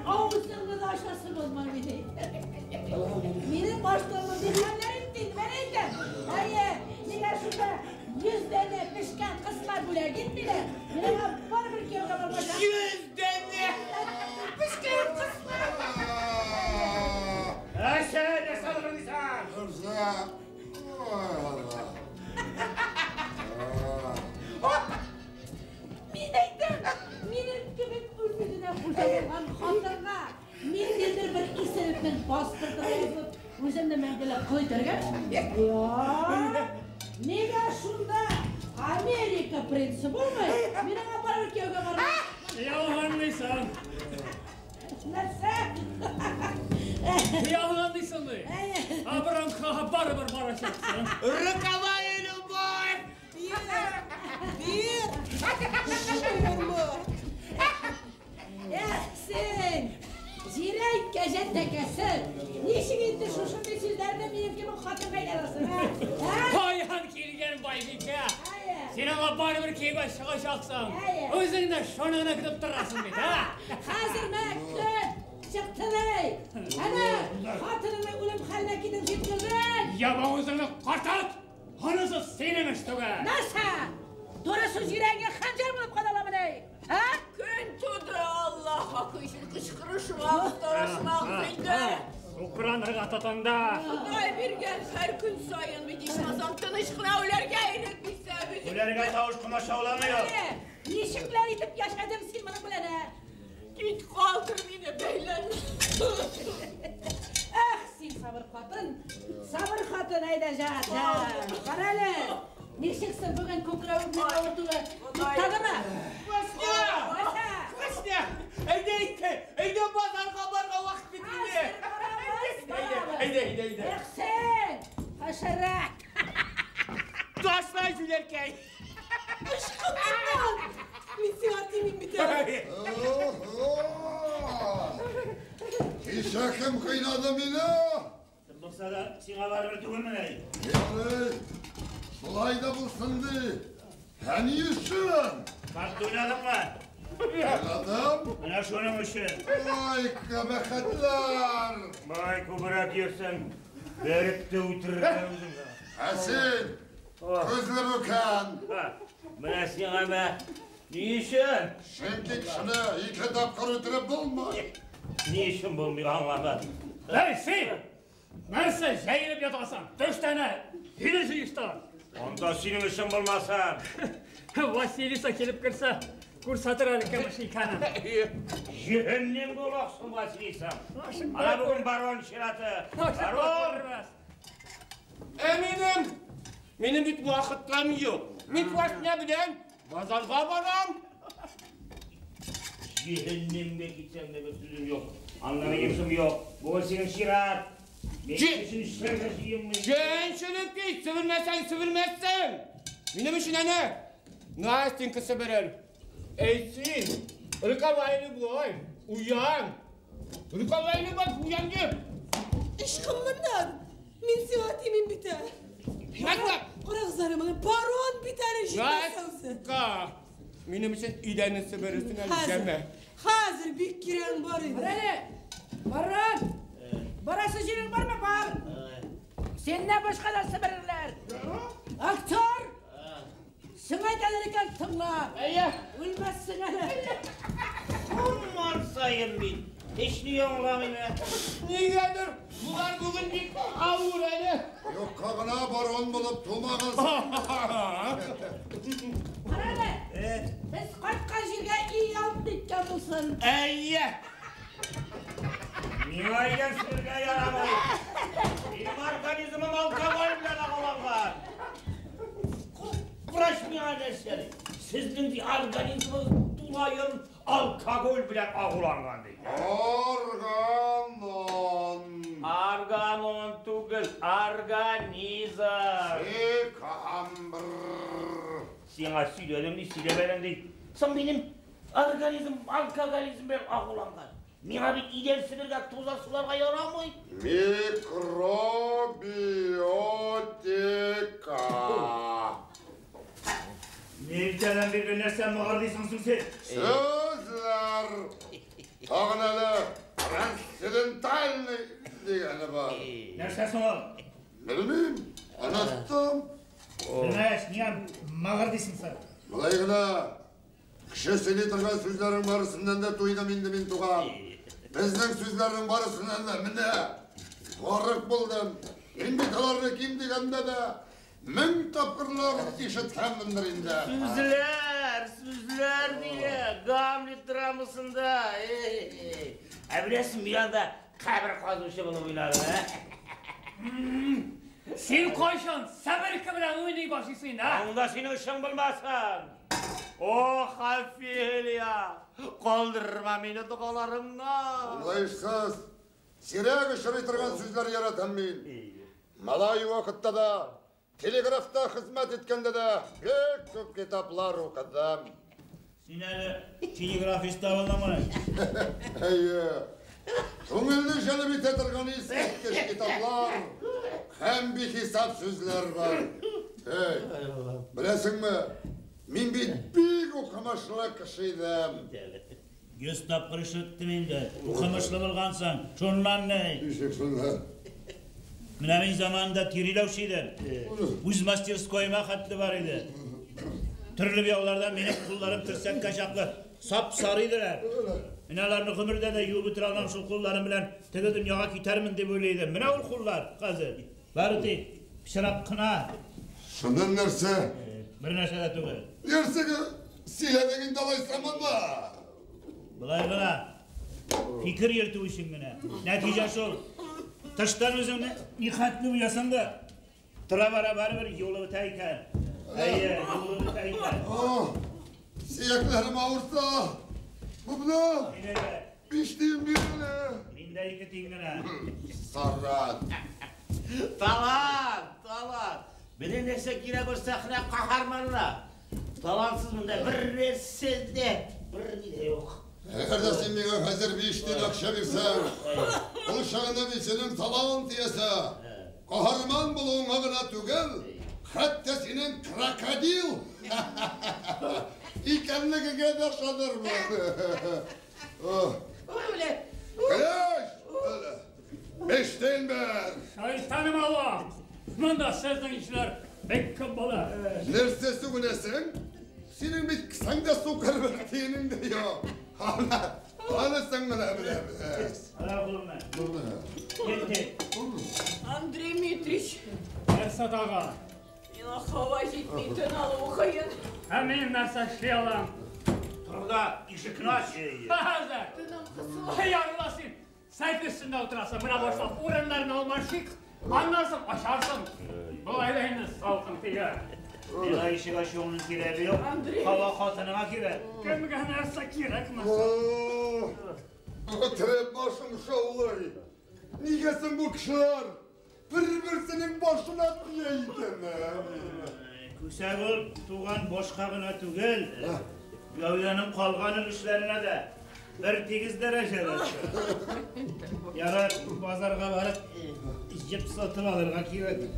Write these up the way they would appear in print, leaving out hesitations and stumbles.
Авызыңны да ачасы булмый мине. Минем башларымны дихәннәр итте, мен әйтәм. Әйе, миңа шунда 100 данә пешкән кысла бүләк итмиләр. Мин аңа барыбер кияүгә бармаячак. 100 данә пешкән кысла. Әшә, нәрсә алгансың? Нәрсә? Мин әйтәм, минем кебек үз-үзенә хуҗа булган хатынга ниндидер бер исерекнең паспортын язып, үземне мәңгелек кол итәргә? Юк. Нигә шунда Америка принцы булмый? Мин аңа барыбер кияүгә бармам. Ялганлыйсың. Нәрсә? Ялганлыйсың ди. Абрамхага барыбер барачаксың. Роковая любовь! Бир! Шурма! Эх, син! Зирәк кәҗә тәкәсе! Ничек инде шушындый сүзләрне минем кебек хатынга әйтәсең, ә? Каян килгән байбикә? Син аңа барыбер кияүгә чыгачаксың. Үзең дә шуны гына көтеп торасың бит, ә? Хәзер мә көт! Чыктылай! Әнә, хатыныңны үлем хәленә китереп җиткердең! Яба үзеңне катат! Анысы синең эш түгел! Нәрсә? Туры сүз йөрәгеңә хәнҗәр булып кадаламыни? Ә? Көн туды, Аллаһ хакы өчен кычкырышмагыз, талашмагыз инде. Сукранырга тотынды. Ходай биргән һәр көн саен бит ичмасам тыныч кына үләргә өйрәтмисә бит. Үләргә тавыш комачауламый. Ничекләр итеп яшәдең син моның белән, ә? Кит калдыр мине, бәйлән. Эх, син сабыр хатын, сабыр хатын, әйдә жат, жат. Кара әле, ничексең бүген күкрәвеңнең авыртуы туктадымы? Васня! Васня! Әйдә әйтте, әйдә базарга барга вакыт бит инде. Әйдә, әйдә, әйдә. Эх син, хәшәрәт. Ташла җүләркәй. Ышкын моннан. Мин сиңа тимим бит әле. Кичә кем кыйнады мине? Булса да сиңа барыбер түгелмени? Ярый, шулай да булсын ди. Ә ни өчен? Карта уйнадыңмы? Уйнадым. Менә шуның өчен. Ай, кабахәтләр! Бай күбрәк йөрсәң, бәреп тә үтерергә үзеңне. Ә син, күзле бүкән. Менә сиңа мә. Ни өчен? Чөнки кешене ике тапкыр үтереп булмый. Ни өчен булмый, аңламадым. Эй, син! Нәрсә җәелеп ятасың? Төштәне! Өйне җыештыр! Анда синең өчен булмаса. Василиса килеп керсә, күрсәтер әле кем эш икәнен. Җәһәннәм буласың, Василиса. Ана бүген барон чираты. Барон! Ә минем? Минем бит вакытларым юк. Мин Васня белән базарга барам. Җәһәннәмгә китсәң дә бер сүзем юк. Аннан йөрсем юк. Бүген синең чират. Җәнчелек бит, себермәсәң, себермәссең. Минем өчен әнә Настенька себерер. Эй син, роковая любовь, уян. Роковая любовь, уян дип. Ышкын моннан. Мин сиңа тимим бит әле. Настя! Карагыз әле моны, барон бит әле җитмәсә үзе. Настя! Минем өчен өйдәне себерерсең әле, Хәзер, җәмә. хәзер бик кирәң бар иде. Бар әле, барон! Барасы җирең бармы, бар? Сеннән башка да себерерләр. Актер! Сиңа әйтәләр икән, тыңла. Әйе. Үлмәссең әле. Урман саен мин. Һич ни аңламыйм, ә. Нигәдер булар бүген бик авыр әле. Юкка гына барон булып тумагансың. Кара әле. Без кайткан җиргә өй алып киткән булсын. Әйе. Миңа өйдән себергә ярамый. Минем организмым алкоголь белән агуланган. Врач миңа нәрсә ди? Сезнең ди организмыгыз тулаем алкоголь белән агуланган ди. Органон. Органон түгел, организм. Декабр. Сиңа сөйләдем ди, сөйләмәдем ди. Соң минем организм алкоголизм белән агуланган. Миңа бит идән себергә, тузан суларга ярамый. Микробиотик. Баядан бирле нәрсә мыгырдыйсың соң син? Сүзләр. Тагын әле трансцендентальный дигәне бар. Нәрсә соң ул? Белмим, оныттым. Белмәс, нигә мыгырдыйсың син? Болай гына кеше сөйли торган сүзләрнең барысыннан да туйдым инде мин, туган. Безнең сүзләрнең барысыннан да менә гарык булдым. Мин бит аларны ким дигәндә дә 1000 тапкырлар ишеткәнмендер инде. Сүзләр, сүзләр дия, Гамлет драмасында. Ә беләсең, мин анда кабер казучы булып уйнадым, ә? Син кайчан сәберке белән уйный башлыйсың инде, ә? Анда синең эшең булмасын. Ох, Офелия, калдырма мине догаларыңнан. Аңлаешсыз, сирәк очрый торган сүзләр яратам мин. Малай вакытта да, телеграфта хезмәт иткәндә дә бик күп китаплар укыдым. Син әле телеграфист та булдыңмы? Әйе. Күңелне җәлеп итә торган искиткеч китаплар һәм бихисап сүзләр бар. Эй, беләсеңме, мин бит бик укымышлы кеше идем. 100 тапкыр ишеттем инде. Укымышлы булгансың. Шуннан ни? Ничек шуннан? Менә мин заманында тириләүче идем. Үз мастерскоема хәтле бар иде. Төрле яуларда минем кулларым терсәккә чаклы сап-сары иделәр. Мин аларны гомердә дә юып бетерә алмам, шул кулларым белән теге дөньяга китәрмен дип уйлый идем. Менә ул куллар хәзер. Бары тик пычрак кына. Шуннан нәрсә? Бер нәрсә дә түгел. Нәрсәгә сөйләдең инде алайса монда? Болай гына. Фикер йөртү өчен генә. Нәтиҗә шул. Тыштан үзеңне нихәтле уйласаң да, тора-бара барыбер юлы үтә икән. Әйе, юлы үтә икән. Сөякләрем авырта. Бубна, 5 тиен бир әле. Миндә 2 тиен генә. Саран. Талант, талант. Менә нәрсә кирәк ул сәхнә каһарманына. Талантсыз монда бер нәрсә дә, бер ни дә юк. Әгәр дә син миңа хәзер 5 тиен акча бирсәң, ул чагында мин синең талант иясе, каһарман булуыңа гына түгел, хәтта синең крокодил икәнлегеңә дә ышанырмын. Көләч! 5 тиен бир! Шайтаным Алла! Монда сезнең ишләр бик күп була. Нәрсә сүгенәсең? Синең бит кесәңдә сукыр бер тиенең дә юк. Аны сең менә беләбез. Ала кулыңны. Китте. Андрей Дмитриевич. Нәрсә тагы? Миңа һава җитми, тын алу кыен. Ә мин нәрсә эшли алам? Тор да, ишекне ач. Хәзер. Тыным кысыла. Ярла син. Сәке өстендә утырасың. Менә башлап урыннарны алмашыйк. Аннан соң ашарсың. Болай да инде салкын тия. Миңа ишек ачуыңның кирәге юк. Андрей. Һава хатыныңа кирәк. Кемгә нәрсә кирәкме? Өтереп башым шаулый. Нигә соң бу кешеләр бер-берсенең башына тия икән? Күсәк ул туган башка гына түгел. Гәүдәнең калган өлешләренә дә бер тигез дәрәҗәдә. Ярар, базарга барып җеп сатып алырга кирәк.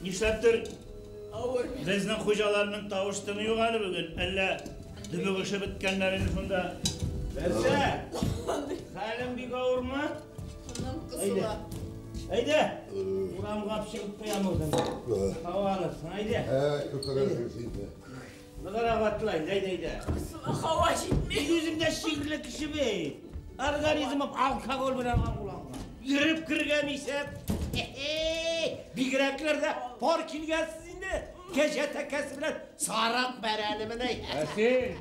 Нишләптер Авыр. безнең хуҗаларның тавыш тыны юк әле бүген. Әллә дөбегеше беткәннәр инде шунда. Нәрсә? Хәлең бик авырмы? Тыным кысыла. Әйдә. Урамга чыгып куям үзеңне. Һава алырсың, әйдә. Күтәрәсең син дә. Ныграк атла, әйдә, әйдә. Кысыла, һава җитми. Мин үзем дә ширле кеше бит. Организмым алкоголь белән агуланган. Йөреп кергән исәп. Бигрәкләр дә пар килгәнсез инде. Кәҗә тәкәсе белән сарык бәрәне менә. Ә син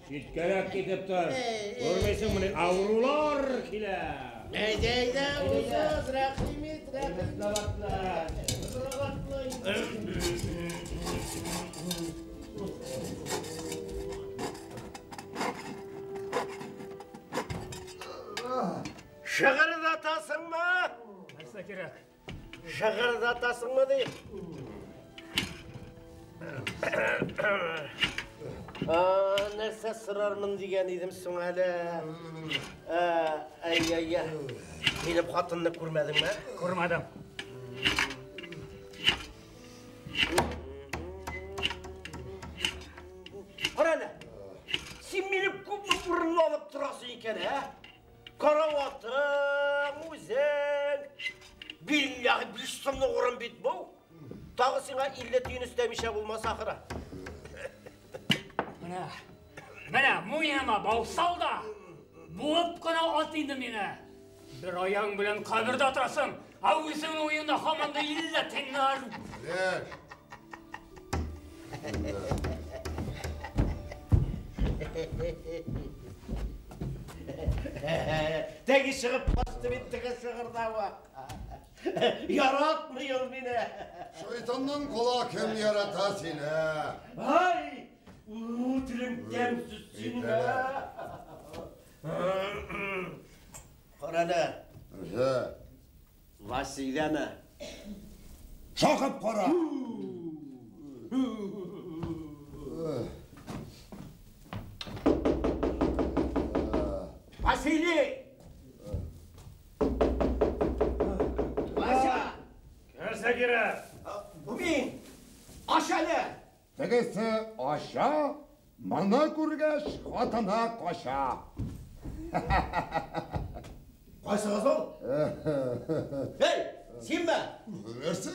читкәрәк китеп тор. Күрмисеңмени, авырулар килә. Әйдә, әйдә, узыз, рәхим ит, рәхим ит. Шыгырдатасыңмы? Нәрсә кирәк? Шыгырдатасыңмы дип. Нәрсә сорармын дигән идем соң әле. Әй, әй, әй. Минем хатынны күрмәдеңме? Күрмәдем. Тагы сиңа 50 тиен өстәмичә булмас ахыры. Менә, менә муеныма бау сал да, буып кына ат инде мине. Бер аяң белән кабердә торасың, ә үзеңнең уеңда һаман да 50 тиеннәр. Теге чыгып басты бит теге шыгырдавы. Яратмый ул мине. Шайтаннан кала кем ярата сине? Ай! Телең тәмсез синең. Кара әле. Нәрсә? Вася өйдәме? Шакып кара. Василий! Вася! Нәрсә кирәк? Бу мин! Ач әле! Тегесе ача, моны күргәч, хатыны кача. Кайсыгыз ул? Эй, синме? Нәрсә?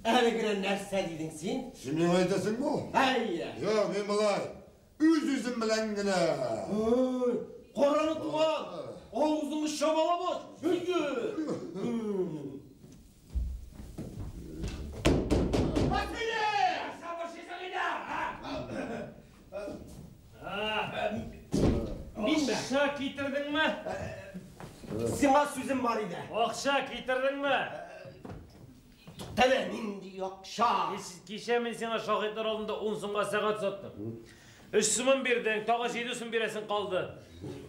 Әле генә нәрсә дидең син? Син миңа әйтәсеңме ул? Әйе. Юк, мин болай үз-үзем белән генә. Ой, караны туган! Авызыңны чабалап ач! Өйгә! Василий! Акча китердеңме? Сиңа сүзем бар иде. Акча китердеңме? Туктале, нинди акча? Кичә мин сиңа шаһитлар алдында 10 сумга сәгать саттым. 3 сумын бирдең, тагы 7 сум бирәсең калды.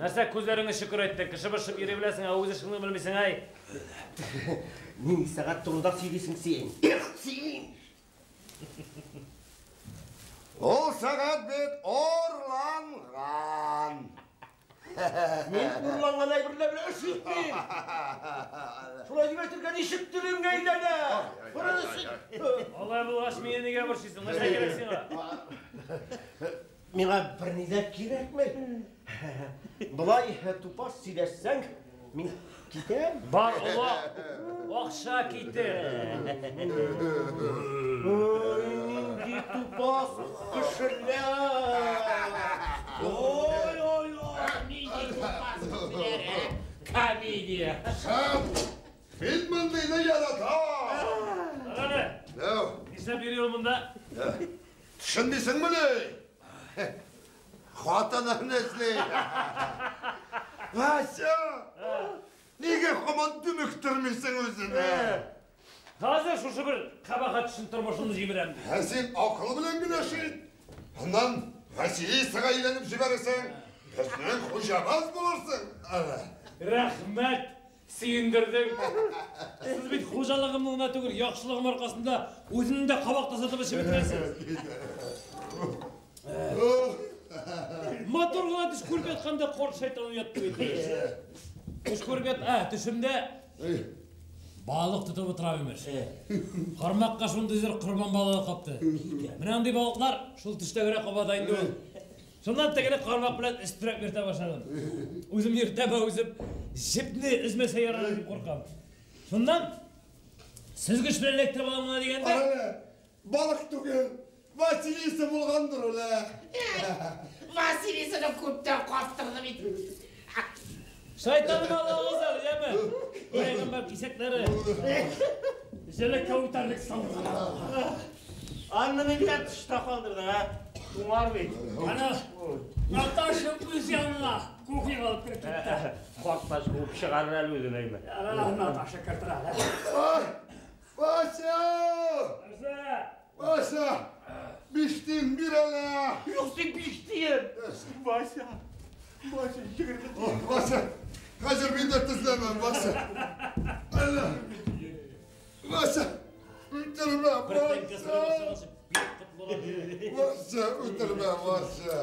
Нәрсә күзләреңне шөкер әйттең, кеше башып йөри беләсең, ә үз эшеңне белмисең, әй. Нинди сәгать турында сөйлисең син? Эх, син! Ул сәгать бит урланган. Мин урланган әйберләр белән эш итмим. Шулай дип әйтергә ничек телең әйләнә? Алай булгач, мине нигә борчыйсың? Нәрсә кирәк сиңа? Миңа берни дә кирәкми. Болай тупас сөйләшсәң, мин китәм. Бар, олак, акча китер. Ой, нинди тупас кешеләр! Ой, ой, ой, нинди тупас кешеләр, ә? Комедия. Шәп! Мин мондыйны яратам! Әле, нишләп йөри ул монда? Төшенмисеңмени? Хатынын эзли. Вася! Нигә һаман дөмектермисең үзеңне? Хәзер шушы бер кабахәт өчен тормышымны җимерәм. Ә син акыл белән генә шит. Аннан Василисага әйләнеп җибәрерсең. Безнең хуҗабыз булырсың. Рәхмәт, сөендердең. Сез бит хуҗалыгымны гына түгел, яхшылыгым аркасында үземне дә кабак тазартып эчеп бетерәсез. Матур гына төш күреп ятканда корт шайтаны ятты бит. Төш күреп ят, төшемдә балык тотып утыра имеш. Кармакка шундый зур корбан балыгы капты. Менә андый балыклар шул төштә генә каба да инде ул. Шуннан тегене кармак белән өстерәп йөртә башладым. Үзем йөртәм, үзем җепне өзмәсә ярар дип куркам. Шуннан сөзгеч белән эләктереп алам гына дигәндә, балык түгел, Василиса булгандыр ул. Василисаны күптән каптырды бит. Шайтаным аллагыз әле, яме? Пәйгамбәр кисәкләре. Җәләккә үтәрлек сауган. Аны нигә тышта калдырдың, ә? Туңар бит. Ана Наташа үз янына кухняга алып кереп китте. Картлач куып чыгарыр әле үзен, әйме. Ана Наташа кертер әле. Вася! Нәрсә? Вася! 5 тиен бир әле! Юк, син 5 тиен! Вася! Вася, 20 тиен. Вася! Хәзер мин дә тезләмәм, Вася! Әле! Вася! Үтермә, Вася! Вася, үтермә, Вася!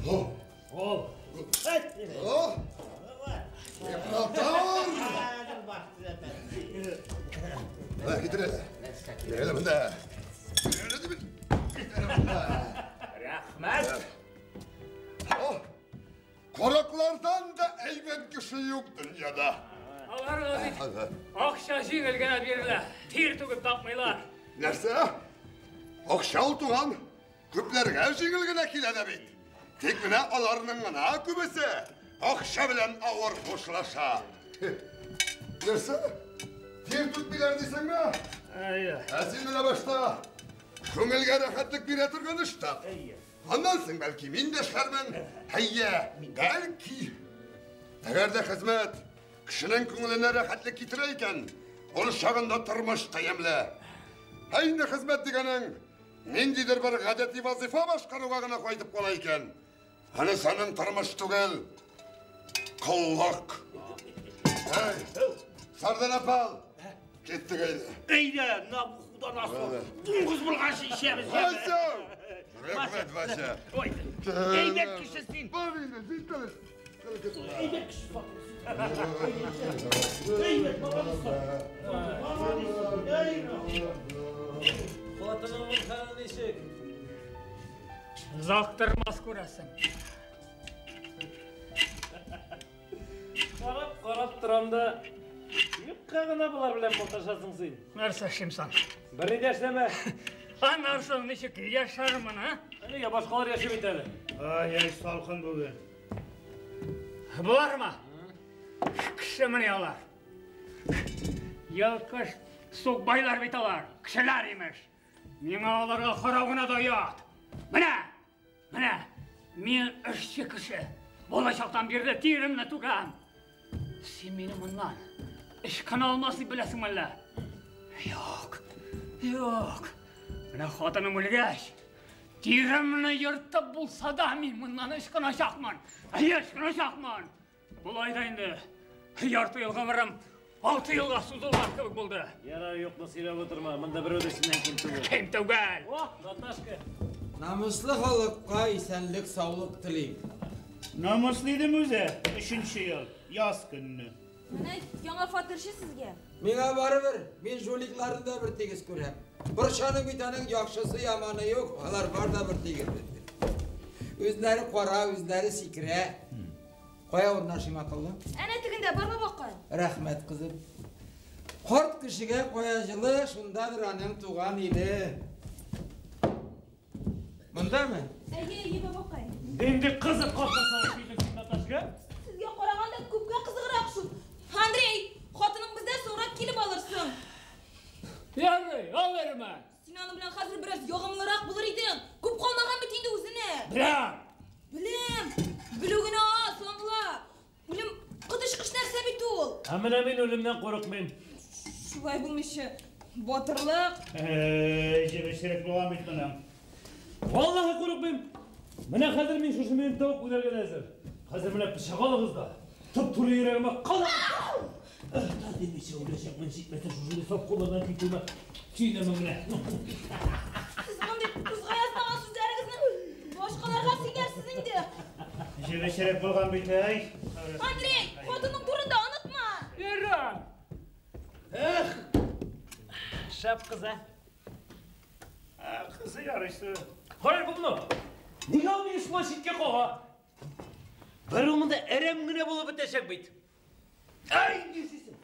Ol. О! Ибратар! Китер әле. Китер әле монда. Китер монда. Рәхмәт. Караклардан да әйбәт кеше юк дөньяда. Аларга бит акча җиңел генә бирелә. Тир түгеп тапмыйлар. Нәрсә? Акча ул, туган, күпләргә җиңел генә килә дә бит. Тик менә аларның гына күбесе акча белән авыр хушлаша. Нәрсә? Тир түкмиләр дисеңме? Әйе. Ә син менә башта күңелгә рәхәтлек бирә торган эш тап. Аннан соң бәлки мин дә эшләрмен. Әйе, бәлки. Әгәр дә хезмәт кешенең күңеленә рәхәтлек китерә икән, ул чагында тормыш та ямьле. Ә инде хезмәт дигәнең ниндидер бер гадәти вазифа башкаруга гына кайтып кала икән, анысы аның тормыш түгел, коллык. Әй, Сарданапал, киттек әйдә. Әйдә, Набуходоносор, дуңгыз булганчы эчәбез. Вася! Рәхмәт, Вася. Ой, әйбәт кеше син. Бар инде, син тыныч. Әйбәт кеше Әйбәт, молодец. Хатыныңның хәле ничек? Озак тормас күрәсең. Карап, карап торам да, юкка гына болар белән маташасың син. Нәрсә эшлим соң? Берни дә эшләмә. Аннан соң ничек яшәрмен, а? Нигә башкалар яши бит әле? Ай-ай, салкын бүген. Болармы? Кешемени алар? Йолкыш сукбайлар бит алар, кешеләр имеш. Миңа аларга карау гына да оят. Менә, менә, мин эшче кеше. Балачактан бирле тиремне түгәм. Син мине моннан ычкына алмас дип беләсеңме әллә? Юк, юк. Менә хатыным үлгәч, тиремне ертып булса да мин моннан ычкыначакмын. Әйе, ычкыначакмын. Болай да инде ярты ел гомерем 6 елга сузылган кебек булды. Ярар, юкны сөйләп утырма. Монда берәү дә синнән ким түгел. Ким түгел. О, Наташка. Намуслы халыкка исәнлек, саулык телим. Намуслы идем үзе, 3 ел, яз көнне. Менә яңа фатирчы сезгә. Миңа барыбер, мин жуликларны да бер тигез күрәм. Борчаның бит аның яхшысы, яманы юк, алар бар да бер тигез. Үзләре кара, үзләре сикерә. Кая урнашыйм акыллы? Әнә тегендә барма бакай. Рәхмәт, кызым. Карт кешегә кая җылы, шундадыр аның туган иле. Мондамы? Әйе, әйе, бабакай. Инде кызык катнашалар килдең син, Наташка. Сезгә караганда күпкә кызыграк шул. Андрей, хатының бездә соңрак килеп алырсың. Ярый, алырмын. Син аның белән хәзер бераз ягымлырак булыр идең. Күп калмаган бит инде үзенә. Беләм. Беләм. Белү генә аз, аңла. Үлем коточкыч нәрсә бит ул. Ә менә мин үлемнән курыкмыйм. Шулай булмыйча, батырлык. Җебешрәк булган бит моның. Валлаһи курыкмыйм. Менә хәзер мин шушы минутта ук үләргә дә әзер. Хәзер менә пычак алыгыз да, туп-туры йөрәгемә кадагыз. Демичә үләчәкмен, җитмәсә шушындый сап куллардан китүемә сөенермен менә. Сез мондый тузга язмаган сүзләрегезне башкаларга сөйләрсез инде. Җебешрәк булган бит, әй. Андрей, хатының турында онытма. Ярар. Эх, шәп кыз, ә? Кызы ярыйсы. Карар бу. Нигә ул мине шулай читкә кага? Бер ул монда әрәм генә булып бетәчәк бит. Ай, нишлисең?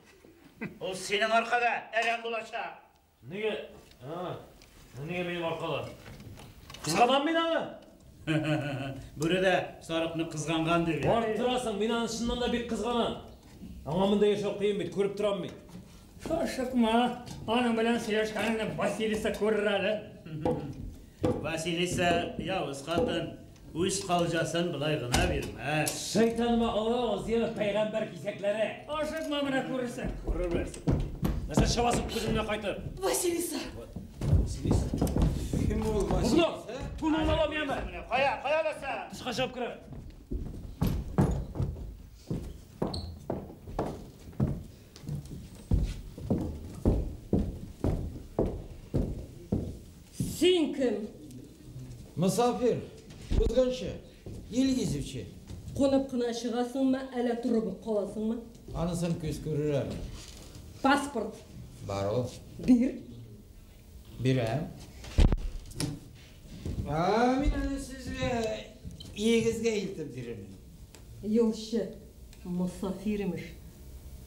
Ул синең аркада әрәм булачак. Нигә? Нигә минем аркада? Кызганам мин аны. Бүре дә сарыкны кызганган дип. Арттырасың, мин аны чыннан да бик кызганам. Аңа монда яшәү кыен бит, күреп торам мин. Ашыкма, аның белән сөйләшкәнеңне Василиса күрер әле. Василиса явыз хатын, үз калҗасын болай гына бирмәс. Шайтаныма алабыз, яме пәйгамбәр кисәкләре. Ашыкма, менә күрерсең. Күрербез. Нәрсә чабасың күземне кайтып? Василиса. Василиса. Кем ул Бубнов, Василиса? туныңны алам яме. Менә кая, кая аласың? Тышка чыгып керәм. Син кем? Мосафир, узгынчы, ил гизүче. Кунып кына чыгасыңмы, әллә торып ук каласыңмы? Анысын күз күрер әле. Паспорт Бар ул. бир. Бирәм. А, мин аны сезгә өегезгә илтеп бирермен. Юлчы, мосафир имеш.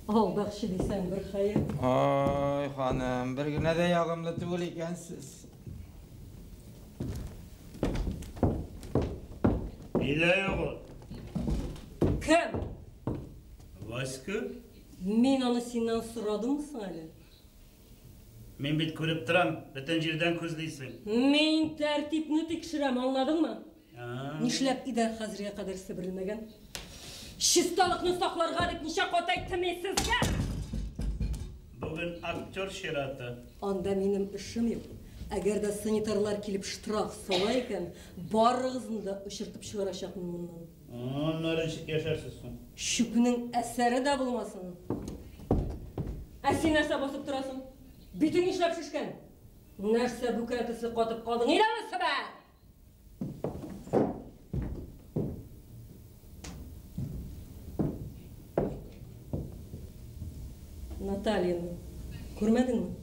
Алдакчы дисәң бер хәер. Ай, ханым, бер генә дә ягымлы түгел икәнсез. Өйдә юк ул. Кем? Васька? Мин аны синнән сорадыммы соң әле? Мин бит күреп торам, бөтен җирдән күзлисең. Мин тәртипне тикшерәм, аңладыңмы? Нишләп идән хәзергә кадәр себерелмәгән? Чисталыкны сакларга дип ничә кат әйттем мин сезгә? Бүген актер чираты. Анда минем эшем юк. Әгәр дә санитарлар килеп штраф сала икән, барыгызны да очыртып чыгарачакмын моннан. Аннары ничек яшәрсез соң? Чүпнең әсәре дә булмасын. Ә син нәрсә басып торасың? Битең нишләп шешкән? Нәрсә бүкән төсле катып калдың? Әйдә себер! Натальяны күрмәдеңме?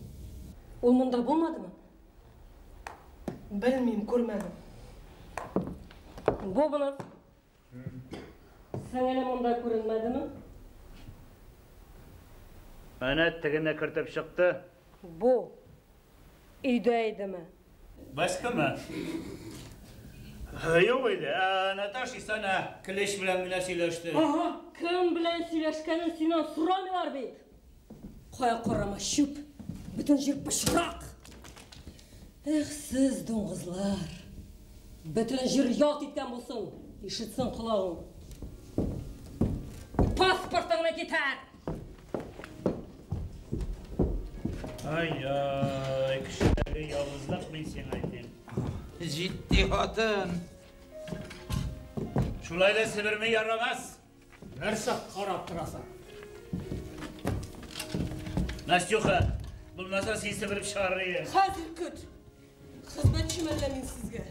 Ул монда булмадымы? Белмим, күрмәдем. Бобнов, сеңеле монда күренмәдеме? Әнә тегене кертеп чыкты. Бу өйдә идеме? Васькамы? Юк иде. Наташа исә клещ белән генә сөйләште. Ага, кем белән сөйләшкәнен синнән сорамыйлар бит. Кая карама чүп, бөтен җир пычрак. Эх, сез дуңгызлар. Бөтен җир ялт иткән булсын, ишетсен колагың. Паспортыңны китер! Ай-ай, кешеләргә явызлык мин сиңа әйтәм. Җитди хатын. Шулай да себерми ярамас. Нәрсә карап торасың? Настюха, булмаса син себереп чыгарыр идең. Хәзер көт. Хезмәтчеме әллә мин сезгә?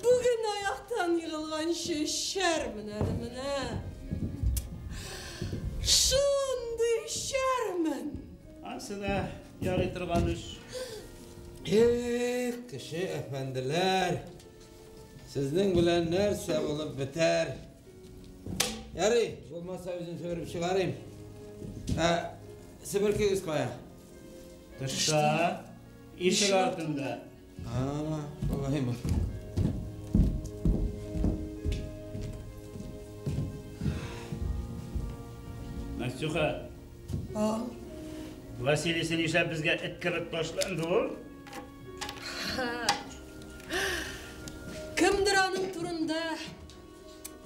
Бүген аяктан егылганчы эчәрмен әле менә. Шундый эчәрмен. Ансы да ярый торган эш. Эх, кеше әфәнделәр, сезнең белән нәрсә булып бетәр? Ярый, булмаса үзем себереп чыгарыйм. Ә, себеркегез кая? Тышта, ишек артында. А, шулаймы? Настюха. А? Василий нишләп безгә эт кебек ташланды ул? Кемдер аның турында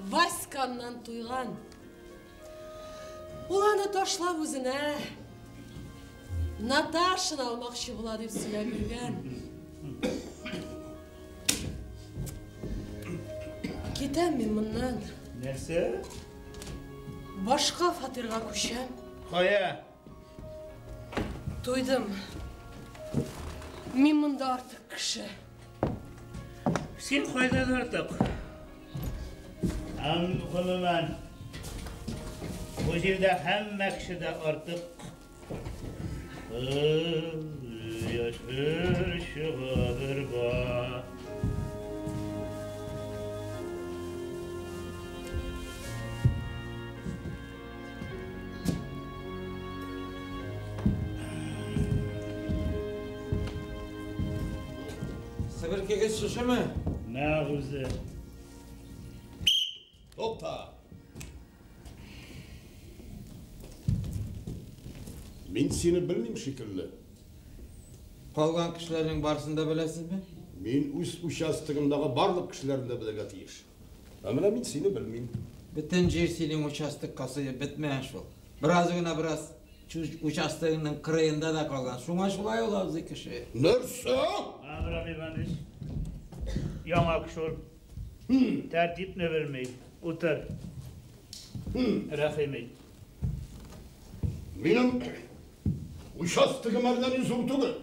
Васьканнан туйган. Ул аны ташлап үзенә Наташаны алмакчы була дип сөйләп йөргән. Китәм мин моннан. Нәрсә? Башка фатирга күчәм. Кая? Туйдым. Мин монда артык кеше. Син кайдан артык? Һәм гомумән, бу җирдә һәммә кеше дә артык. Кояш бер чыга, бер бата. Себеркегез шушымы? Нәкъ үзе. Тукта! Мин сине белмим шикелле. Калган кешеләрнең барысын да беләсезме? Мин үз участогымдагы барлык кешеләрне дә белергә тиеш. Ә менә мин сине белмим. Бөтен җир синең участокка сыеп бетмәгән шул. Бераз гына бераз участогының кырыенда да калган. Шуңа шулай ул абзый кеше. Нәрсә? Абрам Иванович, яңа кеше ул. Тәртипне белми. Утыр. Рәхим ит. Минем участогым әллә ни зур түгел.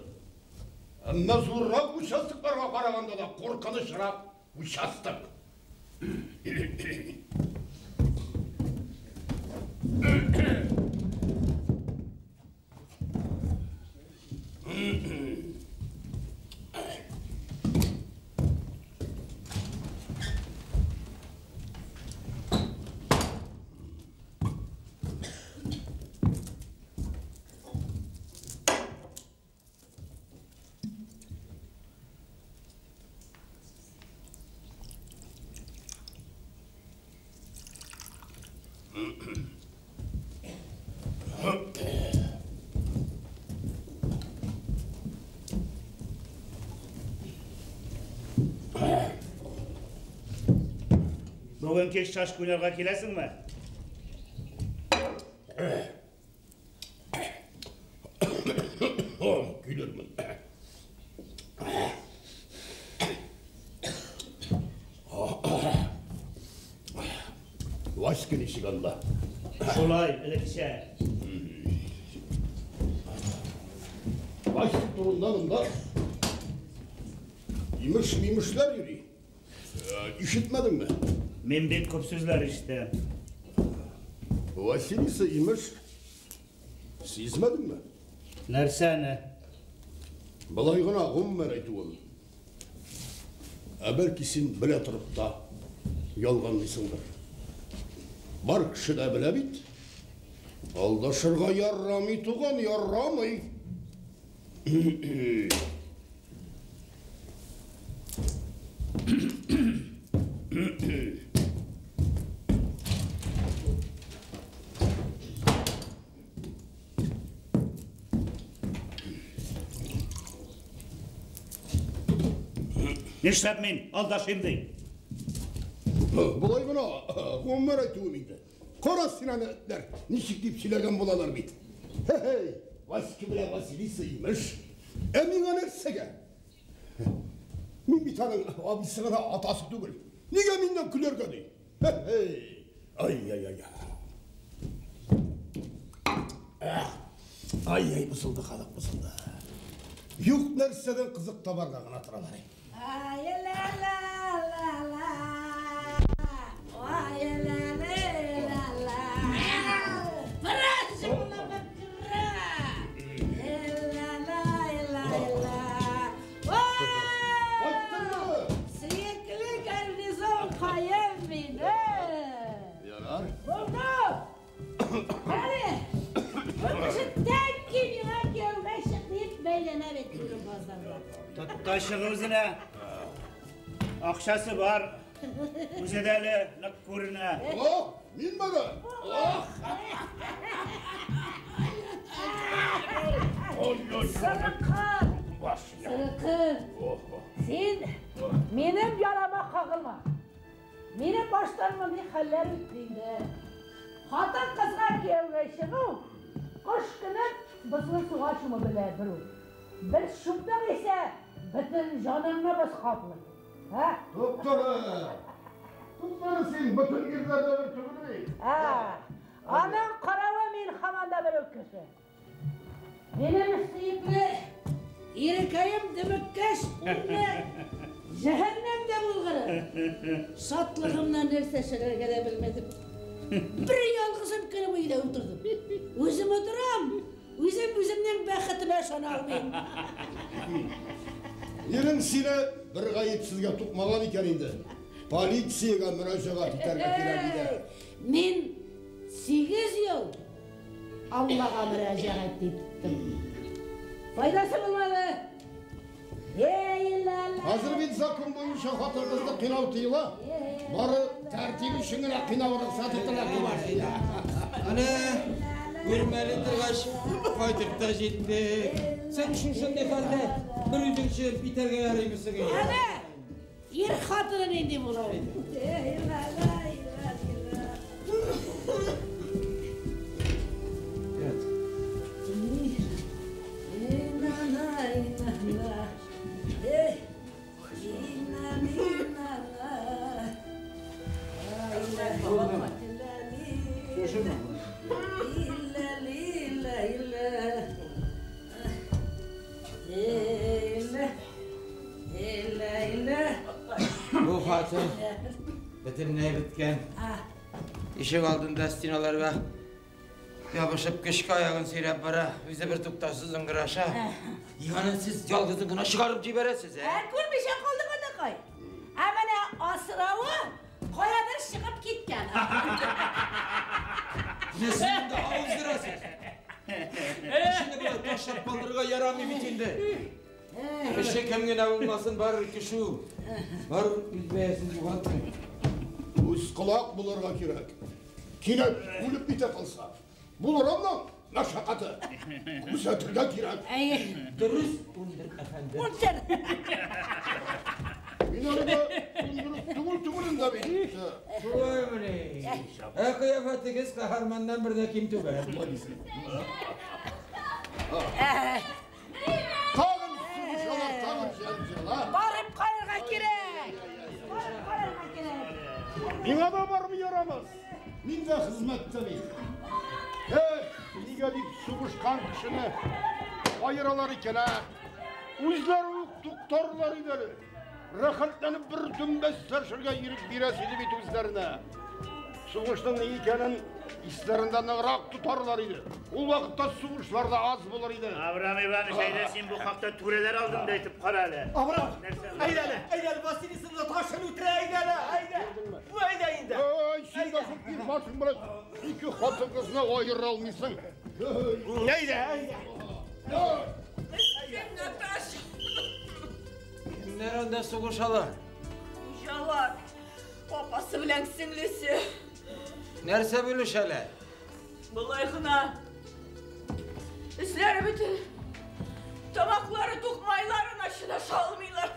Әмма зуррак участокларга караганда да куркынычрак участок. Бүген кич шашка уйнарга киләсеңме? Килермен. Васька ничек анда? Шулай, элеккечә. Васька турында монда имеш-мимешләр йөри. Ишетмәдеңме? Мин бик күп сүзләр ишетәм. Василиса имеш, сизмәдеңме? Нәрсәне? Болай гына гомумән әйтүем. Ә бәлки син белә торып та ялганлыйсыңдыр. Бар кеше дә белә бит. Алдашырга ярамый, туган, ярамый. Нишләп мин алдашыйм ди? Болай гына, гомумән әйтүем инде. Кара син аны, этләр, ничек дип сөйләгән булалар бит. Хе-хей, Васька белән Василиса имеш. Ә миңа нәрсәгә? Мин бит аның абыйсы гына, атасы түгел. Нигә миннән көләргә ди? Хе-хей. Ай-яй-яй. Ай-яй, бозылды халык, бозылды. Юк нәрсәдән кызык табарга гына торалар. Ай-ла-ла-ла-ла. Ай-ла-ла-ла-ла. Бераз җылынып керә. Ла-ла-ла-ла. Сөекле гарнизон каем мине. Ярар. Булды. Әле, бу кеше тәнки миңа кияүгә чык дип бәйләнә бит бүген базарда. Тотташыгы үзенә. Акчасы бар. Үзе дә әле нык күренә. О, мин бара. Сырыкын, сырыкын. Син минем ярама кагылма. Минем баштан мондый хәлләр үтте инде. Хатын-кызга кияүгә чыгу, кыш көне бозлы суга чуму белән бер үк. Бер чумдың исә, бөтен җаныңны боз каплый. Ә? Туктале. Туктале син, бөтен ирләр дә бер түгел бит. Ә, аның каравы мин һаман да бер үк кеше. Минем сөекле ирекәем дөмеккәч, үлде. Җәһәннәмдә булгыры. Шатлыгымнан нәрсә эшләргә дә белмәдем. Бер ялгызым көне буе өйдә утырдым. Үзем утырам, үзем үземнең бәхетемә ышана алмыйм. Ирең сине бер гаепсезгә тукмаган икән инде. Полициягә мөрәҗәгать итәргә кирәк иде. Мин 8 ел Аллага мөрәҗәгать иттем. Файдасы булмады. Хәзер бит закон буенча хатын-кызны кыйнау тыела. Бары тәртип өчен генә кыйнау рөхсәт ителә. Әнә, үрмәли торгач, кайтып та җиттек. Син шушындый хәлдә бер үзең чыгып китәргә ярыймы соң? Әнә, ир хатыны нинди була ул? Бу хатын бөтенләй беткән. Ишек алдында стеналарга ябышып көчкә аягын сөйрәп бара. Үзе бер туктаусыз ыңгыраша. Аны сез ялгызын гына чыгарып җибәрәсез, ә? Ә күрмичә калдык атакай. Ә менә асравы каядыр чыгып киткән. Менә сез монда авыздырасыз. Кешене болай ташлап калдырырга ярамый бит инде. Кеше кем генә булмасын, барыбер кеше ул. Барыбер үз бәясен югалтмый. Үз колак булырга кирәк. Кинәт үлеп китә калса, булыр аннан мәшәкате. Күзәтергә кирәк. Әйе. Дөрес, Ундер әфәнде. Ундер. Мин аны да түгел түгелен дә бит. Шулаймыни? Ә кыяфәтегез каһарманнан бер дә ким түгел. Тагын сугышалар, тагын җәнҗалар. Барып карарга кирәк. Барып карарга кирәк. Миңа да бармый ярамас. Мин дә хезмәттә бит. Эх, нигә дип сугышкан кешене аералар икән, ә? Үзләре үк туктарлар иде әле. Рәхәтләнеп бер дөмбәс сәршергә ирек бирәсе иде бит үзләренә. Сугышның ни икәнен исләрендә ныграк тотарлар иде. Ул вакытта сугышлар да аз булыр иде. Абрам Иванович, әйдә син бу хакта түрәләр алдында әйтеп кара әле. Абрам, әйдә әле, әйдә әле, Василисаны ташын үтерә, әйдә әле, әйдә. Бу әйдә инде. Ай, син дә шул бир башың белән ике хатын кызны аера алмыйсың. Әйдә, әйдә. Кем, Наташа? Кемнәр анда сугышалар? Хуҗалар. Апасы белән сеңлесе. Нәрсә бүлешәләр? Болай гына. Эшләре бөтен. Тамаклары тук, майларына чыдаша алмыйлар.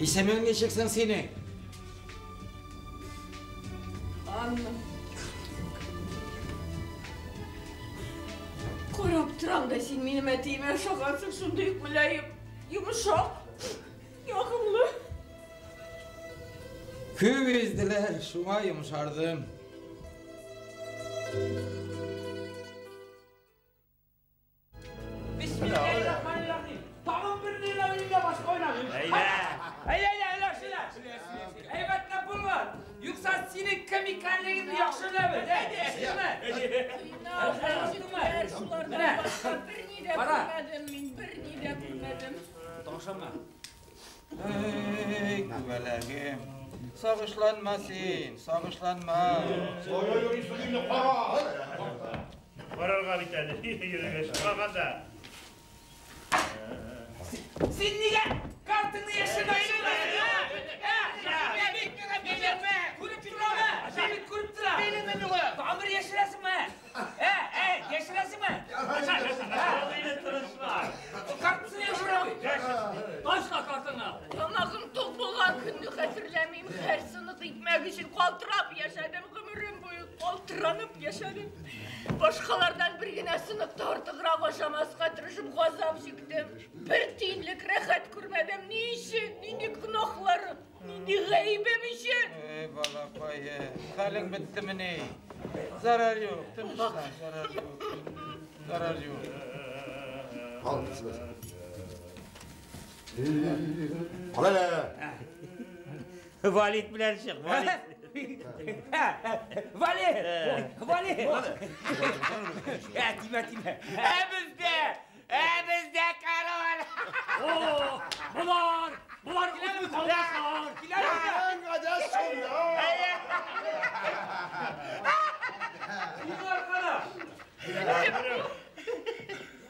Исемең ничек соң синең? Анна. Карап торам да син минем әтиемә ошагансың, шундый ук мөлаем, йомшак, ягымлы. Күп изделәр, шуңа йомшардым. Бисмиллahirrahmanirrahim. Тагын бер нилә уйнап башка уйнамыйм. Әйдә. Әйдә, әйдә, өләш, өләш. Әйбәтләп булма. Юкса синең кем икәнлегеңне яхшы беләбез. Әйдә, әйдә. Шулардан башка берни дә Кара. күрмәдем мин, берни дә күрмәдем. Ташама. Эй, күбәләгем. Сагышланма син, сагышланма. Кая йөрисең инде, кара! Карарга бит әле. Йөрергә чыкмаганда. Син нигә картыңны яшермәсең? Күреп торам, мин бит күреп торам. Тамыр яшерәсеңме? Яшерәсеңме? Картасын яшерә. Ташла картаңны. Тамагым тук булган көнне хәтерләмим. Һәр сынык икмәк өчен калтырап яшәдем, гомерем буе калтыранып яшәдем. Башкалардан бер генә сынык та артыграк ашамаска тырышып газап чиктем. Бер тиенлек рәхәт күрмәдем. Ни өчен? Нинди гөнаһларым, нинди гаебем өчен? Эй, балакаем, хәлең беттемени? Зарар юк, тынычлан, зарар юк. Зарар юк. Ал, Кал әле. Валид белән чык, Валид. Вали! Вали! Тимә, тимә. Ә бездә король! О, болар, болар үтми калмаслар.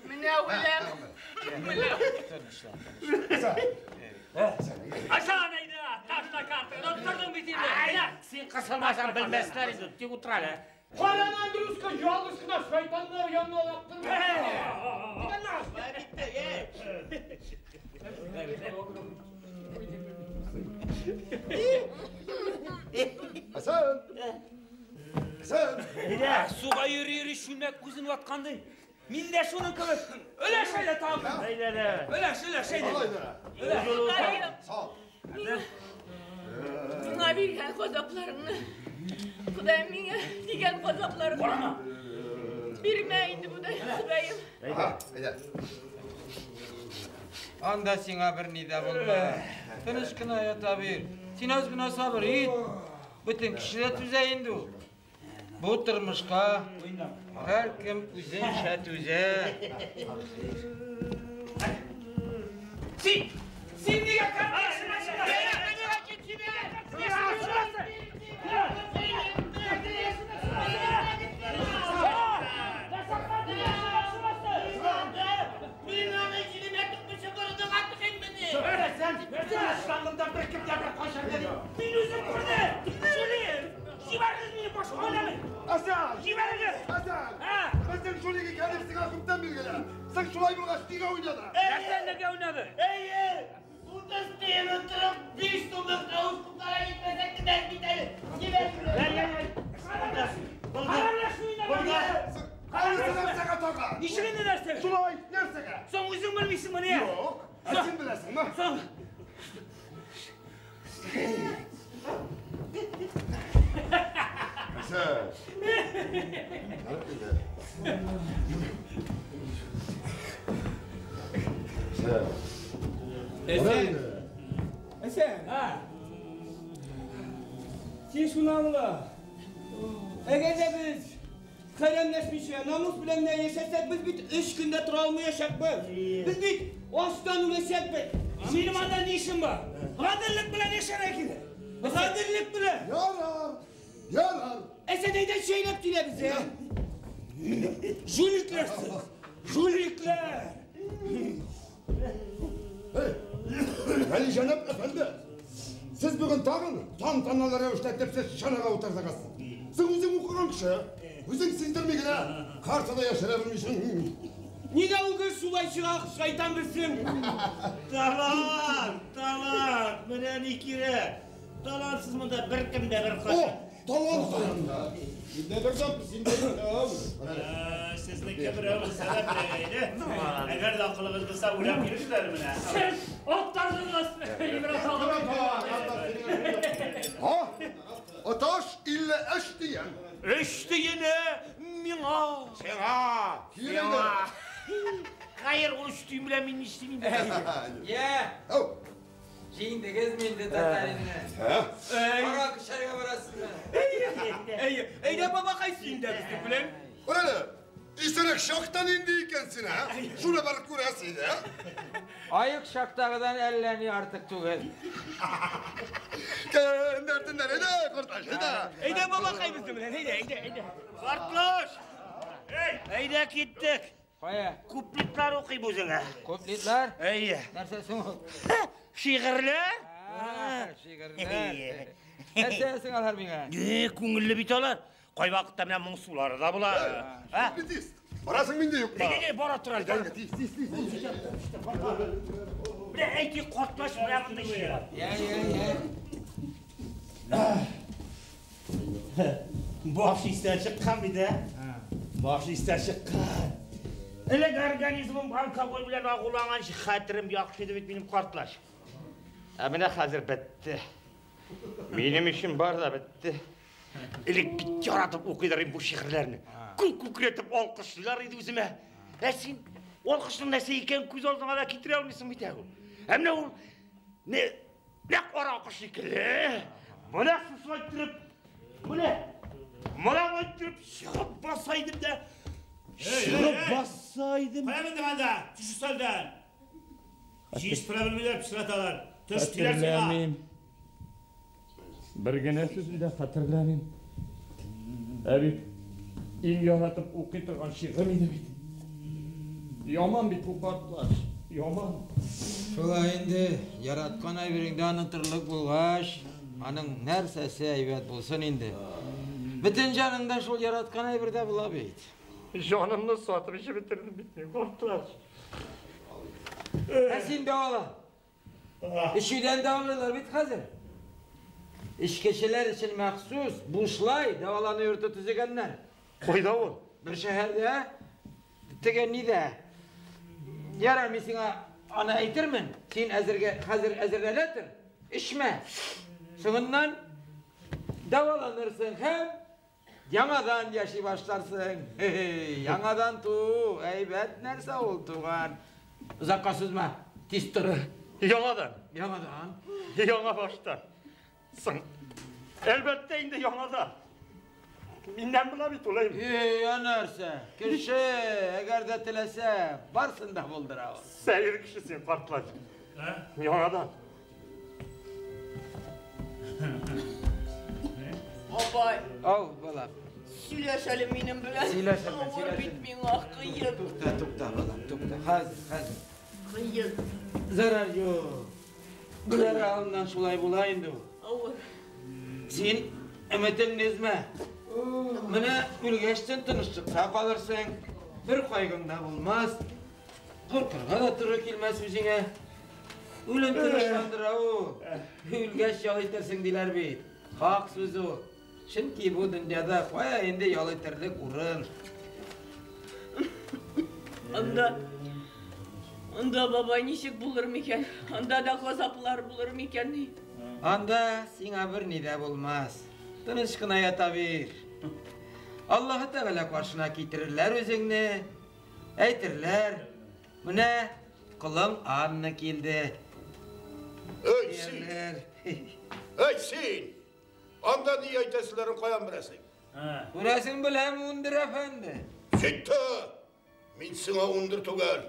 Менә үләм. Үләм. Ашан әйдә, ташла картаңны. Оттырдың бит инде. Әйдә. Син кысылмасаң белмәсләр инде. Тик утыр әле. Каран Андрюшка ялгыз кына шайтаннар янына олактырма. Хәсән! Хәсән! Әйдә, суга йөри-йөри чүлмәк күзен ваткандай. Мин дә шуның кебек. Өләш әйдә тагын. Әйдә әле. Өләш, өләш әйдә. Ал әйдә. Ходаем, Сал. миңа биргән газапларыңны, Ходаем миңа дигән газапларыңны бирмә инде Ходай, Ходаем. Әйдә. Анда сиңа бер ни дә булмас. Тыныч кына ята бир. Син аз гына сабыр ит. Бөтен кеше дә түзә инде ул. Бу тормышка һәркем үзенчә түзә. Син, син нигә картаңны яшермәсең? Мин үзем күрдем. Шулай. Җибәрегез мине, башка уйнамыйм. Хәсән! Җибәрегез. Хәсән! Ә? Безнең жулик икәнен сиңа күптән билгеле. Син шулай булгач, нигә уйнадың? Нәрсә нигә уйнады? Әйе! 30 тиен утырып, 5 сумлык тавыш куптара җитмәсә кенәз бит әле. Җибәр шуны. Булды. Булды. Анысы нәрсәгә тагы? Ничек инде нәрсәгә? Шулай, нәрсәгә? Соң үзең белмисеңмени? Юк. Ә син беләсеңме? Соң. Нәрсә? Нәрсә? Әсән. Әсән. Син шуны аңла. Әгәр дә без хәрәмләшмичә, намус белән генә яшәсәк, без бит 3 көндә тора алмаячакбыз. Без бит ачтан үләчәкбез. Синең анда ни эшең бар? Гаделлек белән яшәргә кирәк. Гаделлек белән. Ярар. Ярар. Әсән әйдә чәйләп киләбез, ә? Жуликлар сез. Жуликлар. Али җәнап әфәнде, сез бүген тагын тантаналы рәвештә төпсез чанага утырдыгыз. Син үзең укыган кеше, үзең сиздерми генә картада яшерә белмисең. Нигә ул гел шулай чыга, шайтан белсен? Талант, талант, менә ни кирәк. Талантсыз монда беркем дә бер кашык. Талант талант. Синдә бер зам, синдә бер зам. Сезнеке берәү булса да берәгәйле. Әгәр дә акылыгыз булса, уйлап йөрүчеләр менә. Сез оттардыгыз, Ибрат агай. Ha? Аташ 53 тиен. 3 тиене миңа. Сиңа. Сиңа. Хәер, ул 3 тиен белән мин нишлим инде? Я! Җиңдегезме инде татаринны? Арак эчәргә барасызмы? Әйе, әйдә бабакай син дә безнең белән. Ora, исерек чакта нинди икәнсең, ә? Шуны барып күрәсең, ә? Аек чактагыдан әллә ни артык түгел. Кемнәрдән әйдә, кортлаш, әйдә. Әйдә бабакай безнең белән, әйдә, әйдә, әйдә. Кортлаш! Әйдә киттек. Кая? Куплетлар укыйм үзеңә. Куплетлар? Әйе. Нәрсә соң ул? Шигырьләр? Шигырьләр. Нәрсә соң алар миңа? Күңелле бит алар. Кай вакытта менә моңсулары да була. Тиз. Барасың инде юкмы? Әйдә, бара тор әле. Әйдә, тиз, тиз, тиз. Менә әйтик, кортлаш менә монда шигырь. Я, я, я. Баш истән чыккан бит, ә? Баш истән чыккан. Элек организмым алкоголь белән агуланганчы хәтерем яхшы иде бит минем картлаш. Ә менә хәзер бетте. Минем өчен бар да бетте. Элек бит яратып укыйлар инде бу шигырьләрне. Күк күкрәтеп алкышлыйлар иде үземә. Ә син алкышның нәрсә икәнен күз алдыңа да китерә алмыйсың бит ә ул. Ә менә ул нәкъ аракы шикелле. Менә шушылай иттереп, менә иттереп чыгып баса идем дә. Чыгып баса идем. Кая менде анда? Төш өстәлдән. Җыештыра белмиләр, пычраталар. Төш диләр сиңа. Хәтерләмим. Бер генә сүзен дә хәтерләмим. Ә бит иң яратып укый торган шигырем иде бит. Яман бит бу картлач, яман. Шулай инде, яраткан әйбереңдә онытырлык булгач, аның нәрсәсе әйбәт булсын инде. Бөтен җаныңда шул яраткан әйбердә була бит. Җанымны сатып эчеп бетердем бит мин, картлач. Ә син дәвала. Эчүдән дәвалыйлар бит хәзер. Эчкечеләр өчен махсус бушлай дәвалану йорты төзегәннәр. Кайда ул? Бер шәһәрдә, теге нидә. Ярар, мин сиңа аны әйтермен. Син әзергә, хәзер әзерләнә тор. Эчмә. Соңыннан дәваланырсың һәм яңадан яши башларсың. Хе-хе, яңадан туу, әйбәт нәрсә ул, туган. Озакка сузма, тиз тор. Яңадан? Яңадан. Яңа баштан. Соң, әлбәттә инде яңадан. Миннән була бит ул, әйме? Эй, ә нәрсә? Кеше, әгәр дә теләсә, барсын да булдыра ул. Сәер кеше син, картлач. Яңадан. Бабай. Ау, балам. Сөйләш әле минем белән. Сөйләш әле, Авыр сөйләш бит миңа, кыен. Тукта, тукта, балам, тукта. Хәзер, хәзер. Кыен. Зарар юк. Зарар алыннан шулай була инде ул. Авыр. Син өметеңне өзмә. Менә үлгәчтен тынычлыкта калырсың. Бер кайгың да булмас. Куркырга да туры килмәс үзеңә. Үлем тынычландыра ул. Үлгәч ял итәрсең диләр бит. Хак сүз ул. Чөнки бу дөньяда кая инде ял итәрлек урын. Анда, анда бабай ничек булыр микән? Анда да газаплар булыр микән? Анда сиңа берни дә булмас. Тыныч кына ята бир. Аллаһы Тәгалә каршына китерерләр үзеңне. Әйтерләр, менә колың Анна килде. Эй, син! Эй, син! Анда ни әйтәселәрен каян беләсең? Күрәсең беләм, Ундыр әфәнде. Җитте! Мин сиңа ундыр түгел.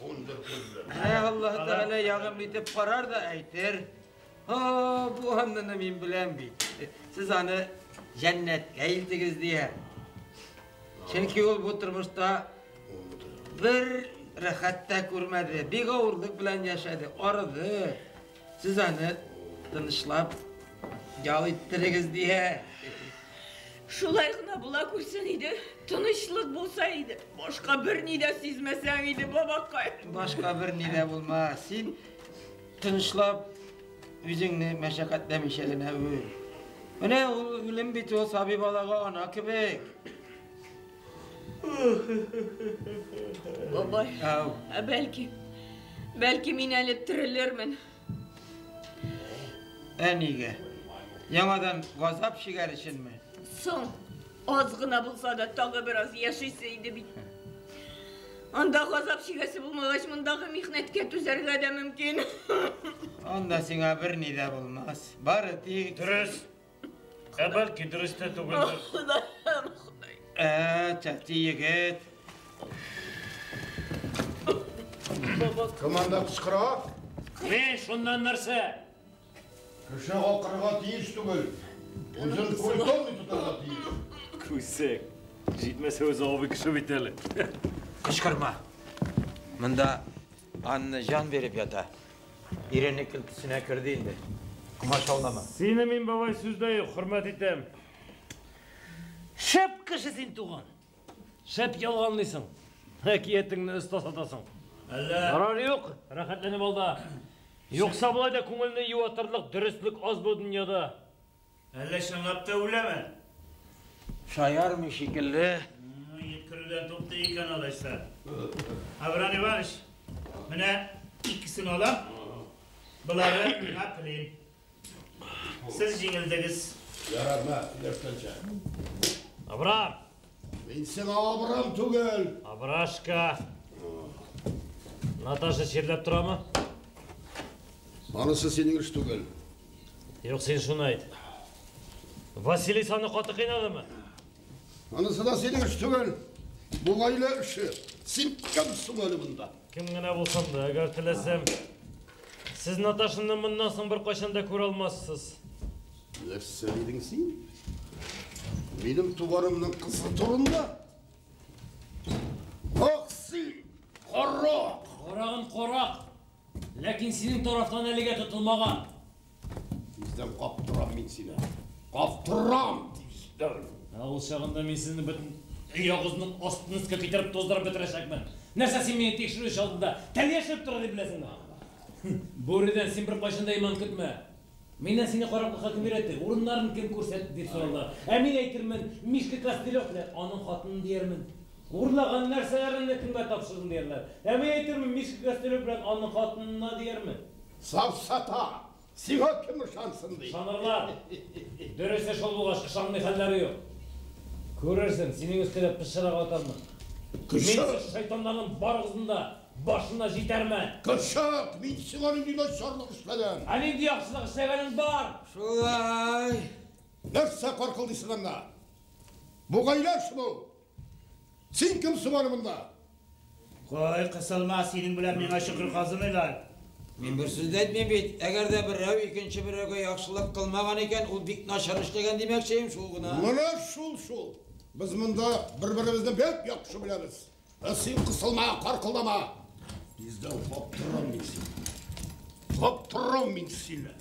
Ундыр күзле. Менә Аллаһы Тәгалә ягымлы итеп карар да әйтер. О, бу Аннаны мин беләм бит. Сез аны җәннәткә илтегез дияр. Чөнки ул бу тормышта бер рәхәт тә күрмәде, бик авырлык белән яшәде, арыды. Сез аны тынычлап ял иттерегез дияр. Шулай гына була күрсен иде, тынычлык булса иде. Башка берни дә сизмәсәң иде, бабакай. Башка берни дә булмас. Син тынычлап үзеңне мәшәкатьләмичә генә үл. Менә ул үлем бит ул сабый балага ана кебек. Бабай, Ау. ә бәлки, бәлки мин әле терелермен. Ә нигә? Яңадан газап чигәр өченме? Соң, аз гына булса да тагы бераз яшисе иде бит. Анда газап чигәсе булмагач, мондагы михнәткә түзәргә дә мөмкин. Анда сиңа берни дә булмас. Бары тик... Дөрес. Ә бәлки дөрес тә түгелдер. Ходаем, Ходай. Ә, тәти егет. Кем анда кычкыра? Мин шуннан нәрсә? Кеше акырырга тиеш түгел. Үзен культурный тотарга тиеш. Күсек. Җитмәсә үзе абый кеше бит әле. Кычкырма. Монда Анна җан биреп ята. Ирене көлтесенә керде инде. Комачаулама. Сине мин бабай сүздә юк, хөрмәт итәм. Шәп кеше син туган. Шәп ялганлыйсың. Әкиятеңне оста сатасың. Әллә Зарар юк, рәхәтләнеп алда. Юкса болай да күңелне юатырлык дөреслек аз бу дөньяда. Әллә чынлап та үләме? Шаярмый шикелле. Йөткерүдән туктый икән алайса. Абрам Иванович, менә икесен алам. Болары миңа плен. Сез җиңелдегез. Ярар, мә, сөйләшкәнчә. Абрам! Мин сиңа Абрам түгел. Абрашка! Наташа чирләп торамы? Анысы синең эш түгел. Юк, син шуны әйт. Василисаны каты кыйнадымы? Анысы да синең эш түгел. Бу гаилә эше. Син кемсең әле монда? Кем генә булсам да, әгәр теләсәм, сез Наташаны моннан соң беркайчан да күрә алмассыз. Нәрсә дидең син? Минем туганымның кызы турында? Ах син, карак! Карагын карак! Ләкин синең тарафтан әлегә тотылмаган. Тиздән каптырам мин сине. Каптырам тиздән. Ә ул чагында мин сезне бөтен өй-ягызның астын өскә китереп туздырып бетерәчәкмен. Нәрсә син мине тикшерүче алдында тән яшереп тора дип беләсеңме? Бүредән син беркайчан да иман көтмә. Миннән сине караклыкка кем өйрәтте? Урыннарын кем күрсәтте дип сорарлар. Ә мин әйтермен, Мишка Костылев белән аның хатынын диярмен. Урлаган нәрсәләреңне кемгә тапшырдың диярләр. Ә мин әйтермен, Мишка Костылев белән аның хатынына диярмен. Сафсата! Сиңа кем ышансын ди? Ышанырлар. Дөресе шул булгач, ышанмый хәлләре юк. Күрерсең, синең өскә дә пычрак атармын. Мин сез шайтаннарның барыгызның да башына җитәрмен. Көчек, мин сиңа нинди начарлык эшләдем? Ә нинди яхшылык эшләгәнең бар? Шулай. Нәрсә каркылдыйсың анда? Бу гаилә эше бу. Син кемсең әле монда? Кой, кысылма, синең белән миңа чокыр казымыйлар. Мин бер сүз дә әйтмим бит. Әгәр дә берәү икенче берәүгә яхшылык кылмаган икән, ул бик начар эшләгән димәкчеем шул гына. Менә шул-шул. Без монда бер-беребезне бик яхшы беләбез. Ә син кысылма, каркылдама. Тиздән каптырам мин сине. Каптырам мин сине.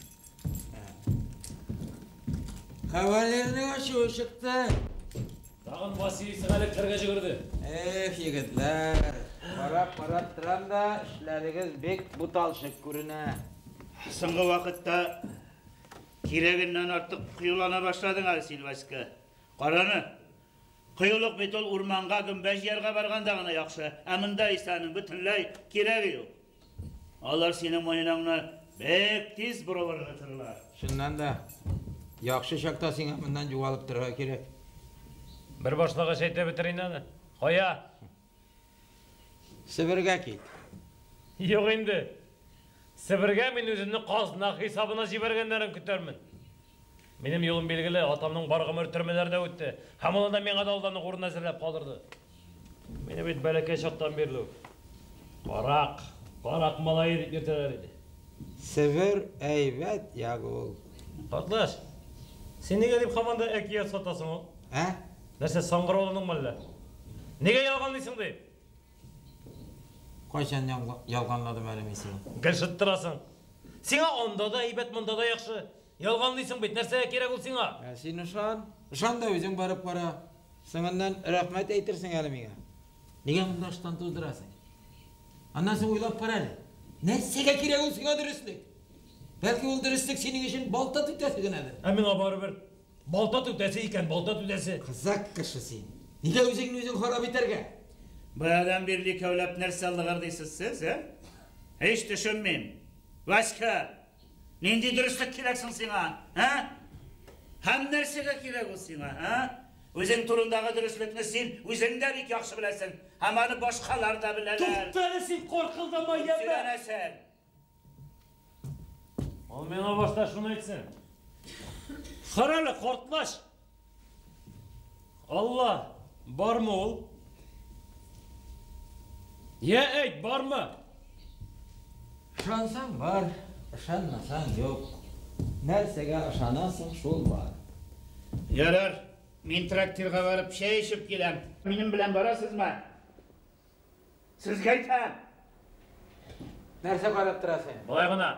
Кавалерның ачуы чыкты. Тагын Василиса әле кергә җигерде. Эх, егетләр, карап-карап торам да, эшләрегез бик буталчык күренә. Соңгы вакытта кирәгеннән артык кыюлана башладың әле син, Васька. Караны. Кыюлык бит ул урманга гөмбә җыярга барганда гына яхшы, ә монда исә аның бөтенләй кирәге юк. Алар синең муеныңны бик тиз борып ыргытырлар. Чыннан да, яхшы чакта сиңа моннан югалып торырга кирәк. Бер башлагач әйтә бетер инде аны. Кая? Себергә кит. Юк инде. Себергә мин үземне казна хисабына җибәргәннәрен көтәрмен. Минем юлым билгеле, атамның бар гомер төрмәләрдә үтте. Һәм ул анда миңа да алдан ук урын әзерләп калдырды. Мине бит бәләкәй чактан бирле үк карак, карак малае дип йөртәләр иде. Себер әйбәт як ул. Картлач, син нигә дип һаман да әкият сатасың ул? Ә? Нәрсә, саңгырауландыңмы әллә? Нигә ялганлыйсың дип? Кайчан ялганладым әле мин сине? Гел шыттырасың. Сиңа анда да әйбәт, монда да яхшы. Ялганлыйсың бит, нәрсәгә кирәк ул сиңа? Ә син ышан. Ышан да үзең барып кара. Соңыннан рәхмәт әйтерсең әле миңа. Нигә монда ыштан туздырасың? Аннан соң уйлап кара әле. Нәрсәгә кирәк ул сиңа дөреслек? Бәлки ул дөреслек синең өчен балта түтәсе генәдер. Ә миңа барыбер. Балта түтәсе икән, балта түтәсе. Кызык кеше син. Нигә үзеңне үзең харап итәргә? Баядан бирле икәүләп нәрсә лыгырдыйсыз сез, ә? Һич төшенмим. Васька, нинди дөреслек кирәк соң сиңа, ә? Һәм нәрсәгә кирәк ул сиңа, ә? Үзең турындагы дөреслекне син үзең дә бик яхшы беләсең, һәм аны башкалар да беләләр. Тукта әле син, каркылдама, яме. Сөйләнәсең. Ул миңа башта шуны әйтсен. Карале, картлач. Алла, бармы ул? Я әйт, бармы? Ышансаң бар, ышанмасаң юк. Нәрсәгә ышанасың, шул бар. Ярар, мин трактирга барып чәй эчеп киләм. Минем белән барасызмы? Сезгә әйтәм. Нәрсә карап торасың? Болай гына.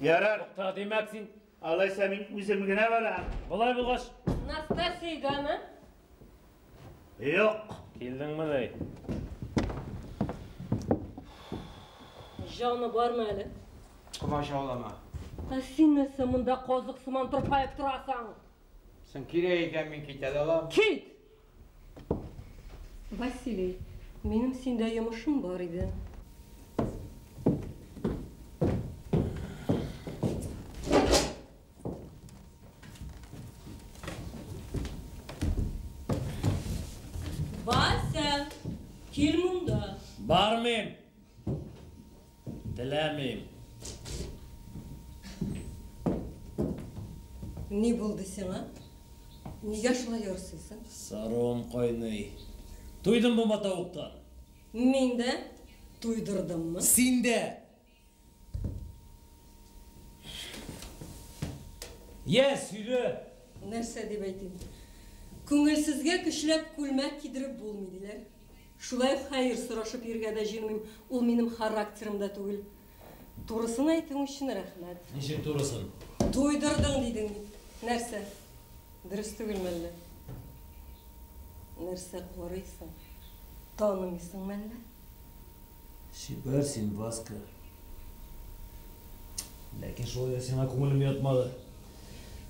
Ярар. Тукта, димәк син. Алайса мин үзем генә барам. Болай булгач. Настасья өйдәме? Юк. Килдеңме ни? Җаны бармы әле? Комачаулама. Ә син нәрсә монда казык сыман тырпаеп торасың? Соң кирәк икән, мин китә дә алам. Кит! Василий, минем синдә йомышым бар иде. Вася, кил монда. Бармыйм. Теләмим. Ни булды сиңа? Нигә шулай ярсыйсың? Саруым кайный. Туйдым бу матавыктан. Мин дә туйдырдыммы? Син дә. Йә, сөйлә. Нәрсә дип әйтим? Күңелсезгә көчләп күлмәк кидереп булмый диләр. Шулай ук хәер сорашып йөрергә дә җыенмыйм, ул минем характерымда түгел. Турысын әйтүең өчен рәхмәт. Ничек турысын? Туйдырдың дидең бит. Нәрсә? Дөрес түгелме әллә? Нәрсә карыйсың? Танымыйсыңмы әллә? Чибәр син, Васька. Ләкин шулай да сиңа күңелем ятмады.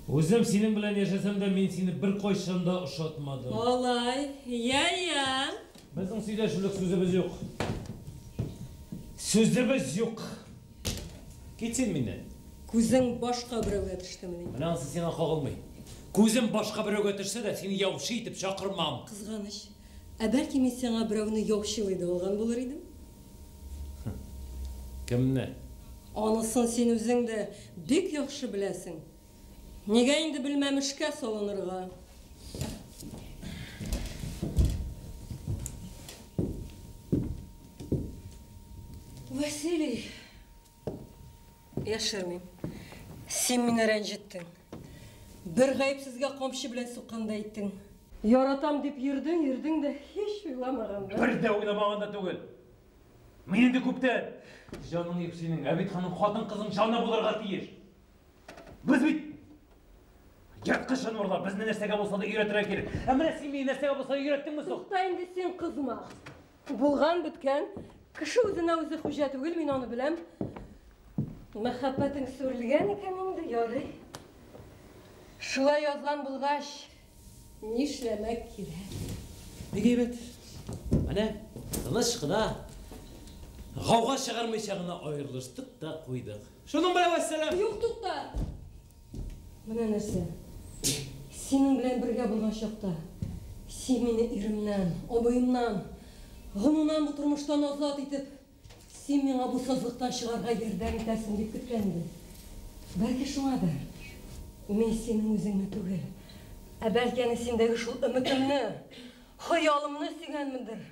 Үзем синең белән яшәсәм дә, мин сине беркайчан да ошатмадым. Алай, я-я. Безнең сөйләшерлек сүзебез юк. Сүзебез юк. Кит син миннән. Күзең башка берәүгә төштемени? Менә анысы сиңа кагылмый. Күзем башка берәүгә төшсә дә, сине яучы итеп чакырмам. Кызганыч. Ә бәлки мин сиңа берәүне яучылый да алган булыр идем? Кемне? Анысын син үзең дә бик яхшы беләсең. Нигә инде белмәмешкә салынырга? Василий, яшермим, син мине рәнҗеттең. Бер гаепсезгә камчы белән суккандай иттең. Яратам дип йөрдең, йөрдең дә һич уйламаганда. Бер дә уйламаганда түгел. Мин инде күптән. Җаның юк синең, ә бит аның хатын-кызның җаны булырга тиеш. Без бит Ерткыч җанварлар, безне нәрсәгә булса да өйрәтергә кирәк. Ә менә син мине нәрсәгә булса да өйрәттеңме соң? Тукта инде син, кызма. Булган беткән. Кеше үзенә үзе хуҗа түгел, мин аны беләм. Мәхәббәтең сүрелгән икән инде, ярый. Шулай язган булгач, нишләмәк кирәк? Бик әйбәт. Менә тыныч кына, гауга чыгармыйча гына аерылыштык та куйдык. Шуның белән вәссәлам! Юк, тукта! Менә нәрсә. Синең белән бергә булган чакта, син мине иремнән, абыемнан, гомумән бу тормыштан азат итеп, син миңа бу сазлыктан чыгарга ярдәм итәрсең дип көткән идем. Бәлки шуңадыр, мин синең үзеңне түгел, ә бәлки әнә синдәге шул өметемне, хыялымны сөйгәнмендер.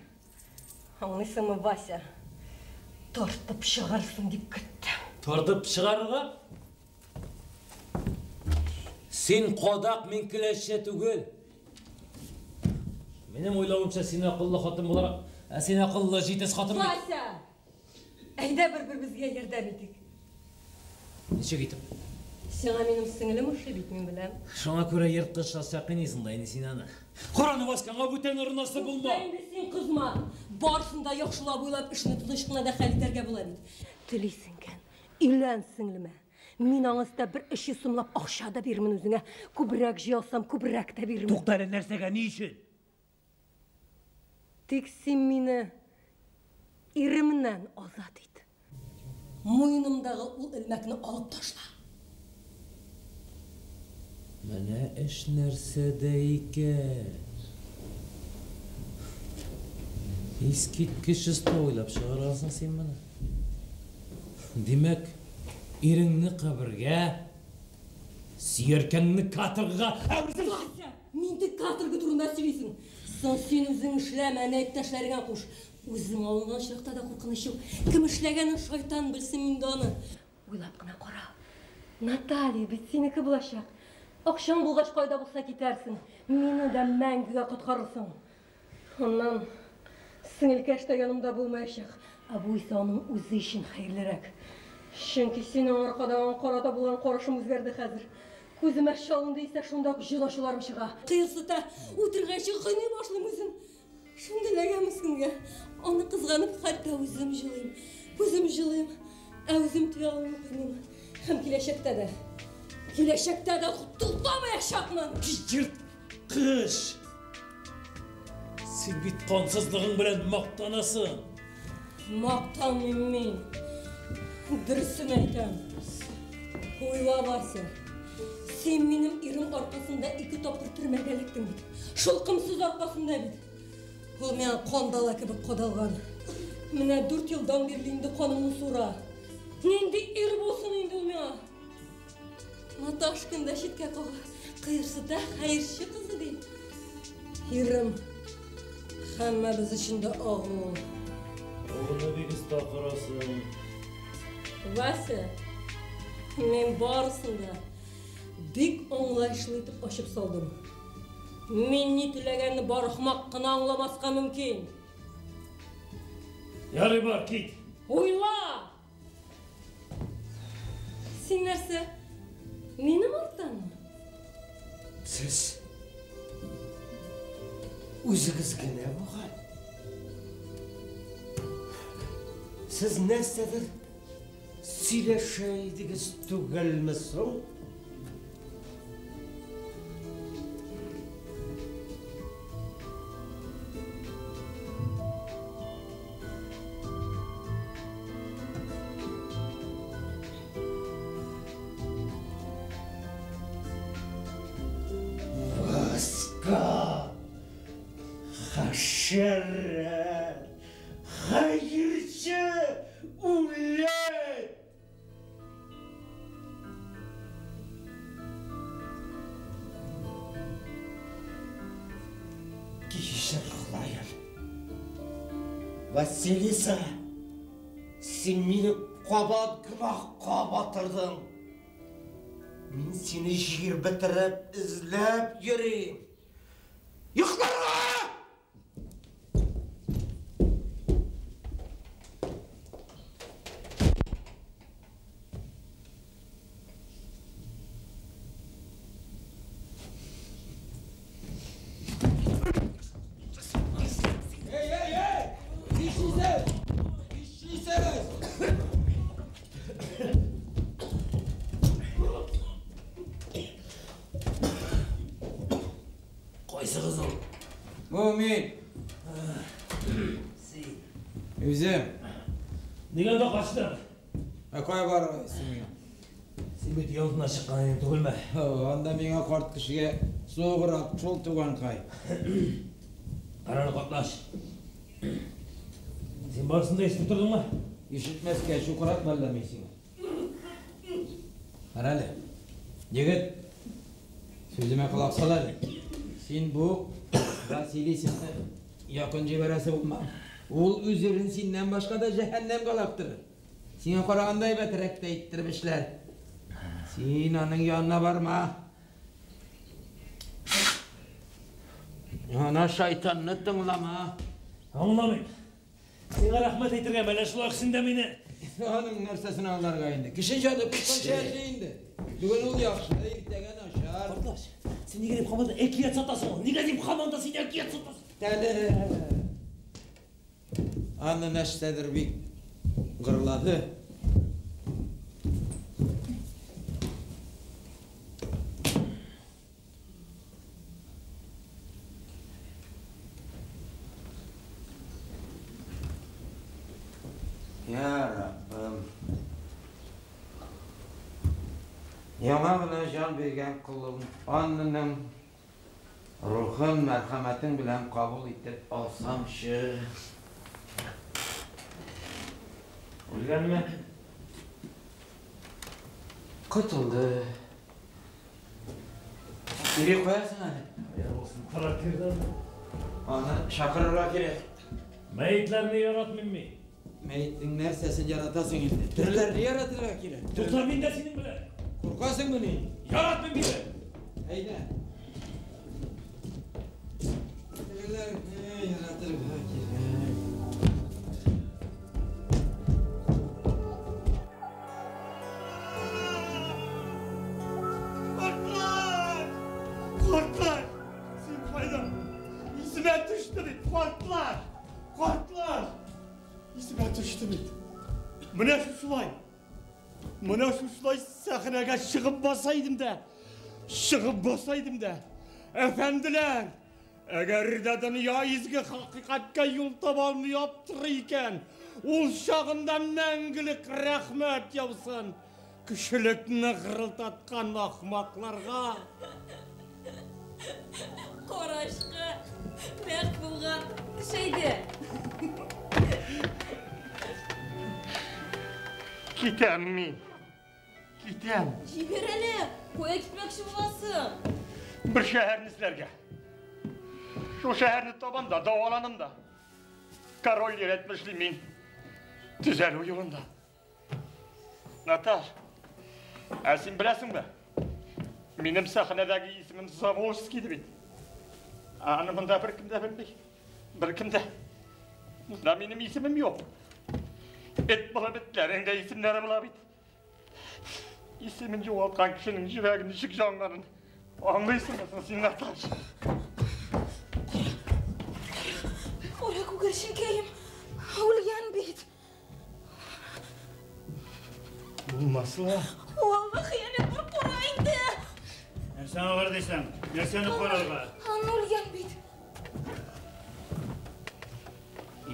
Аңлыйсыңмы, Вася? Тартып чыгарсың дип көттем. Тартып чыгарырга? Син кадак, мин келәшчә түгел. Минем уйлавымча, син акыллы хатын буларак, ә син акыллы җитез хатын бит. Вася! Әйдә бер-беребезгә ярдәм итик. Ничек итеп? Сиңа минем сеңлем ошый бит, мин беләм. Шуңа күрә ерткыч асча кыйныйсың да инде син аны. Кара аны, Васька, аңа бүтән орынасы булма. Тукта инде син, кызма. Барысын да яхшылап уйлап, эшне тыныч кына да хәл итәргә була бит. Телисең икән, өйлән сеңлемә. Мин аңа өстәп бер 300 сумлап акча да бирермен үзеңә. Күбрәк җыя алсам, күбрәк тә бирермен. Тукта әле, нәрсәгә, ни өчен? Тик син мине иремнән азат ит. Муенымдагы ул элмәкне алып ташла. Менә эш нәрсәдә икән. Искиткеч оста уйлап чыгаргансың син моны. Димәк, иреңне кабергә, сөяркәңне каторгага, ә үзең... Вася, нинди каторга турында сөйлисең? Соң син үзең эшләмә, әнә иптәшләреңә куш. Үзең алынган очракта да куркыныч юк. Кем эшләгәнен шайтан белсен инде аны. Уйлап кына кара. Наталья бит синеке булачак. Акчаң булгач кайда булса китәрсең. Мине дә мәңгегә коткарырсың. Аннан сеңелкәш тә янымда булмаячак. Ә бу исә аның үзе өчен хәерлерәк. Чөнки синең аркадан карата булган карашым үзгәрде хәзер. Күземә чалынды исә шунда ук җен ачуларым чыга. Кыерсыта, үтергәнче кыйный башлыйм үзен. Шундый эләгә мескенгә. Аны кызганып хәтта үзем җылыйм. Үзем җылыйм. Ә үзем тыя алмый кыйныйм. Һәм киләчәктә дә, киләчәктә дә туктамаячакмын. Ерткыч! Син бит кансызлыгың белән мактанасың. Мактанмыйм мин. Дөресен әйтәм. Уйла, Вася. Син минем ирем аркасында ике тапкыр төрмәгә эләктең бит. Шул комсыз аркасында бит. Ул миңа кандала кебек кадалган. Менә 4 елдан бирле инде канымны суыра. Нинди ир булсын инде ул миңа? Наташканы да читкә кага. Кыерсыта, хәерче кызы ди. Ирем һәммәбез өчен дә агу. Агуны бик оста корасың. Вася, мин барысын да бик аңлаешлы итеп ачып салдым. Мин ни теләгәнне бар ахмак кына аңламаска мөмкин. Ярый бар, кит. Уйла! Син нәрсә? Минем арттанмы? Сез үзегез генә бугай. Сез нәрсәдер сөйләшә идегез түгелме соң? Васька! Хәшәрәт! Хәерче! Үләт! Кичер, Ходаем. Василиса, син мине кабат гөнаһка батырдың. Мин сине җир бетереп эзләп йөрим. Йокларга! Бу мин. Син. Үзем. Нигә анда качтың? Ә кая барырга син миңа? Син бит өйалдына чыккан идең түгелме? Анда миңа карт кешегә суыграк шул, туганкай. Караны, картлач. Син барысын да ишетеп тордыңмы? Ишетмәскә, чукрак мәллә мин сиңа? Кара әле. Егет, сүземә колак сал әле. Син бу Василисаны якын җибәрәсе булма. Ул үз ирен синнән башка да җәһәннәмгә олактырыр. Сиңа караганда әйбәтрәк тә иттереп эшләр. Син аның янына барма. Ана шайтанны тыңлама. Аңламыйм. Сиңа рәхмәт әйтергә, мәллә шулай ук син дә мине. Аның нәрсәсен аңларга инде? Кеше җаны куркынча яши инде. Бүген ул яхшы, иртәгә начар. Картлач, син нигә дип һаман да әкият сатасың ул? Нигә дип һаман да син әкият сатасың? Тәле. Аны нәрсәдер бик гырлады. Я Раббым. Яңа гына җан биргән колың Аннаның рухын мәрхәмәтең белән кабул итеп алсаңчы. Үлгәнме? Котылды. Кире куясың әле. Я булсын, трактирдан. Аны чакырырга кирәк. Мәетләрне яратмыйм мин. Мәетнең нәрсәсен яратасың инде? Тереләрне яратырга кирәк. Тукта, мин дә синең белән. Куркасыңмыни? Яратмыйм дидем. Әйдә. Тереләрне яратырга кирәк. Кортлар! Кортлар! Син кайда? Исемә төште бит, кортлар! Кортлар! Исемә төште бит. Менә шушылай. Менә шушылай сәхнәгә чыгып баса идем дә. Чыгып баса идем дә. Әфәнделәр, әгәр дә дөнья изге хакыйкатькә юл таба алмый аптырый икән, ул чагында мәңгелек рәхмәт яусын кешелекне гырылдаткан ахмакларга. Карачкы, нәкъ булган төшәйде. Китәм мин. Китәм. Җибәр әле, кая китмәкче буласың? Бер шәһәрне эзләргә. Шул шәһәрне табам да, дәваланам да. Король әйтмешли мин төзәлү юлында. Наташ, ә син беләсеңме? Минем сәхнәдәге исемем Заволжский бит. Аны монда беркем дә белми. Беркем дә. Монда минем исемем юк. Эт булып этләрең дә исемнәре була бит. Исемен югалткан кешенең йөрәге ничек җанганын аңлыйсыңмы син, Наташ? Кара күгәрченкәем, үлгән бит. Булмас ла. Валла хыянәт бар, кара инде. Нәрсәне алыр дисең? Нәрсәне карарга? Анна үлгән бит.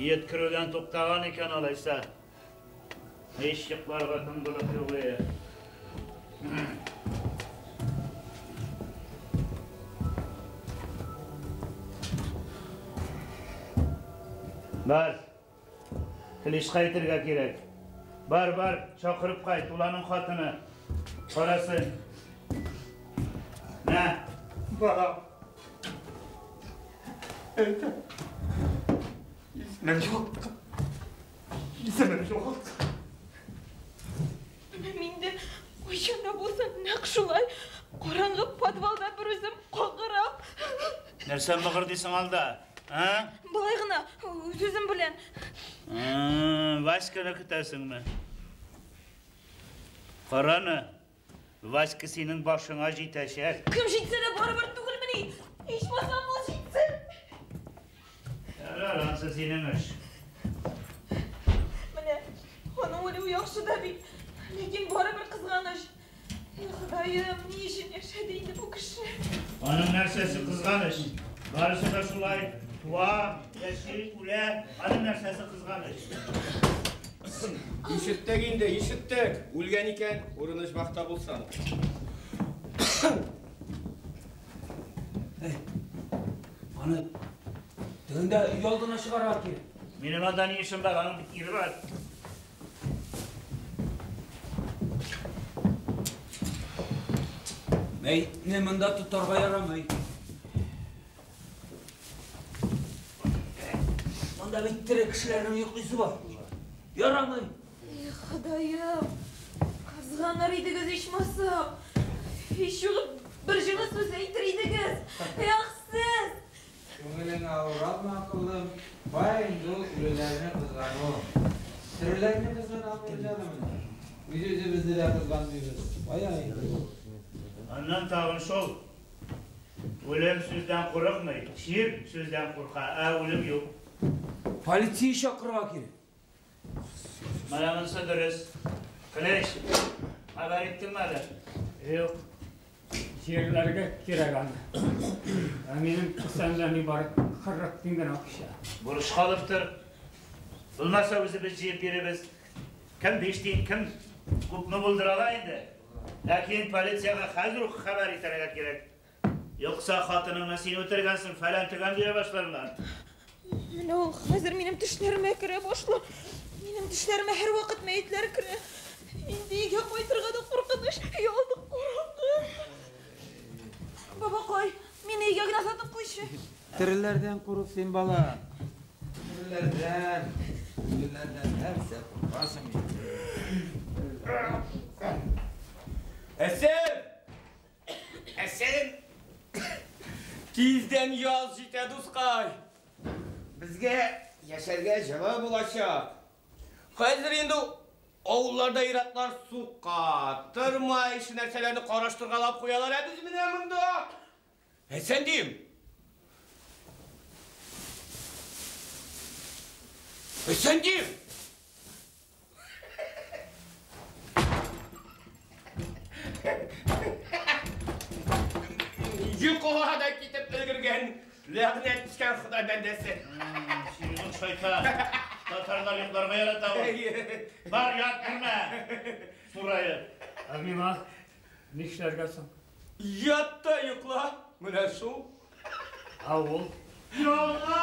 Йөткерүдән туктаган икән алайса. Һич йокларга тынгылык юк ие. Бар. Клишка әйтергә кирәк. Бар, бар, чакырып кайт, ул аның хатыны. Карасын. Мә. Барам. Әйтәм. Исемем югалттым. Исемем югалттым. Менә мин дә кайчан да булса нәкъ шулай караңгы подвалда бер үзем каңгырап. Нәрсә мыгырдыйсың алда? А? Болай гына, үз-үзем белән. Васьканы көтәсеңме? Караны, Васька синең башыңа җитәчәк. Кем җитсә дә барыбер түгелмени? Ичмасам ул җитсен. Ярар, ансы синең эш. Менә, аның үлүе яхшы да бит. Ләкин барыбер кызганыч. И Ходаем, ни өчен яшәде инде бу кеше? Аның нәрсәсе кызганыч? Барысы да шулай туа, яши, үлә, аның нәрсәсе кызганыч. Ишеттек инде, ишеттек. Үлгән икән, урыны оҗмахта булсын. Аны тегендә өйалдына чыгарырга кирәк. Минем анда ни эшем бар, аның бит ире бар. Мәетне монда тотарга ярамый. Монда бит тере кешеләрнең йоклыйсы бар. Ярамый. И Ходаем, кызганыр идегез ичмасам. Һич югы бер җылы сүз әйтер идегез. Эх, сез! Күңелеңә авыр алма, акыллым. Кая инде ул үлеләрне кызгану. Тереләрне кызгана алмыйбыз әле менә. Үз-үзебезне дә кызганмыйбыз. Кая инде ул. Аннан тагын шул. Үлем сүздән курыкмый, чир сүздән курка, ә үлем юк. Полиция чакырырга кирәк. Менә монысы дөрес. Кылыч, хәбәр иттеңме әле? Юк. Җирләргә кирәк аны. Ә минем кесәмдә нибары 40 тиен генә акча. Бурычка алып тор. Булмаса үзебез җыеп бирербез. Кем 5 тиен, кем күпме булдыра ала инде. Ләкин полициягә хәзер үк хәбәр итәргә кирәк. Юкса хатыныңны син үтергәнсең, фәлән төгән дия башларлар. Менә ул хәзер минем төшләремә керә башлар. Минем төшләремә һәрвакыт мәетләр керә. Инде өйгә кайтырга да куркыныч, өйалды караңгы. Бабакай, мине өйгә генә озатып куйчы. Тереләрдән курык син, бала. Тереләрдән. Үлеләрдән нәрсә куркасың инде? Әсән! Әсән! Тиздән яз җитә, дускай. Безгә яшәргә җылы булачак. Хәзер инде авылларда ир-атлар сука, тырма ише нәрсәләрне караштыргалап куялар, ә без менә монда. Әсән дим. Әсән дим. Йокыга да китеп өлгергән, ләгънәт төшкән Ходай бәндәсе. Синең шайтан. Татарлар йокларга ярата ул. Бар, ят, кермә. Сураеп. Ә миңа нишләргә соң? Ят та йокла. Менә шул. Ә ул? Юлга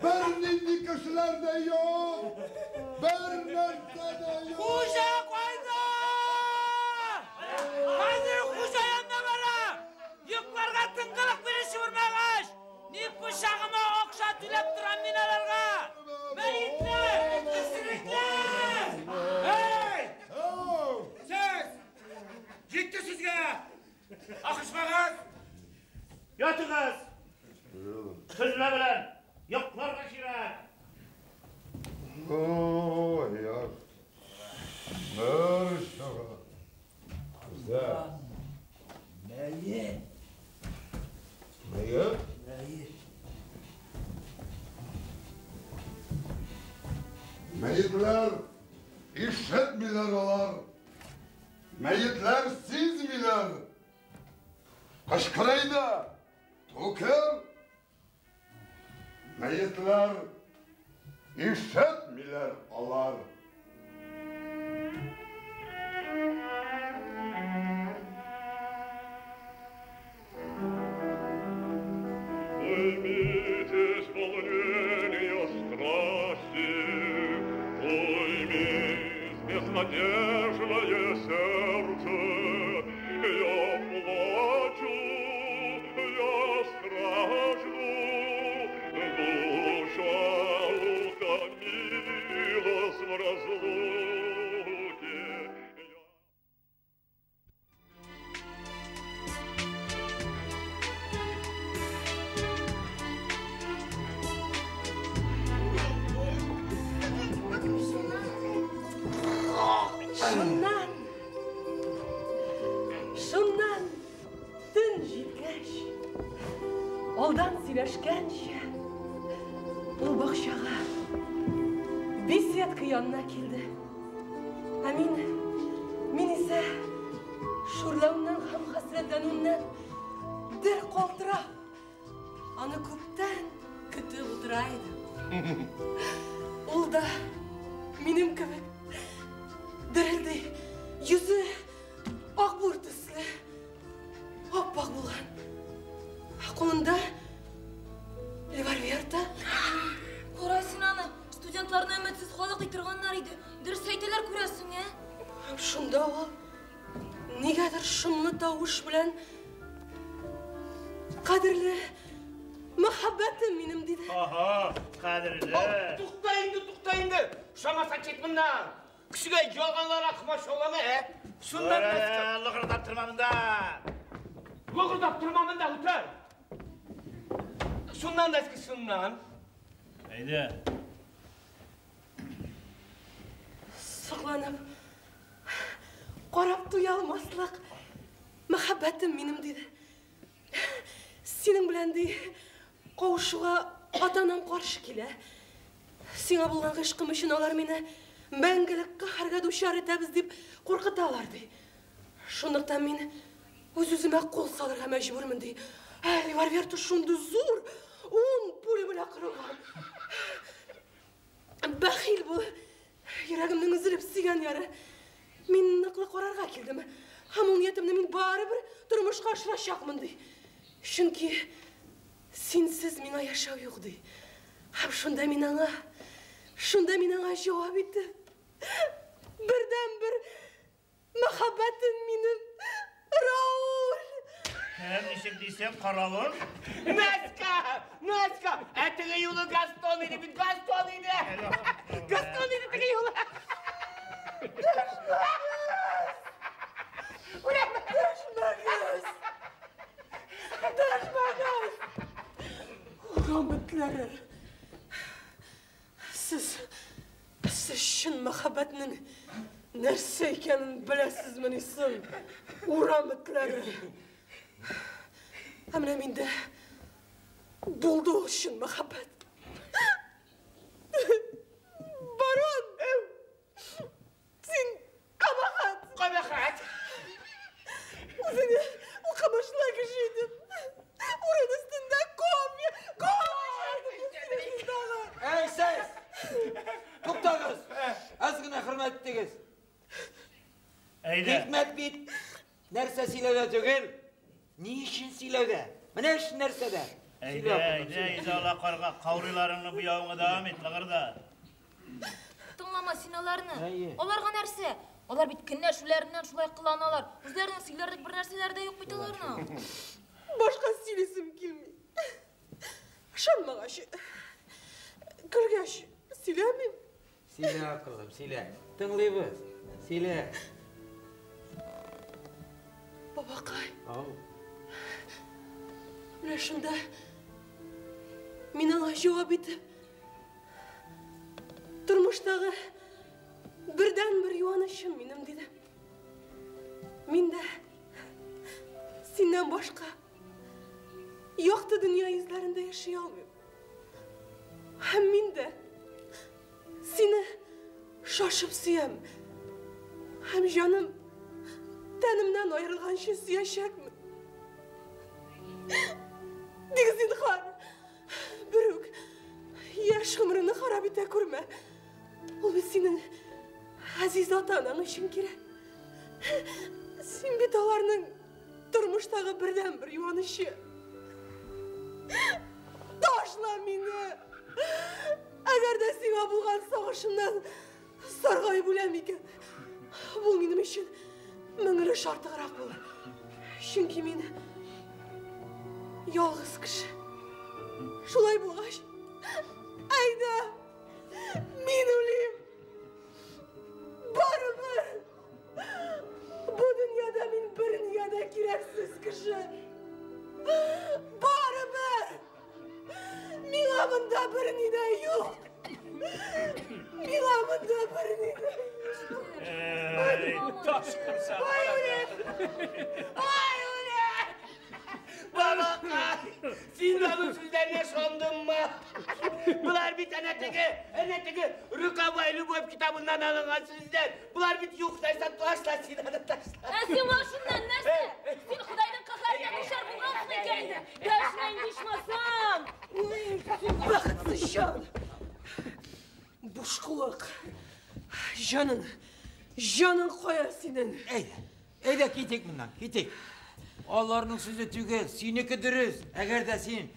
Бернинди кешеләр дә юк, бер нәрсә дә юк. Хуҗа кайда? Хәзер хуҗа янына барам. Йокларга тынгылык бирүче булмагач, ни пычагыма акча түләп торам мин аларга. Мәетләр, исерекләр! Эй! Сез! Җитте сезгә! Ахышмагыз! Ятыгыз! Төнлә белән йокларга кирәк. Ой, я. Бер чага. Күзә. Мәет. Мәет? Мәет. Мәетләр ишетмиләр алар. Мәетләр сизмиләр. Кычкырайда, түкер. Мәетләр ишетмиләр алар. Поймитесь волнения страсти, поймись безнадежное сердце, я плачу, я стражду, душа утомилась в разлуке. Сөйләшкәнчә, ул бакчага, беседка янына килде. Ә мин, мин исә шүрләүемнән һәм хәсрәтләнүемнән дер калтырап, аны күптән көтеп утыра идем. Ул да минем кебек дерелди, йөзе акбур төсле, ап-ак булган. Ә кулында револьвер та. Кара син аны, студентларны өметсез халык итергәннәр иде. Дөрес әйтәләр күрәсең, ә? Һәм шунда ул нигәдер шомлы тавыш белән кадерле мәхәббәтем минем диде. Ага, кадерле. Тукта инде, тукта инде. Ошамаса кит моннан. Кешегә ялганларга комачаулама, ә? Шуннан нәрсә? Лыгырдап торма монда. Лыгырдап торма монда, утыр. Шуннан нәрсә, шуннан? Әйдә. Сокланып, карап туя алмаслык мәхәббәтем минем диде. Синең белән ди кавышуга ата-анам каршы килә. Сиңа булган гыйшкым өчен алар мине мәңгелек каһәргә дучар итәбез дип куркыталар ди. Шунлыктан мин үз-үземә кул салырга мәҗбүрмен ди. Ә револьвер шундый зур, 10 пуля белән корылган. Бәхил бул, йөрәгемнең өзелеп сөйгән яры. Мин ныклы карарга килдем. Һәм ул ниятемне мин барыбер тормышка ашырачакмын ди. Чөнки синсез миңа яшәү юк ди. Һәм шунда мин аңа, шунда мин аңа җавап иттем. Бердән-бер мәхәббәтем минем, Рауль! Кем ничек дисең, каравыл? Наська! Наська! Ә теге юлы Гастон иде бит, Гастон иде! Гастон иде теге юлы! Дәшмәгез! Дәшмәгез! Урам этләре! Сез, сез чын мәхәббәтнең нәрсә икәнен беләсезмени соң? Урам этләре! Ә менә миндә булды ул чын мәхәббәт. Барон! Син кабахат! Кабахат! Үзеңә укымышлы кеше идем. Урын өстендә кофе, кофе эчәрдем. Әй, сез! Туктагыз! Аз гына хөрмәт итегез. Әйдә. Хикмәт бит нәрсә сөйләүдә түгел, ни өчен сөйләүдә. Менә эш нәрсәдә. Әйдә, әйдә, әйдә, ала карга, каурыйларыңны буявыңа дәвам ит, лыгырда. Тыңлама син аларны. Әйе. Аларга нәрсә? Алар бит көнләшүләреннән шулай кыланалар. Үзләренең сөйләрлек бер нәрсәләре дә юк бит аларның. Башка сөйлисем килми. Ышанмагач, көлгәч, сөйләмим. Сөйлә, акыллым, сөйлә. Тыңлыйбыз. Сөйлә. Бабакай, Ау. менә шунда мин аңа җавап итеп, тормыштагы бердән-бер юанычым минем диде. Мин дә синнән башка якты дөнья йөзләрендә яши алмыйм. Һәм мин дә сине шашып сөям. Һәм җаным тәнемнән аерылганчы сөячәкмен. Тик зинһар, берүк яшь гомереңне харап итә күрмә. Ул бит синең газиз ата-анаң өчен кирәк. Син бит аларның тормыштагы бердән-бер юанычы. Ташла мине! Әгәр дә сиңа булган сагышымнан саргаеп үләм икән, бу минем өчен мең өлеш артыграк булыр. Чөнки мин ялгыз кеше. Шулай булгач, әйдә, мин үлим. Барыбер бу дөньяда мин бернигә дә кирәксез кеше. Барыбер миңа монда берни дә юк. Миңа монда берни дә юк. Эй, Таш кырса. Ай, үлем! Ай, үлем! Бабакай, син аның сүзләренә ышандыңмы? Болар бит әнә теге Рукавая любовь китабыннан алынган сүзләр. Болар бит юк нәрсә, ташла син аны, ташла. Ә сиңа шуннан нәрсә? Син Ходайның каһәренә дучар булгансың икән инде. Дәшмә инде ичмасам. Бәхетсез җан. Буш куык. Җаның, җаның кая синең? Әйдә, әйдә китик моннан, китик. Аларның сүзе түгел, синеке дөрес. Әгәр дә син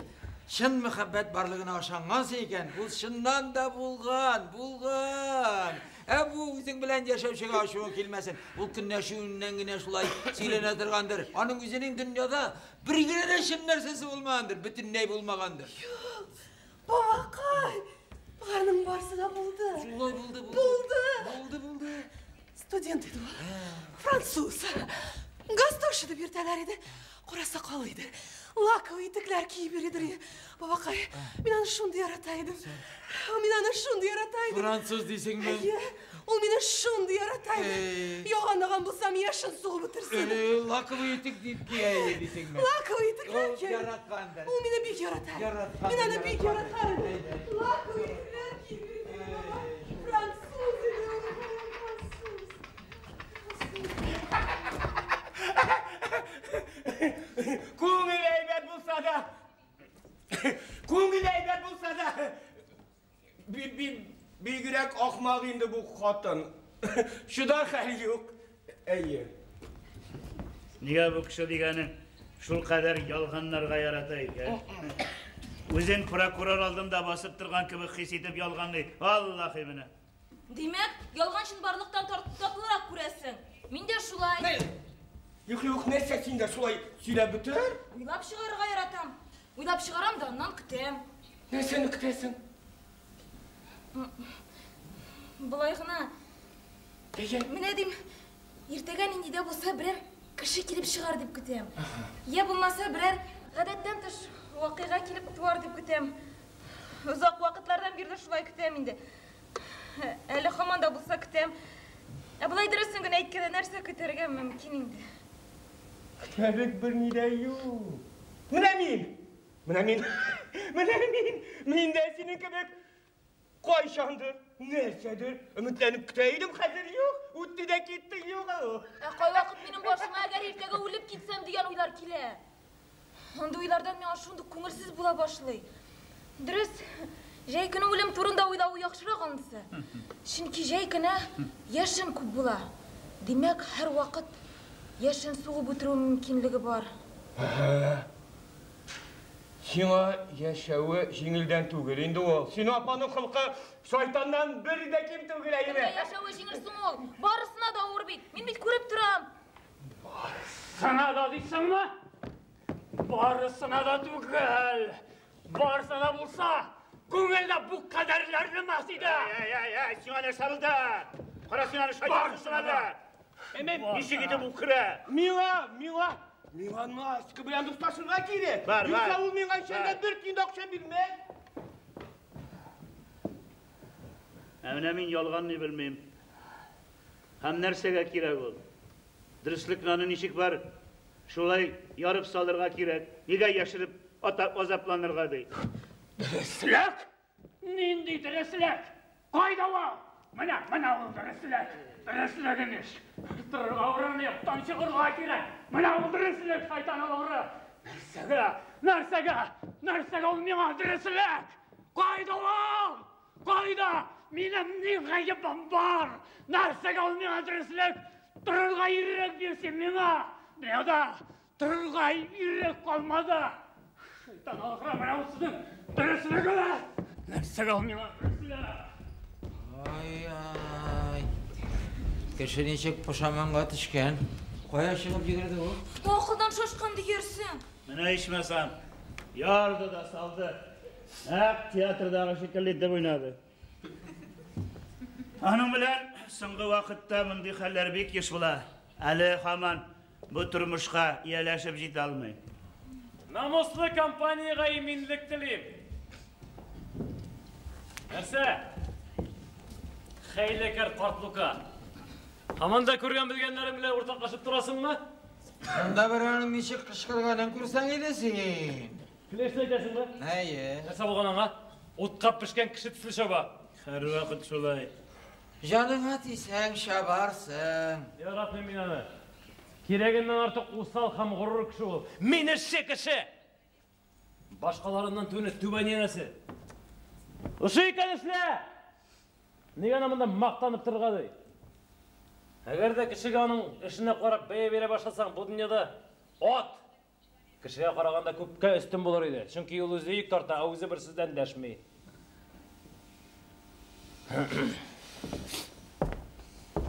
чын мәхәббәт барлыгына ышангансың икән, ул чыннан да булган, булган. Ә бу үзең белән яшәүчегә ачуың килмәсен. Ул көнләшүеннән генә шулай сөйләнә торгандыр. Аның үзенең дөньяда бер генә дә чын нәрсәсе булмагандыр, бөтенләй булмагандыр. Бабакай, боларның барысы да булды. Шулай булды, булды. Булды, булды. Студент иде ул. Француз. Гастоша дип йөртәләр иде. Кара сакаллы иде. Лаковый итекләр киеп йөри. Бабакай, мин аны шундый ярата идем. Мин аны шундый ярата идем. Француз дисеңме? Әйе, ул мине шундый ярата иде. Ялганлаган булсам, яшен сугып үтерсен. Лаковый итек дип кия иде дисеңме? Лаковый итекләр Ул кия. яраткандыр. Ул мине бик ярата. Яраткандыр, Мин аны бик яраткандыр. ярата идем. Лаковый итекләр киеп йөри. Француз иде ул, француз. Күңел әйбәт булса да, күңел әйбәт булса да, бигрәк ахмак инде бу хатын. Чыдар хәл юк. Әйе. Нигә бу кеше дигәнең шул кадәр ялганнарга ярата икән? Үзен прокурор алдында басып торган кебек хис итеп ялганлый. Аллаһы менә. Димәк, ялган чынбарлыктан татлырак күрәсең. Мин дә шулай. Юк, юк, нәрсә син дә шулай сөйләп бетер? Уйлап чыгарырга яратам. Уйлап чыгарам да аннан көтәм. Нәрсәне көтәсең? Болай гына. Менә дим, иртәгә нинди дә булса берәр кеше килеп чыгар дип көтәм. Я булмаса берәр гадәттән тыш вакыйга килеп туар дип көтәм. Озак вакытлардан бирле шулай көтәм инде. Әле һаман да булса көтәм. Ә болай дөресен генә әйткәндә нәрсә көтәргә мөмкин инде? Көтәрлек берни дә юк. Менә мин! Менә мин! Менә мин! Мин дә синең кебек кайчандыр, нәрсәдер өметләнеп көтә идем, хәзер юк. Үтте дә китте, юк ул. Ә кайвакыт минем башыма әгәр иртәгә үлеп китсәм дигән уйлар килә. Андый уйлардан миңа шундук күңелсез була башлый. Дөрес, җәй көне үлем турында уйлавы яхшырак анысы. Чөнки җәй көне яшен күп була. Димәк, һәр вакыт яшен сугып үтерү мөмкинлеге бар. Сиңа яшәве җиңелдән түгел инде ул. Син апаның холкы шайтаннан бер дә ким түгел, әйеме? Кемгә яшәве җиңел соң ул? Барысына да авыр бит. Мин бит күреп торам. Барысына да дисеңме? Барысына да түгел. Барысына да булса, күңелдә бу кадәрләрнемәс иде. Әй, әй, әй, сиңа нәрсә булды? Кара син аны шайтан сынады. Ничек итеп үкерә? Миңа, миңа, миңа Настя белән дуслашырга кирәк. Бар, бар. Юкса ул миңа ишәндә бер тиен дә акча бирмәс. Ә менә мин ялганны белмим. Һәм нәрсәгә кирәк ул? Дөреслекне аны ничек бар, шулай ярып салырга кирәк. Нигә яшереп азапланырга ди? Дөреслек? Нинди дөреслек? Кайда ул? Менә, менә ул дөреслек. Дөреслек имеш. Торырга урын юк, тончыгырга кирәк. Менә ул дөреслек, шайтан алгыры. Нәрсәгә? Нәрсәгә? Нәрсәгә ул миңа дөреслек? Кайда ул? Кайда? Минем ни гаебем бар? Нәрсәгә ул миңа дөреслек? Торырга ирек бирсен миңа. Дөньяда торырга ирек калмады. Шайтан алгыры, менә ул сезнең дөреслегегез. Нәрсәгә ул миңа дөреслек? Ай-ай. Кеше ничек пошаманга төшкән. Кая чыгып йөгерде ул? Акылдан шашкан диярсең. Менә ичмасам, ярды да салды. Нәкъ театрдагы шикелле итеп уйнады. Аның белән соңгы вакытта мондый хәлләр бик еш була. Әле һаман бу тормышка ияләшеп җитә алмый. Намуслы компаниягә иминлек телим. Нәрсә? Хәйләкәр карт Лука. Һаман да күргән белгәннәрең белән уртаклашып торасыңмы? Монда берәүнең ничек кычкырганын күрсәң иде син. Клешне әйтәсеңме? Әйе. Нәрсә булган аңа? Утка пешкән кеше төсле чаба. Һәрвакыт шулай. Җаныңа тисәң чабарсың. Яратмыйм мин аны. Кирәгеннән артык усал һәм горур кеше ул. Мин эшче кеше! Башкаларыннан түне түбән янәсе. Ошый икән эшлә! Нигә аны монда мактанып торырга ди? Әгәр дә кешегә аның эшенә карап бәя бирә башласаң, бу дөньяда ат кешегә караганда күпкә өстен булыр иде. Чөнки ул үзе йөк тарта, ә үзе бер сүз дә эндәшми.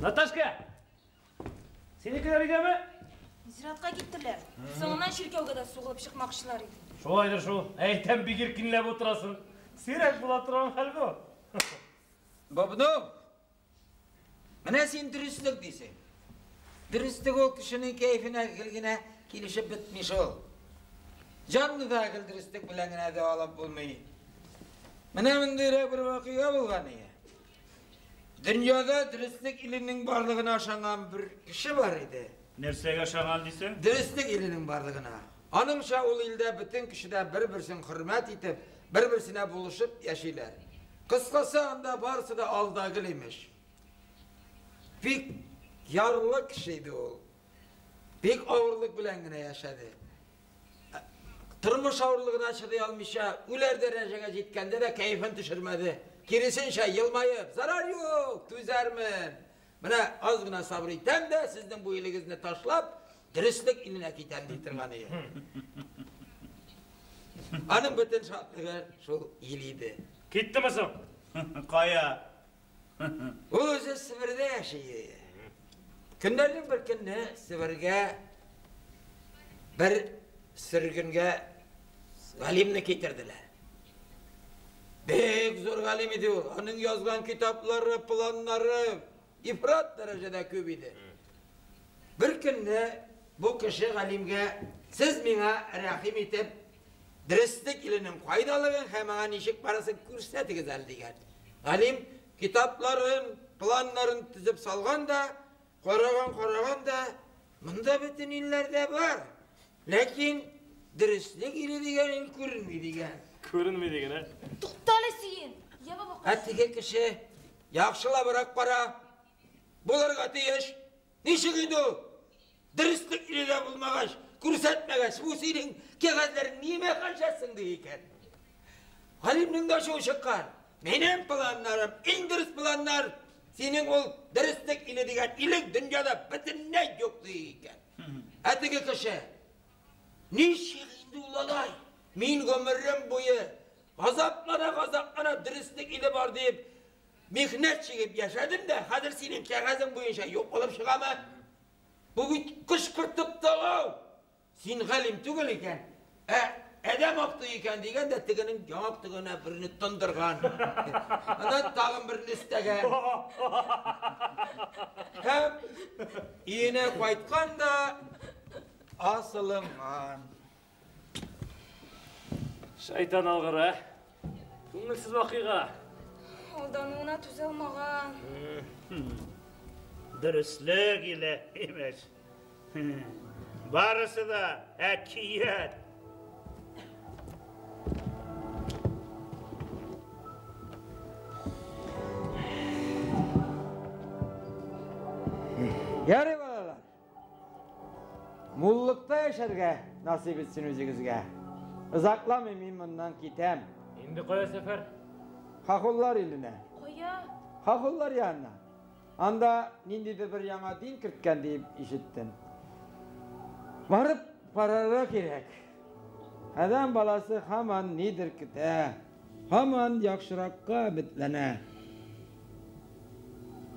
Наташка! Синекеләр өйдәме? Зиратка киттеләр. Соңыннан чиркәүгә дә сугылып чыкмакчылар иде. Шулайдыр шул. Әйтәм, бик иркенләп утырасың. Сирәк була торган хәл бу. Бобнов! Менә син дөреслек дисең. Дөреслек ул кешенең кәефенә гел генә килешеп бетми шул. Җанны да гел дөреслек белән генә дәвалап булмый. Менә мондыйрак бер вакыйга булган иде. Дөньяда дөреслек иленең барлыгына ышанган бер кеше бар иде. Нәрсәгә ышанган дисең? Дөреслек иленең барлыгына. Аныңча ул илдә бөтен кеше дә бер-берсен хөрмәт итеп, бер-берсенә булышып яшиләр. Кыскасы, анда барысы да алда гел имеш. Бик ярлы кеше иде ул. Бик авырлык белән генә яшәде. Тормыш авырлыгына чыдый алмыйча, үләр дәрәҗәгә җиткәндә дә кәефен төшермәде. Киресенчә, елмаеп, зарар юк, түзәрмен. Менә аз гына сабыр итәм дә, сезнең бу илегезне ташлап, дөреслек иленә китәм ди торган иде. Аның бөтен шатлыгы шул ил иде. Киттеме соң? Кая? Ул үзе Себердә яши. Көннәрнең бер көнне Себергә бер сөргенгә галимне китерделәр. Бик зур галим иде ул. Аның язган китаплары, планнары ифрат дәрәҗәдә күп иде. Бер көнне бу кеше галимгә, сез миңа рәхим итеп, дөреслек иленең кайдалыгын һәм аңа ничек барасын күрсәтегез әле дигән. Галим китапларын, планнарын төзеп салган да, караган-караган да, монда бөтен илләрдә бар. Ләкин дөреслек иле дигән ил күренми дигән. Күренми дигән, ә? Туктале син! Я бабакай. Ә теге кеше яхшылабрак кара. Булырга тиеш. Ничек инде ул? Дөреслек иле дә булмагач, күрсәтмәгәч, бу синең кәгазьләрең нимә канчасың ди икән. Галимнең дә ачуы чыккан. Минем планнарым иң дөрес планнар. Синең ул дөреслек иле дигән илең дөньяда бөтенләй юк ди икән. Ә теге кеше, ничек инде ул алай? Мин гомерем буе газаплана-газаплана дөреслек иле бар дип михнәт чигеп яшәдем дә, хәзер синең кәгазең буенча юк булып чыгамы? Бу бит кычкыртып талау. Син галим түгел икән, ә адәм актыгы икән дигән дә тегенең яңак тегенә берне тондырган. Аннан тагын берне өстәгән. Һәм өенә кайткан да асылынган. Шайтан алгыр, ә? Күңелсез вакыйга. Алдануына түзә алмаган. Дөреслек иле, имеш. Барысы да әкият. Ярый, балалар. Муллыкта яшәргә насыйп итсен үзегезгә. Озакламый мин моннан китәм. Инде кая сәфәр? Хохоллар иленә. Кая? Хохоллар янына. Анда ниндидер бер яңа дин керткән дип ишеттем. Барып карарга кирәк. Адәм баласы һаман нидер көтә, һаман яхшыракка өметләнә.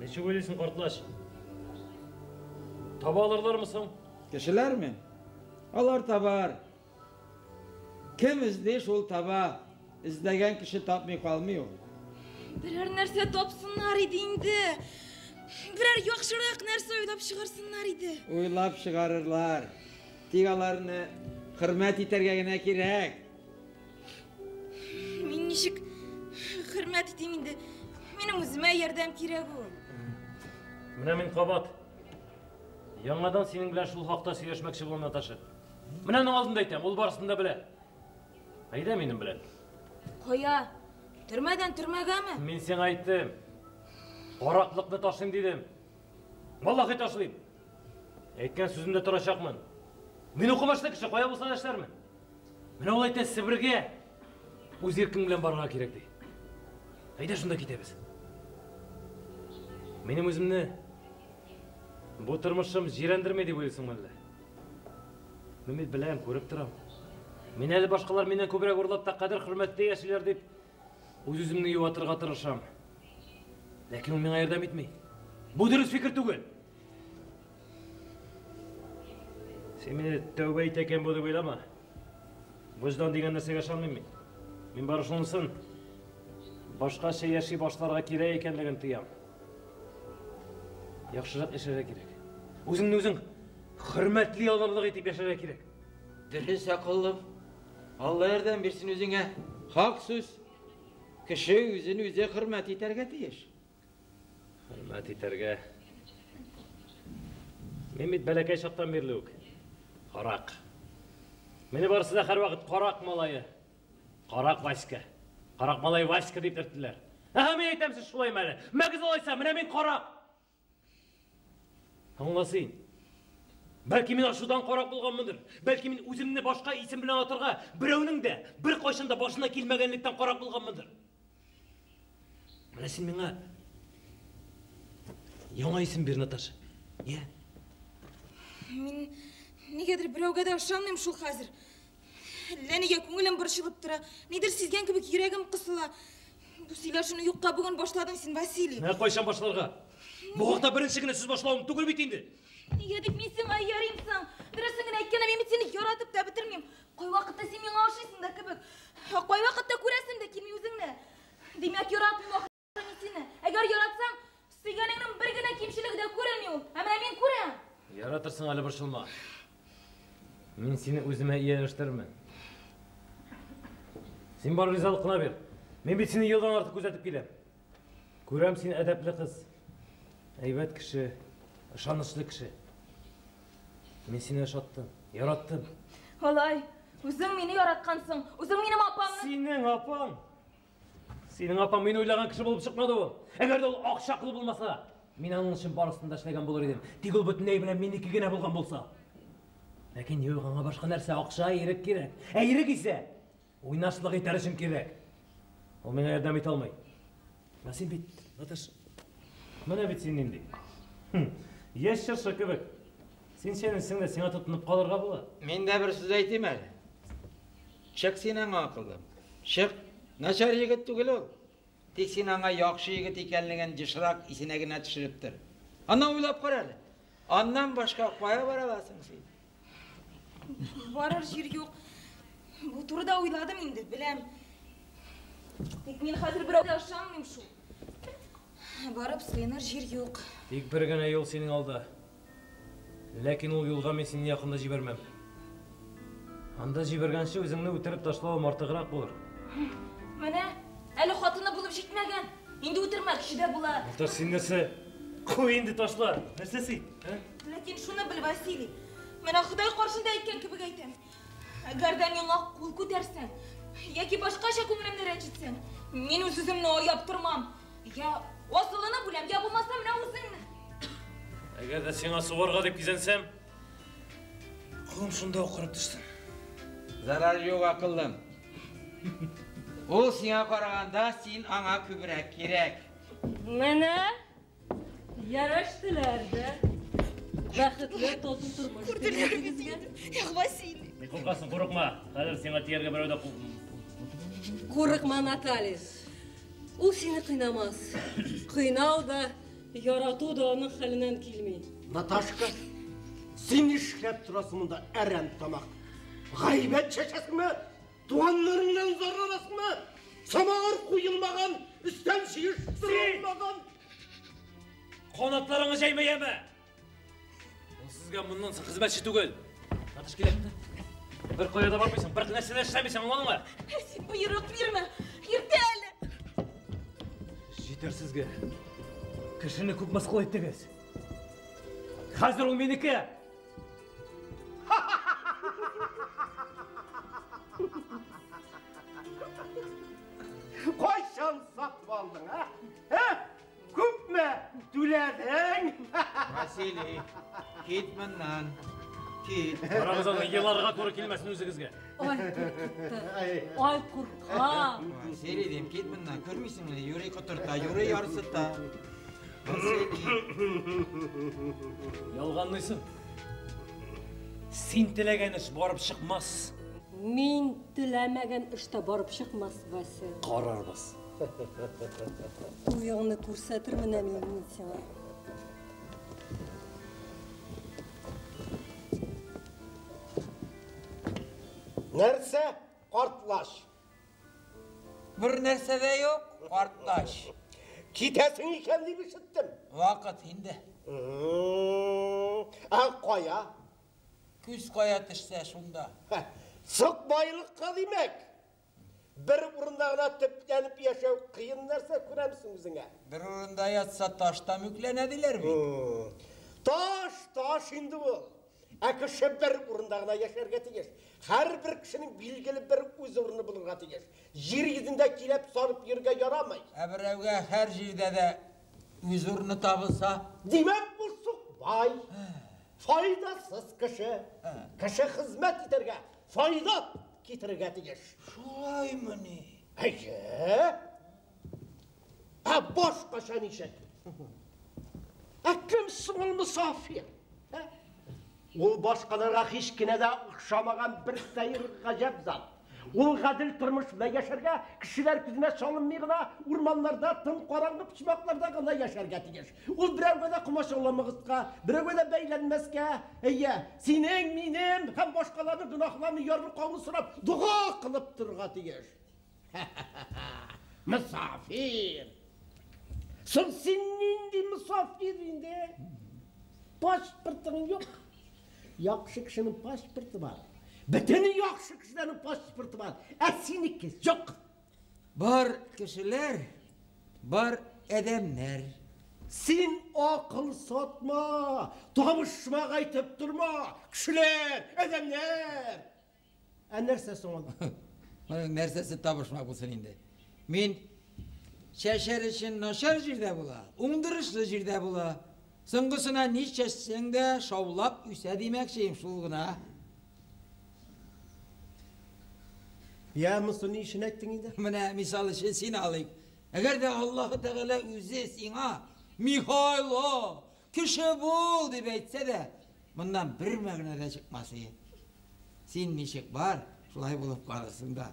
Ничек уйлыйсың, картлач? Таба алырлармы соң? Кешеләрме? Алар табар. Кем эзли, шул таба. Эзләгән кеше тапмый калмый ул. Берәр нәрсә тапсыннар иде инде. Берәр яхшырак нәрсә уйлап чыгарсыннар иде. Уйлап чыгарырлар. Тик аларны хөрмәт итәргә генә кирәк. Мин ничек хөрмәт итим инде? Минем үземә ярдәм кирәк ул. Менә мин кабат. Яңадан синең белән шул хакта сөйләшмәкче булам, Наташа. Менә аның алдында әйтәм, ул барысын да белә. Әйдә минем белән. Кая? Төрмәдән төрмәгәме? Мин сиңа әйттем. Караклыкны ташлыйм дидем. Валлахи ташлыйм. Әйткән сүземдә торачакмын. Мин укымышлы кеше, кая булса да эшләрмен. Менә ул әйтә, Себергә үз иркең белән барырга кирәк ди. Әйдә шунда китәбез. Минем үземне бу тормышым җирәндерми дип уйлыйсыңмы әллә? Мин бит беләм, күреп торам. Мин әле башкалар миннән күбрәк урлап та кадер-хөрмәттә яшиләр дип үз-үземне юатырга тырышам. Ләкин ул миңа ярдәм итми. Бу дөрес фикер түгел. Син мине тәүбә итә икән бу дип уйлама. Вөҗдан дигән нәрсәгә ышанмыйм мин. Мин бары шунысын башкача яши башларга кирәк икәнлеген тоям. Яхшырак яшәргә кирәк. Үзеңне үзең хөрмәтли алырлык итеп яшәргә кирәк. Дөрес, акыллым. Алла ярдәм бирсен үзеңә. Хак сүз. Кеше үзен үзе хөрмәт итәргә тиеш. Хөрмәт итәргә. Мин бит бәләкәй чактан бирле үк карак. Мине барысы да һәрвакыт карак малае, карак Васька, карак малай Васька дип йөрттеләр. Әһә, мин әйтәм, сез шулаймы әле? Мәгез алайса, менә мин карак. Аңла син. Бәлки мин ачудан карак булганмындыр. Бәлки мин үземне башка исем белән атарга берәүнең дә беркайчан да башына килмәгәнлектән карак булганмындыр. Менә син миңа яңа исем бир, Наташа. Я. Мин нигәдер берәүгә дә ышанмыйм шул хәзер. Әллә нигә күңелем борчылып тора. Нидер сизгән кебек йөрәгем кысыла. Бу сөйләшүне юкка бүген башладың син, Василий. Менә кайчан башларга? Бу хакта беренче генә сүз башлавым түгел бит инде. Нигә дип мин сиңа ярыйм соң? Дөресен генә әйткәндә, мин бит сине яратып та бетермим. Кайвакытта син миңа ошыйсың да кебек. Ә кайвакытта күрәсем дә килми үзеңне. Димәк, яратмыйм ахры мин сине. Әгәр яратсаң, сөйгәнеңнең бер генә кимчелеге дә күренми ул. Ә менә мин күрәм. Яратырсың әле, борчылма. Мин сине үземә ияләштерермен. Син бар ризалык кына бир. Мин бит сине елдан артык күзәтеп киләм. Күрәм, син әдәпле кыз. Әйбәт кеше, ышанычлы кеше. Мин сине ошаттым, яраттым. Алай, үзең мине яраткансың. Үзең минем апамны. Синең апаң. Синең апаң мин уйлаган кеше булып чыкмады ул. Әгәр дә ул акча кылы булмаса, мин аның өчен барысын да эшләгән булыр идем. Тик ул бөтенләй белән минеке генә булган булса. Ләкин юк, аңа башка нәрсә, акча, ирек кирәк. Ә ирек исә уйнашлык итәр өчен кирәк. Ул миңа ярдәм итә алмый. Ә син бит, Наташа, менә бит син нинди. Яшь чыршы кебек. Син чәнелсең дә, сиңа тотынып калырга була. Мин дә бер сүз әйтим әле. Чык син аңа, акыллым. Чык. Начар егет түгел ул. Тик син аңа яхшы егет икәнлеген ешрак исенә генә төшереп тор. Аннан уйлап кара әле. Аннан башка кая бара аласың син? Барыр җир юк. Бу турыда уйладым инде, беләм. Тик мин хәзер берәүгә ышанмыйм шул. Барып сыеныр җир юк. Тик бер генә юл синең алда. Ләкин ул юлга мин сине якын да җибәрмәм. Анда җибәргәнче үзеңне үтереп ташлавым артыграк булыр. Менә, әле хатыны булып җитмәгән. Инде үтермәкче дә була. Наташ, син нәрсә? Куй инде ташла. Нәрсә син? Ә? Ләкин шуны бел, Василий. Менә Ходай каршында әйткән кебек әйтәм. Әгәр дә миңа кул күтәрсәң, яки башкача күңелемне рәнҗетсәң, мин үз-үземне аяп тормам. Я асылынып үләм, я булмаса менә үзеңне. Әгәр дә сиңа сугарга дип кизәнсәм, кулым шунда ук корып төшсен. Зарар юк, акыллым. Ул сиңа караганда, син аңа күбрәк кирәк. Менә ярәштеләр дә. Бәхетле тату тормыш. Күрделәр бит инде. Эх, Василий. Ни куркасың, курыкма. Хәзер сиңа тияргә берәү дә кул. Курыкма, Наталья. Ул сине кыйнамас. Кыйнау да, ярату да аның хәленнән килми. Наташка, син нишләп торасың монда, әрәм тамак? Гайбәт чәчәсеңме? Туганнарыңнан зарланасыңмы? Самавыр куелмаган, өстәл җыештырылмаган. Канатларыңны җәймә, яме! Ул сезгә моннан соң хезмәтче түгел. Наташ, килә. Бер кая да бармыйсың, бер нәрсә дә эшләмисең, аңладыңмы? Син боерык бирмә. Иртә әле. Җитәр сезгә. Кешене күп мыскыл иттегез. Хәзер ул минеке. Кайчан сатып алдың, а? Ә? Күпме түләдең? Василий, кит моннан. Кит. Карагыз аны, еларга туры килмәсен үзегезгә. Ай, куркытты. Ай, куркам. Василий дим, кит моннан. Күрмисеңме? Юри котырта, юри ярсыта. Василий. Ялганлыйсың. Син теләгән эш барып чыкмас. Мин теләмәгән эш тә барып чыкмас, Вася. Карарбыз. Туеңны күрсәтермен ә мин сиңа. Нәрсә, картлач? Бер нәрсә дә юк, картлач. Китәсең икән дип ишеттем. Вакыт инде. Ә кая? Күз кая төшсә шунда. Сукбайлыкка димәк. Бер урында гына төпләнеп яшәү кыен нәрсә күрәмсең үзеңә. Бер урында ятса таш та мүкләнә диләр бит. Таш, таш инде ул. Ә кеше бер урында гына яшәргә тиеш. Һәрбер кешенең билгеле бер үз урыны булырга тиеш. Җир йөзендә киләп сарып йөрергә ярамый. Ә берәүгә һәр җирдә дә үз урыны табылса? Димәк, ул сукбай, файдасыз кеше. Кеше хезмәт итәргә, файда китерергә тиеш. Шулаймыни? Әйе. Ә башкача ничек? Ә кем соң ул мосафир? Ә? Ул башкаларга һич кенә дә охшамаган бер сәер гаҗәп зат. Ул гадел тормыш белән яшәргә, кешеләр күзенә чалынмый гына, урманнарда, тын караңгы почмакларда гына яшәргә тиеш. Ул берәүгә дә комачауламаска, берәүгә дә бәйләнмәскә, әйе, синең, минем һәм башкаларның гөнаһларны ярлыкауны сорап, дога кылып торырга тиеш. Мосафир! Соң син нинди мосафир инде? Паспортың юк. Яхшы кешенең паспорты бар. Бөтен яхшы кешеләрнең паспорты бар. Ә синеке юк. Бар кешеләр, бар адәмнәр. Син акыл сатма, табышмак әйтеп торма. Кешеләр, адәмнәр. Ә нәрсә соң ул? Моның нәрсәсе табышмак булсын инде? Мин чәчәр өчен начар җирдә була, уңдырышлы җирдә була. Соңгысына ни чәчсәң дә шаулап үсә димәкчеем шул гына. Я, монысы ни өчен әйттең инде? Менә мисал өчен син алыйк. Әгәр дә Аллаһы Тәгалә үзе сиңа Михайло, кеше бул дип әйтсә дә, моннан бер мәгънә дә чыкмас иде. Син ничек бар, шулай булып калырсың да.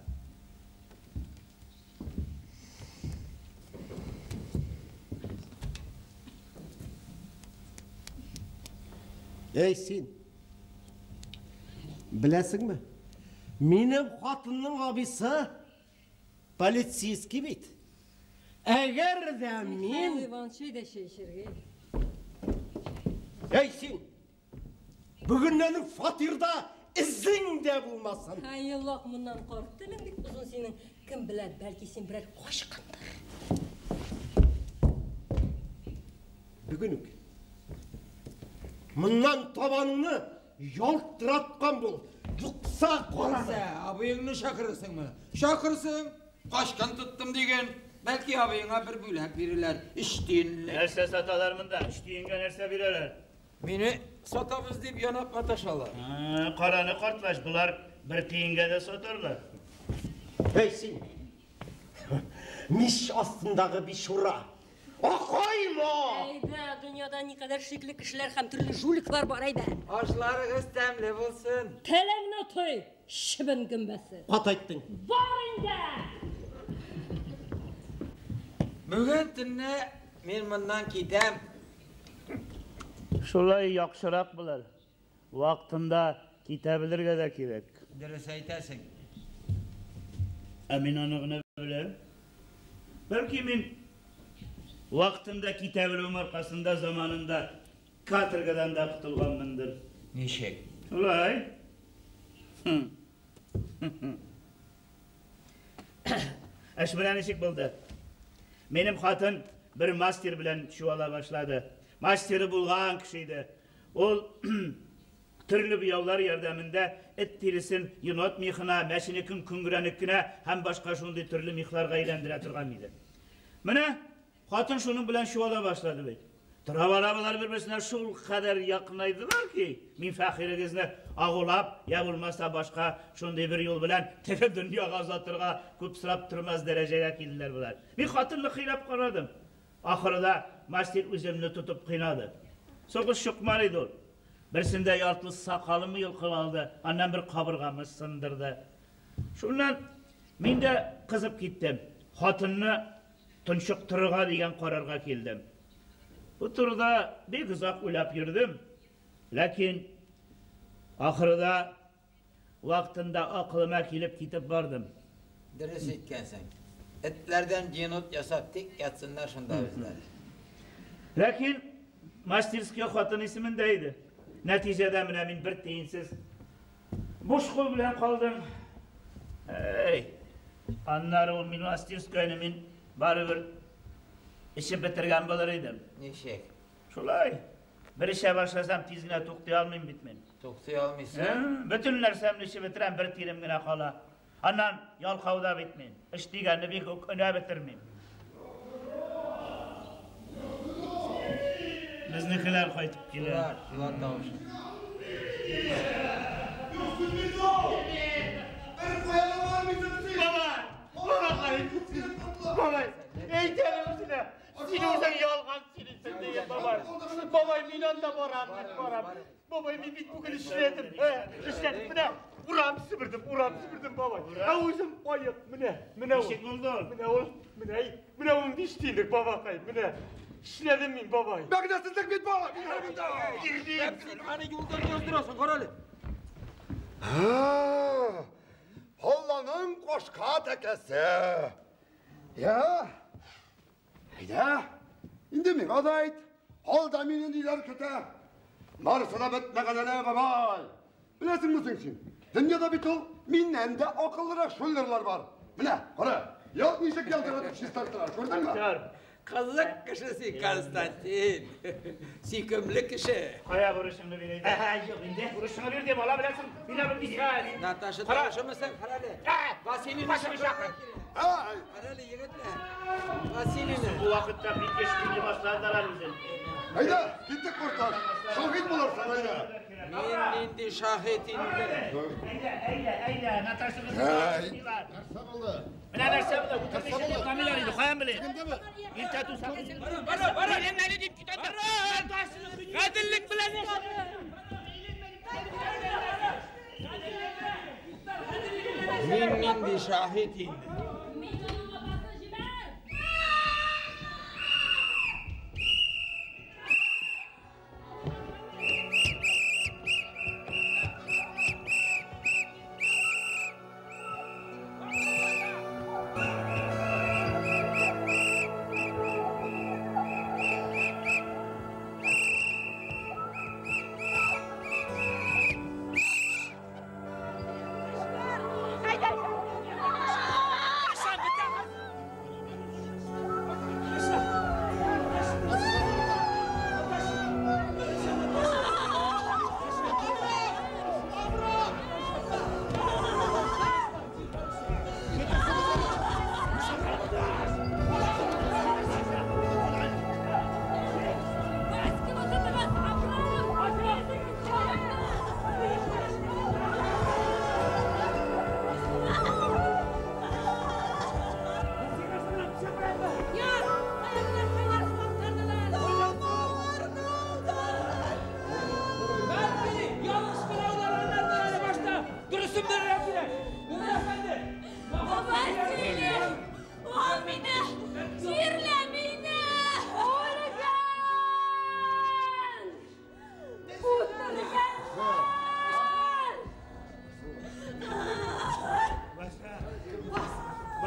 Эй, син! Беләсеңме? Минем хатынның абыйсы полицейский бит. Әгәр дә мин... Михаил Иванович, әйдә чәй эчәргә. Эй, син! Бүгеннән үк фатирда эзең дә булмасын. Ай, Аллаһ, моннан карт телең бик озын синең. Кем белә, бәлки син берәр качкындыр. Бүген үк. Моннан табаныңны ялтыраткан бул. Юкса кара. Нәрсә, абыеңны чакырырсыңмы? Чакырсың, качкын тоттым диген. Бәлки абыеңа бер бүләк бирерләр, өч тиенлек. Нәрсә саталар монда? Өч тиенгә нәрсә бирәләр? Мине сатабыз дип янап маташалар. Караны картлач, болар бер тиенгә дә сатарлар. Эй, син! Мич астындагы бичура! Акайма! Әйдә, дөньяда никадәр шикле кешеләр һәм төрле жуликлар бар, әйдә. Ашларыгыз тәмле булсын. Телеңне тый, чебен гөмбәсе. Кат әйттең. Бар инде! Бүген төнне мин моннан китәм. Шулай яхшырак булыр. Вакытында китә белергә дә кирәк. Дөрес әйтәсең. Ә мин аны гына беләм. Бәлки мин вакытында китә белүем аркасында заманында каторгадан да котылганмындыр. Ничек? Шулай. Эш менә ничек булды. Минем хатын бер мастер белән чуала башлады. Мастеры булган кеше иде. Ул төрле буяулар ярдәмендә эт тиресен енот мехына, мәченекен күңгерәнекенә һәм башка шундый төрле мехларга әйләндерә торган иде. Менә хатын шуның белән чуала башлады бит. Тора-бара болар бер-берсенә шул кадәр якынайдылар ки, мин фәкыйрегезне агулап, я булмаса башка шундый бер юл белән теге дөньяга озатырга күп сорап тормас дәрәҗәгә килделәр болар. Мин хатынны кыйнап карадым. Ахырда мастер үземне тотып кыйнады. Сугыш чукмар иде ул. Берсендә яртылы сакалымны йолкып алды, аннан бер кабыргамны сындырды. Шуннан мин дә кызып киттем. Хатынны тончыктырырга дигән карарга килдем. Бу турыда бик озак уйлап йөрдем. Ләкин ахырда вакытында акылыма килеп китеп бардым. Дөрес иткәнсең. Этләрдән енот ясап тик ятсыннар шунда үзләре. Ләкин мастерский хатын исемендә иде. Нәтиҗәдә менә мин бер тиенсез буш кул белән калдым. Эй, аннары ул мин мастерскойны мин барыбер эчеп бетергән булыр идем. Ничек? Шулай. Бер эчә башласам тиз генә туктый алмыйм бит мин. Туктый алмыйсың? Бөтен нәрсәмне эчеп бетерәм, бер тирем генә кала. Аннан ялкау да бит мин. Эш дигәнне бик үк өнә бетермим. Безнекеләр кайтып килә. Шулар, шулар тавышы. Бабай! Бабай! Әйтәм үзенә! Син үзең ялган сөйлисең дигән бабай. Бабай, мин анда барам, мин барам. Бабай, мин бит бүген эшләдем. Эшләдем, менә урам себердем, урам себердем, бабай. Ә үзем аек, менә, менә ул. Ничек булды ул? Менә ул, менә, менә 15 тиенлек бабакай, менә. Эшләдем мин, бабай. Мәгънәсезлек бит бу! Син аны юлдан яздырасың, кара әле. Алланың кошка тәкәсе. Я, әйдә, инде миңа да әйт. Алда мине ниләр көтә? Барысы да бетмәгән әле, бабай. Беләсеңме соң син? Дөньяда бит ул миннән дә акыллырак шулерлар бар. Менә, кара, ялт ничек ялтыратып чистарттылар, күрдеңме? Кызык кеше син, Константин. Сөйкемле кеше. Кая бурычыңны бир әйдә. Юк инде. Бурычыңны бир дип ала беләсең. Бирә белмисең. Наташа тавышымы син? Кара әле. Василийны чакырырга кирәк. Кара әле, егетләр. Василийны. Бу вакытта бик еш килә башладылар үзен. Әйдә, киттек курташ. Шаһит булырсың, әйдә. Мин нинди шаһит инде. Әйдә, әйдә, әйдә, Наташа. Әй, нәрсә булды? Менә нәрсә булды? Үтермешен камилар иде, каян белә? Иртә туса. Бара, бара. Әйләнмәле дип китә. Гаделлек белән яшә. Мин нинди шаһит инде.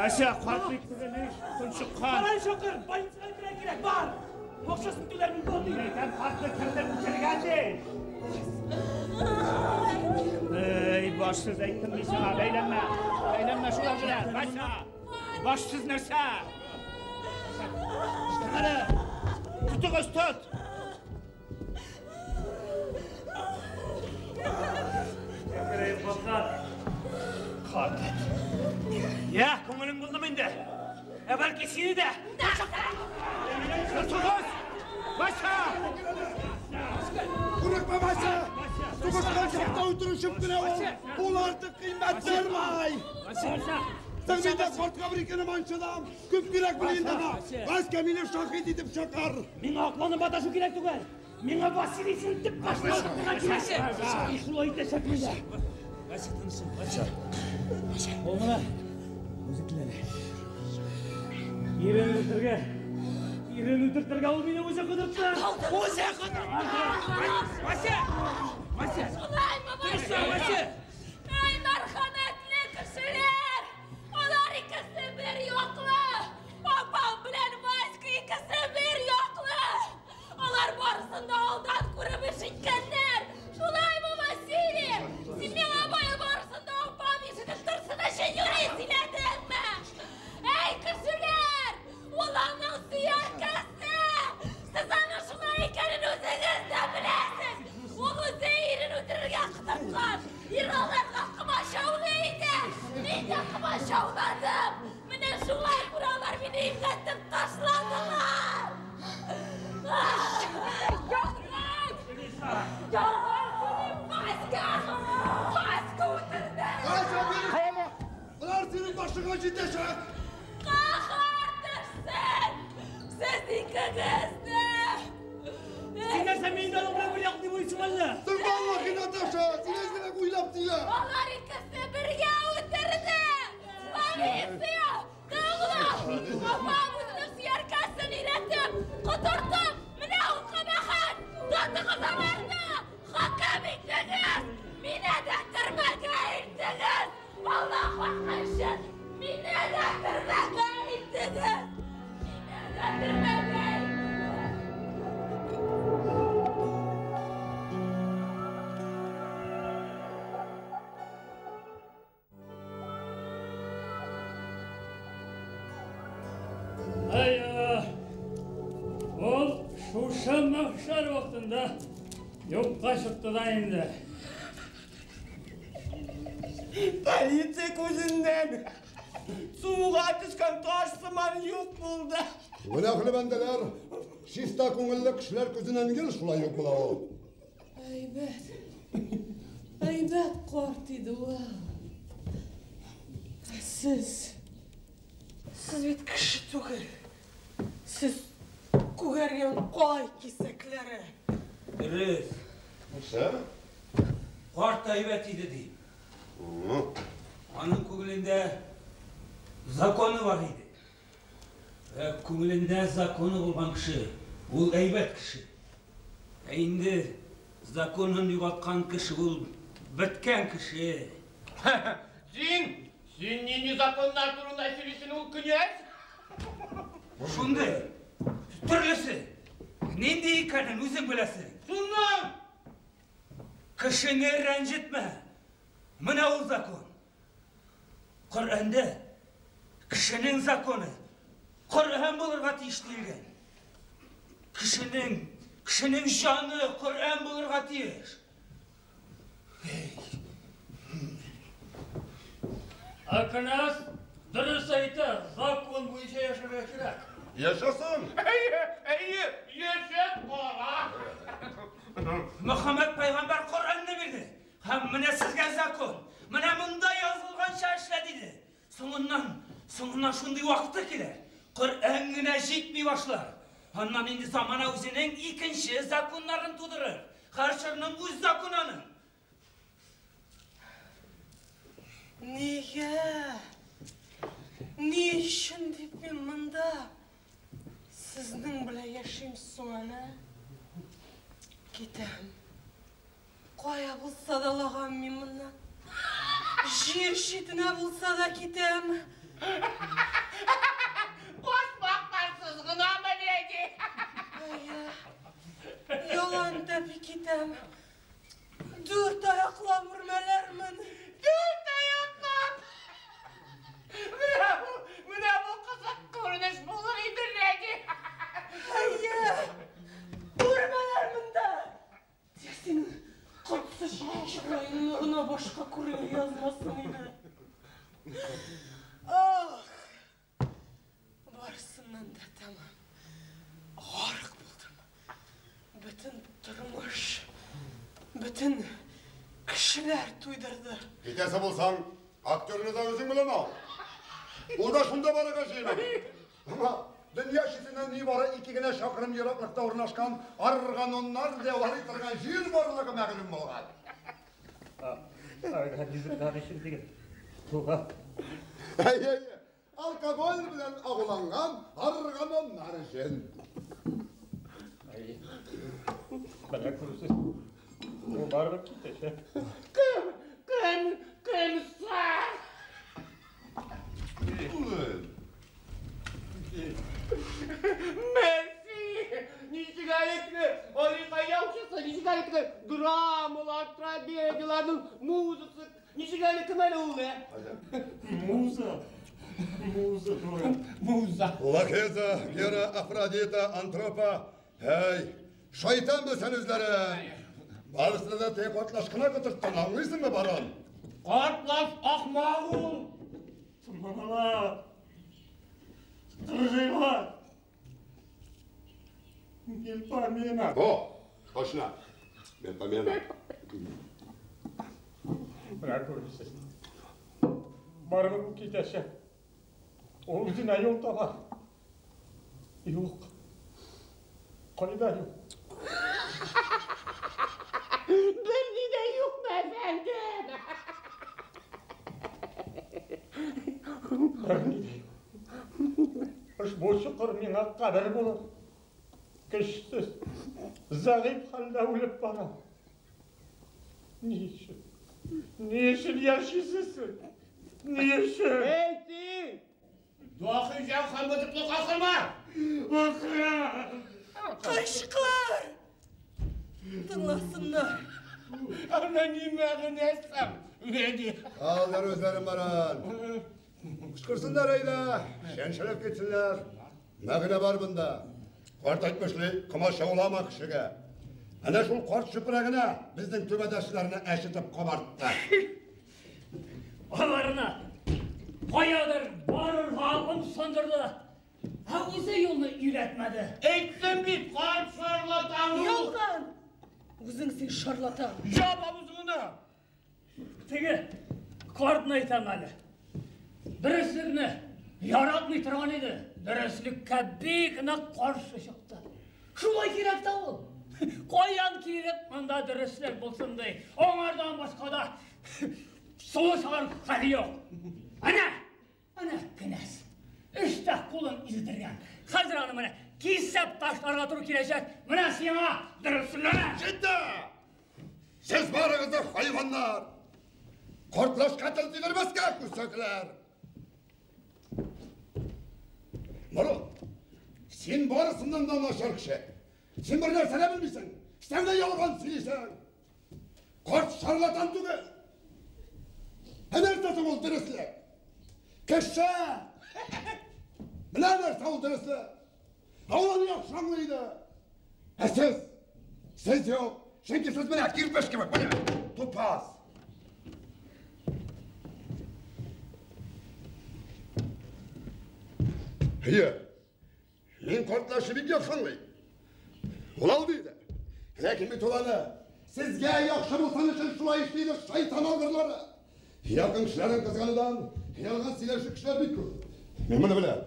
Вася, карт бит бүген эш, тончыккан. Карай чакыр, больницага илтергә кирәк, бар. Акчасын түләрмен, булды. Әйтәм, картны кемдер үтергән ди. Эй, башсыз әйттем мин сиңа, бәйләнмә. Бәйләнмә шулар белән, Вася. Башсыз нәрсә. Әле, тотыгыз, тот. Булган. Карт. Я, күңелең булдымы инде? Ә бәлки сине дә. Сугыш! Вася! Курыкма, Вася! Сугышкан чакта үтерүчеп кенә ул. Ул артык кыйммәт тормый. Соң мин дә картка бер икене манчыдам. Күп кирәк бел инде аңа. Васька мине шаһит итеп чакыр. Миңа акланып маташу кирәк түгел. Миңа Василийсын төп башына утыртырга кирәк. Шулай итәчәк мине. Вася, тынычлан, Вася. Ул менә үзе теләде. Ирен үтергә. Ирен үтертергә ул мине үзе котыртты. Үзе котыртты. Вася! Вася! Шулаймы, Тынычлан, Вася! Ай, мәрхәмәтле кешеләр! Алар икесе бер яклы! Апам белән Васька икесе бер яклы! Алар барысын да алдан күреп эш иткәннәр! Шулаймы, Василий? Син миңа бая барысын да апам ишетеп торсын өчен юри сөйләдеңме? Әй, кешеләр! Ул аның сөяркәсе! Сез аның шулай икәнен үзегез дә беләсез! Ул үзе ирен үтерергә котырткан! Ир аларга комачаулый иде! Мин дә комачауладым! Менә шуңа күрә алар мине имгәтеп ташладылар! Ялган! Ялган сөйлим, Васька! Васька үтерде! Вася, бир! Болар синең башыңа җитәчәк! Каһәр төшсен! Сез икегез дә! Син нәрсә мине дә аның белән бер яклы дип уйлыйсың әллә? Соң валлаһи, Наташа, син әзрәк уйлап сөйлә. Алар икесе бергә үтерде! Полиция! Тыңла! Апам үзенең сөяркәсен өйрәтеп, котыртып, менә ул кабахәт! Тотыгыз аларны! Хөкем итегез! Мине дә төрмәгә илтегез! Аллаһ хакы өчен! Мине дә төрмәгә илтегез! Мине дә төрмәгә илтегез! Әй, ул шушы мәхшәр вакытында юкка чыкты да инде. Полиция күзеннән суга төшкән таш сыман юк булды. Гөнаһлы бәндәләр, чиста күңелле кешеләр күзеннән гел шулай юк була ул. Әйбәт. Әйбәт карт иде ул. Ә сез, сез бит кеше түгел. Сез күгәргән калай кисәкләре. Дөрес. Нәрсә? Карт әйбәт иде ди. Аның күңелендә законы бар иде. Ә күңелендә законы булган кеше, ул әйбәт кеше. Ә инде законын югалткан кеше ул беткән кеше. Син, син нинди законнар турында сөйлисең ул, князь? Шундый, төрлесе. Нинди икәнен үзең беләсең. Шуннан! Кешене рәнҗетмә. Менә ул закон. Коръәндә кешенең законы Коръән булырга тиеш диелгән. Кешенең, кешенең җаны Коръән булырга тиеш. Ә князь дөрес әйтә, закон буенча яшәргә кирәк. Яшәсен! Әйе, әйе, яшәп кара! Мөхәммәд пәйгамбәр Коръәнне бирде. Һәм менә сезгә закон. Менә монда язылганча эшлә диде. Соңыннан, соңыннан шундый вакыты килер. Коръән генә җитми башлар. Аннан инде замана үзенең икенче законнарын тудырыр. Һәр чорның үз законы аның. Нигә? Ни өчен дип мин монда сезнең белән яшим соң әле? Китәм. Кая булса да лагам мин моннан. Җир читенә булса да китәм. Кошмакларсыз гынамы, леди? Әйе. Ялан тәпи китәм. Дүрт аяклап үрмәләрмен. Дүрт аяклап! Менә бу, менә бу кызык күренеш булыр иде, леди. Әйе. Үрмәләрмен дә. Тик синең котсыз чыраеңны гына башка күрергә. Бөтен кешеләр туйдырды. Китәсе булсаң, актерны да үзең белән ал. Ул да шунда барырга җыена. Аңа дөнья читеннән нибары 2 генә чакрым ераклыкта урнашкан Арганоннар дәвалый торган җир барлыгы мәгълүм булган. Организмнар өчен диген. Туган. Әйе, әйе. Алкоголь белән агуланган Арганоннар өчен. Әйе. Менә күрәсез. Ул барыбер китәчәк. Кем? Кем? Кем соң? Мерси! Ничек әле теге Алика яучысы, ничек әле теге драмалар, трагедияләрнең музасы, ничек әле кем әле ул, ә? Муза. Муза, Муза. Лакеза, Гера, Афродита, Антропа. Һәй, шайтан белсен үзләре. Барысына да теге картлаш кына котырткан, аңлыйсыңмы, барон? Картлаш ахмак ул. Томаналар. Кыргыйлар. Мельпомена. О, точно. Мельпомена. Менә күрерсез. Барыбер ул китәчәк. Ул үзенә юл табар. Юк. Кайда юк? Берни дә юкмы, әфәндем? Берни дә юк. Ошбу чокыр миңа кабер булыр. Көчсез, зәгыйфь хәлдә үлеп барам. Ни өчен? Ни өчен яшисез сез? Ни өчен? Эй, син! Дахи җәүһәр бөтекле какырма! Акырам! Кычкыр! Тыңласыннар. Әмма ни мәгънәсе? Вәди. Алдар үзләрен баран. Кычкырсыннар әйдә, чәнчелеп китсеннәр. Мәгънә бар монда. Карт әйтмешли, комачаулама кешегә. Әнә шул карт чүпрәгенә безнең түбәдәшләрне әчетеп кабартты. Аларны каядыр барырга ымсындырды. Ә үзе юлны өйрәтмәде. Әйттем бит, карт шарлатан ул. Ялган! Үзең син шарлатан. Яп авызыңны! Теге картны әйтәм әле. Дөреслекне яратмый торган иде. Дөреслеккә бик нык каршы чыкты. Шулай кирәк тә ул. Каян килеп монда дөреслек булсын ди. Аңардан башка да суы чыгар хәле юк. Әнә, әнә кенәз. Эштә кулын изетергән. Хәзер аны менә кисәп ташларга туры киләчәк. Менә сиңа дөреслек. Җитте! Сез барыгыз да хайваннар! Кортлашка тел тидермәскә күсәкләр! Барон, син барысыннан да начар кеше. Син бер нәрсә дә белмисең. Сен дә ялган сөйлисең. Корт шарлатан түгел. Ә нәрсә соң ул дөреслек? Кеше! Менә нәрсә ул дөреслек. Ә ул аны яхшы аңлый иде. Ә сез? Сез юк. Чөнки сез менә кирпеч кебек, менә тупас. Әйе. Мин картлашны бик яхшы аңлыйм. Ул алдый иде. Ләкин бит ул аны сезгә яхшы булсын өчен шулай эшли иде, шайтан алгырлары. Якын кешеләрен кызганудан ялган сөйләүче кешеләр бик күп. Мин моны беләм.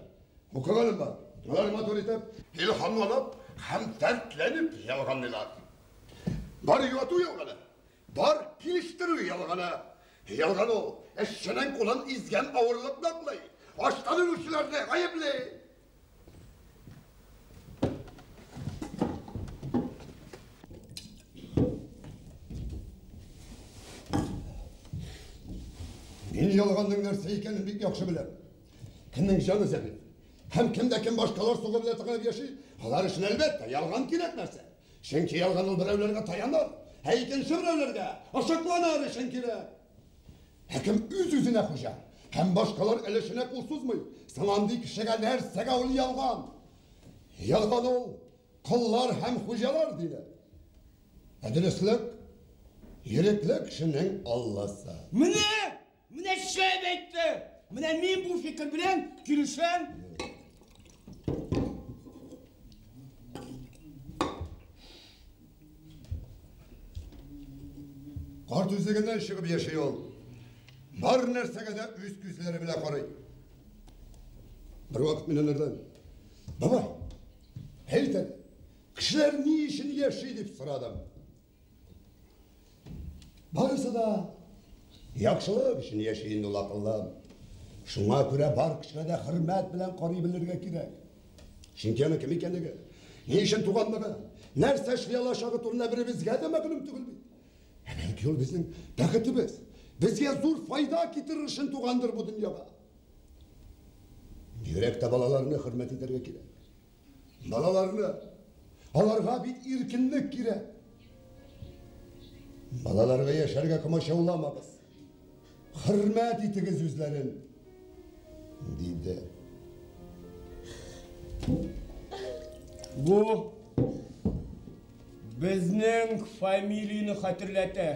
Укыганым бар. Алар матур итеп, илһамланып һәм дәртләнеп ялганлыйлар. Бар юату ялганы, бар килештерү ялганы. Ялган ул эшченең кулын изгән авырлыкны аклый, ачтан үлүчеләрне гаепли. Мин ялганның нәрсә икәнен бик яхшы беләм. Кемнең җаны зәгыйфь һәм кем дә кем башкалар сугы белән тыгылып яши, алар өчен әлбәттә ялган кирәк нәрсә. Чөнки ялган ул берәүләргә таяныр, ә икенче берәүләргә ышыкланыр өчен кирәк. Ә кем үз-үзенә хуҗа һәм башкалар өлешенә кул сузмый, соң андый кешегә нәрсәгә ул ялган? Ялган ул коллар һәм хуҗалар дине. Ә дөреслек ирекле кешенең Алласы. Менә, менә шәп әйтте. Менә мин бу фикер белән килешәм. Карт үзлегеннән чыгып яши ул. Бар нәрсәгә дә үз күзләре белән карый. Бервакыт мин анардан, бабай, әйт әле, кешеләр ни өчен яши дип сорадым. Барысы да яхшылык өчен яши инде ул, акыллым. Шуңа күрә бар кешегә дә хөрмәт белән карый белергә кирәк. Чөнки аның кем икәнлеге, ни өчен туганлыгы, нәрсә эшли алачагы турында беребезгә дә мәгълүм түгел бит. Ә бәлки ул безнең бәхетебез, безгә зур файда китерер өчен тугандыр бу дөньяга. Бигрәк тә балаларны хөрмәт итәргә кирәк. Балаларны, аларга бит иркенлек кирәк. Балаларга яшәргә комачауламагыз. Хөрмәт итегез үзләрен, диде. Бу безнең фамилияне хәтерләтә.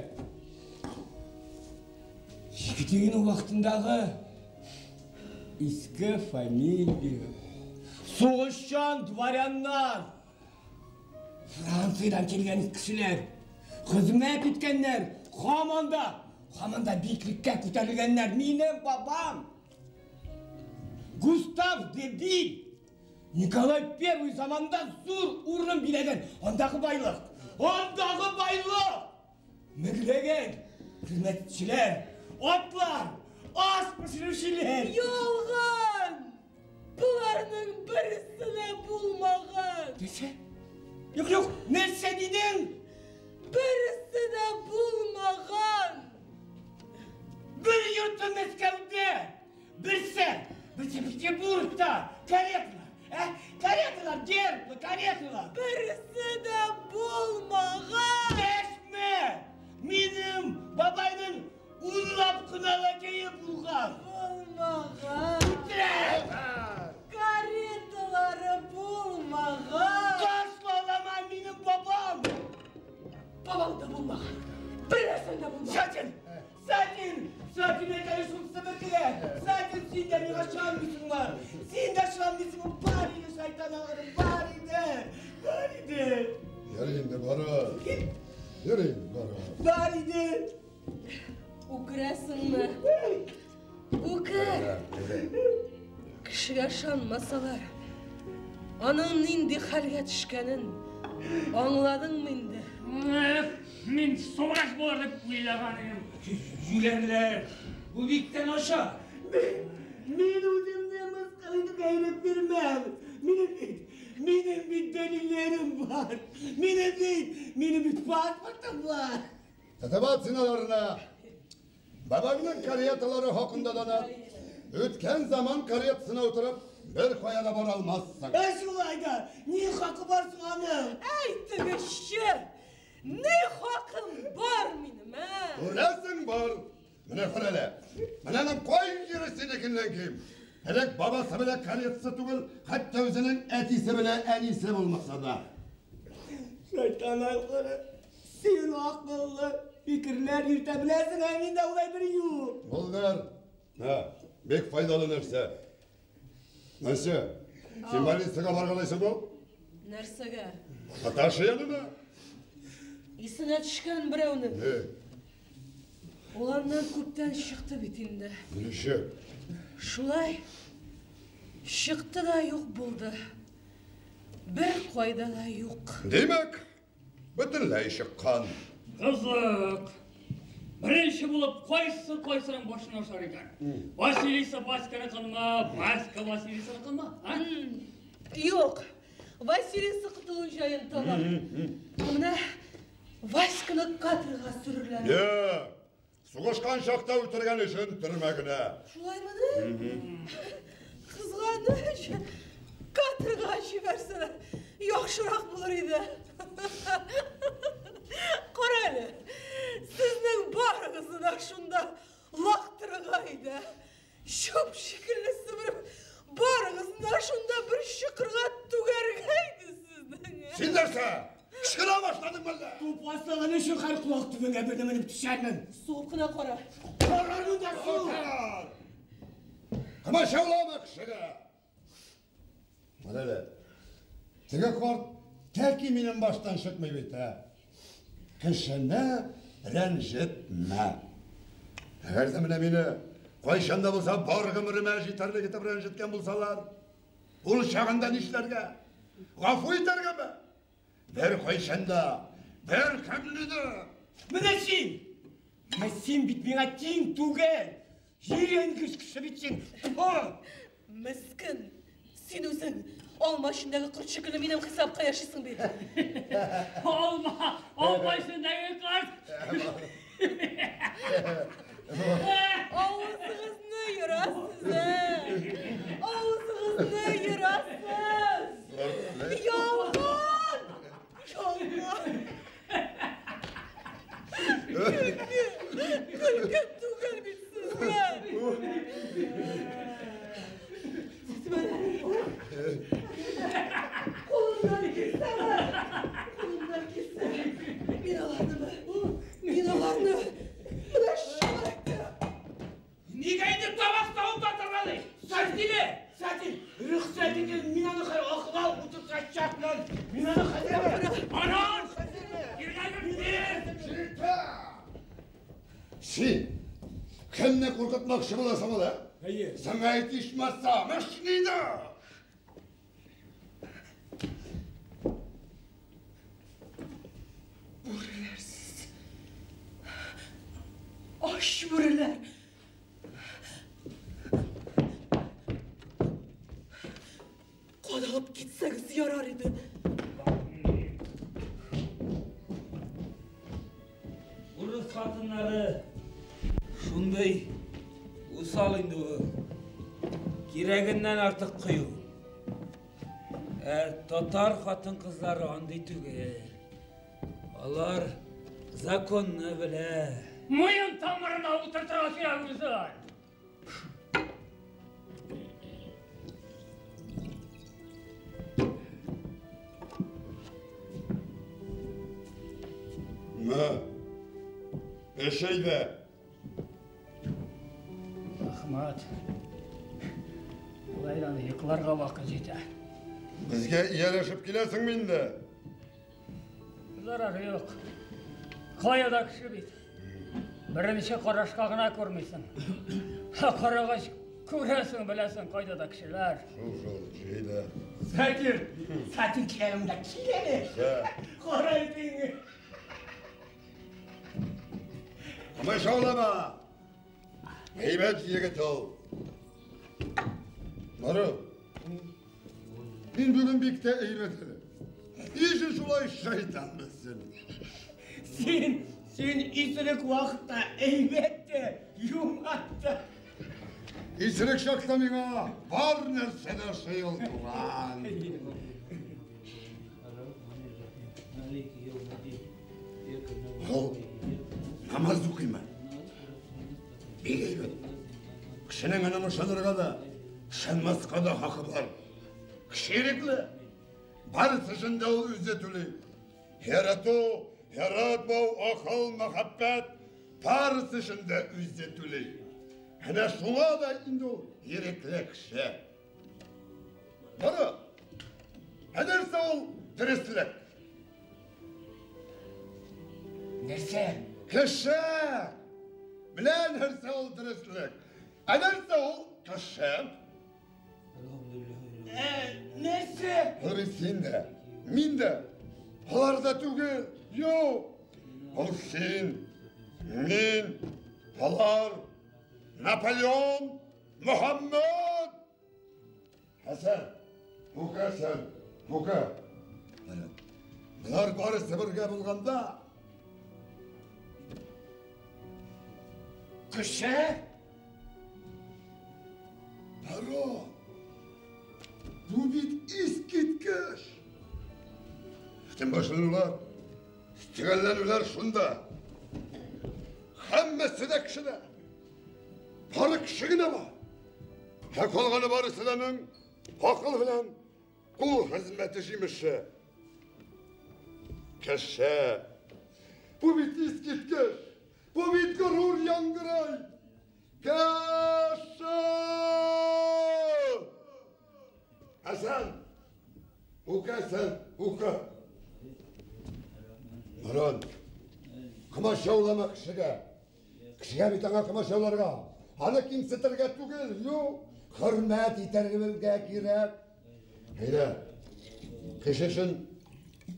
Екатерина вакытындагы иске фамилия. Сугышчан дворяннар. Франциядән килгән кешеләр. Хезмәт иткәннәр. Һаман да, һаман да биеклеккә күтәрелгәннәр. Минем бабам Густав де Биль Николай Первый заманында зур урын биләгән. Андагы байлык, андагы байлык! Меңләгән хезмәтчеләр, атлар, аш пешерүчеләр. Ялган! Боларның берсе дә булмаган. Нәрсә? Юк, юк, нәрсә дидең? Берсе дә булмаган. Бер йорты Мәскәүдә, берсе, берсе Петербургта, кареталар, ә? Кареталар, герблы кареталар. Берсе дә булмаган. Дәшмә! Минем бабайның унлап кына лакее булган. Булмаган. Үтерә! Кареталары булмаган. Ташлама минем бабам! Бабаң да булмаган. Бер нәрсәң дә булмаган. Сатин! Сатин! Сатин әйтәле шул себеркегә! Сатин, син дә миңа ышанмыйсыңмы? Син дә ышанмыйсыңмы? Бар иде шайтан алгыры, бар иде! Бар иде! Йөр инде, бара. Йөр инде, бара. Бар иде! Үкерәсеңме? Үкер! Кешегә ышанмасалар, аның нинди хәлгә төшкәнен аңладыңмы инде? Мин сугыш булыр дип уйлаган идем. Җүләрләр, бу биктән аша. Мин үземне мыскыл итүгә ирек бирмәм. Минем бит дәлилләрем бар. Минем бит паспортым бар. Тәтәбат син аларына. Бабаңның кареталары хакында да да. Үткән заман каретасына утырып, бер кая да бара алмассың. Ә шулай да, ни хакы бар соң аның? Әйтегезче, ни хакым бар минем, ә? Күрәсең бар. Менә күр әле. Менә аның кай җире синекеннән ким. Элек бабасы белән каретасы түгел, хәтта үзенең әтисе белән әнисе булмаса да. Шайтан алгыры, син акыллы, фикерләр йөртә беләсең, ә миндә улай бер юк. Булдыр. Һа, бик файдалы нәрсә. Нәрсә? Син больницага баргалайсың бу? Нәрсәгә? Наташа янына. Исенә төшкән берәүнең. Э, Ул аннан күптән чыкты бит инде. ничек? Шулай чыкты да юк булды. Бер кайда да юк. Димәк, бөтенләй чыккан. Кызык. Беренче булып кайсы кайсының башын ашар икән? Василиса Васьканыкынмы, Васька Василисаныкынмы? А? Юк. Василиса котылу җаен таба. Менә Васьканы каторга сөрерләр. Я, сугышкан чакта үтергән өчен төрмә генә. Шулаймыни? Кызганыч. Каторга җибәрсәләр, яхшырак булыр иде. Кара әле, сезнең барыгызны да шунда лактырырга иде. Чүп шикелле себереп, барыгызны да шунда бер чокырга түгәргә иде сезнең. Син нәрсә? Кычкыра башладың мәллә? Тупаслыгын өчен һәр колак төбеңә берне менеп төшәрмен. Сугып кына кара. Карармын да шул. Комачаулама кешегә. Менә әле. Теге карт тәки минем баштан чыкмый бит, ә. Кешене рәнҗетмә. Әгәр дә менә мине кайчан да булса бар гомеремә җитәрлек итеп рәнҗеткән булсалар, ул чагында нишләргә? Гафу итәргәме? Бер кайчан да, бер кемне дә. Менә син! Менә син бит миңа тиң түгел! Җирәнгеч кеше бит син! Мескен! Син үзең алма эчендәге корт шикелле минем хисапка яшисең бит. Алма, алма эчендәге корт. Авызыгызны ярасыз, ә? Авызыгызны ярасыз! Ялган! Ялган! Көлке, көлке түгел бит сезгә! Кулымнан килсә, кулымнан килсә, мин аларны, мин аларны, менә шулай итеп. Нигә инде табак табып батырганы? Сатиле, Сатил, рөхсәт итегез, мин аны хәзер акылга утыртачакмын. Мин аны хәзер. Анан! Син кемне куркытмакчы буласың ул, ә? Әйе. Сиңа әйт ичмасам, эш нидә? Бүреләр сез. Ач бүреләр. Кадалып китсәгез ярар иде. Урыс хатыннары шундый усал инде ул. Кирәгеннән артык кыю. Ә татар хатын-кызлары андый түгел. Алар законны белә. Муен тамырына утыртырга кирәк үзен. Мә, эш әйдә. Рәхмәт. Болай да йокларга вакыт җитә. Безгә ияләшеп киләсеңме инде? Зарары юк. Кая да кеше бит. Беренче карашка гына күрмисең. Ә карагач күрәсең, беләсең, кайда да кешеләр. Шул, шул, җәйдә. Сатил, Сатил килә монда, кил әле. Кара итеңне. Комачаулама! Әйбәт егет ул. Мару, мин бүген бик тә әйбәт әле. Ни өчен шулай шайтан белсен? Син, син исерек вакытта әйбәт тә, юмарт та. Исерек чакта миңа бар нәрсә дә ошый ул, туган. Ул намаз укыймы? Бик әйбәт. Кешенең аны ышанырга да, ышанмаска да хакы бар. Кеше ирекле. Барысы өчен дә ул үзе түли. Ярату, яратмау, акыл, мәхәббәт, барысы өчен дә үзе түли. Әнә шуңа да инде ул ирекле кеше. Бара. Ә нәрсә ул дөреслек? Нәрсә? Кеше! Менә нәрсә ул дөреслек. Ә нәрсә ул кеше? Нәрсә? Ул бит син дә, мин дә, алар да түгел. Юк. Ул син, мин, алар, Наполеон, Мөхәммәд! Хәсән, укы, Хәсән, укы. Болар барысы бергә булганда. Кеше? Барон, бу бит искиткеч. Бөтен башланулар, төгәлләнүләр шунда. Һәммәсе дә кешедә. Бары кеше генә бар. Ә калганы барысы да аның акыл белән кул хезмәте җимеше. Кеше. Бу бит искиткеч. Бу бит горур яңгырай. Кеше! Хәсән! Укы, Хәсән, укы. Марон, Комачаулама кешегә. Кешегә бит аңа комачауларга. Аны кимсетергә түгел, юк. Хөрмәт итәргә кирәк. Әйдә, кеше өчен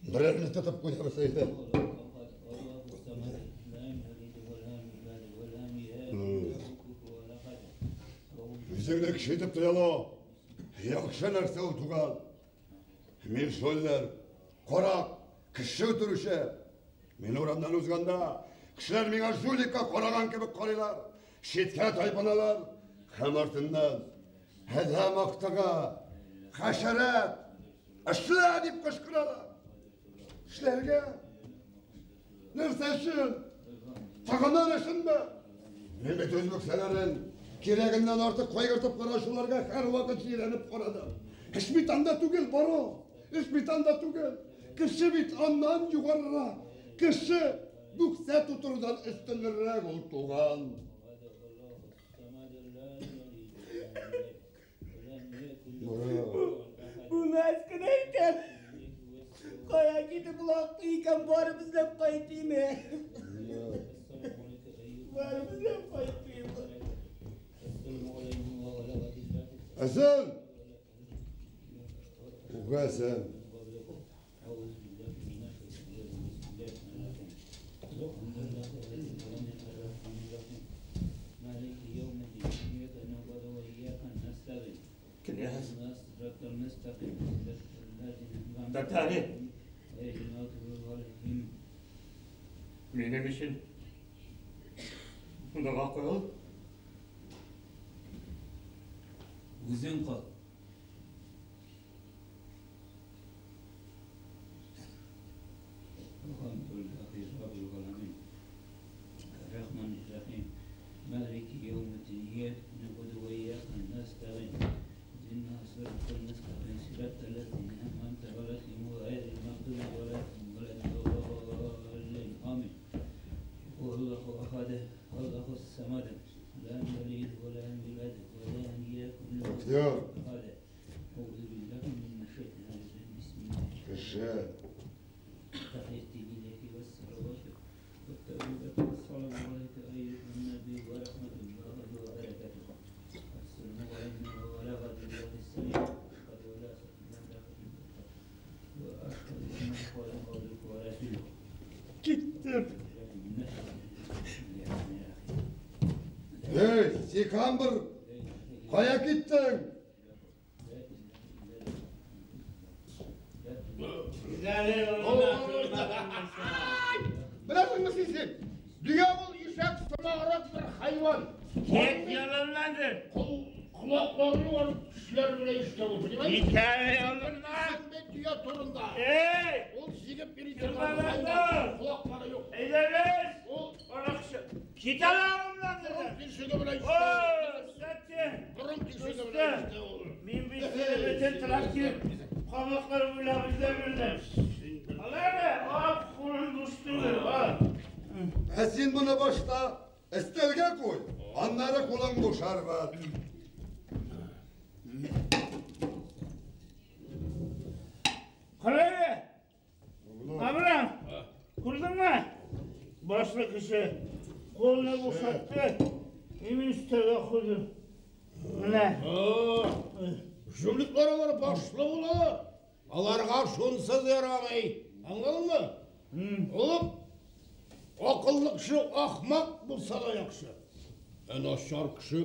берәрне тотып куябыз, әйдә. Үзеңне кеше итеп тоялу, яхшы нәрсә ул, туган. Мин шуллер, карак, кеше үтерүче. Мин урамнан узганда, кешеләр миңа жуликка караган кебек карыйлар, читкә тайпыналар. Һәм артыннан, адәм актыгы, хәшәрәт, эшлә дип кычкыралар. Эшләргә? Нәрсә өчен? Тагыныр өченме? Мин бит үз бүксәләрен кирәгеннән артык кайгыртып караучыларга һәрвакыт җирәнеп карадым. Эш бит анда түгел, баро. Эш бит анда түгел. Кеше бит аннан югарырак. Кеше бүксә тутырудан өстенрәк ул, туган. Буны әз кенә әйтәм. Кая китеп улакты икән, барып эзләп кайтыйм. Барып эзләп кайтыйм. Әсән! Уга, Әсән. Князь. Татарин. Минем өчен дога кыл. Үзең кыл. Актер. Кеше. Киттем. Эй, Сикамбыр, кая киттең? Беләсеңме син син? Дөя ул ишәк сымаграк бер хайван. Кит юлыннан. Колаклары югары кешеләр белән ишетә ул, понимаешь? Кит юлыннан. Дөя турында. Эй! Ул җигеп йөри торган хайван. Колаклары юк. Әйдәгез! Ул Каракчы. Кит юлыннан. Борын тишеге белән ишетә. Борын тишеге белән ишетә ул. Мин бит сине бөтен трактир кабаклары буйлап эзләп йөрдем. Алар ап кулын буш түгел, ал. Ә син моны башта өстәлгә куй, аннары кулың бушар бар. Карале! Абрам, күрдеңме? Башлы кеше кулны бушатты, мин өстәлгә куйдым. Менә. Жуликлар алар башлы булалар. Аларга шунсыз ярамый. Аңладыңмы? Улым, акыллы кеше ахмак булса да яхшы. Ә начар кеше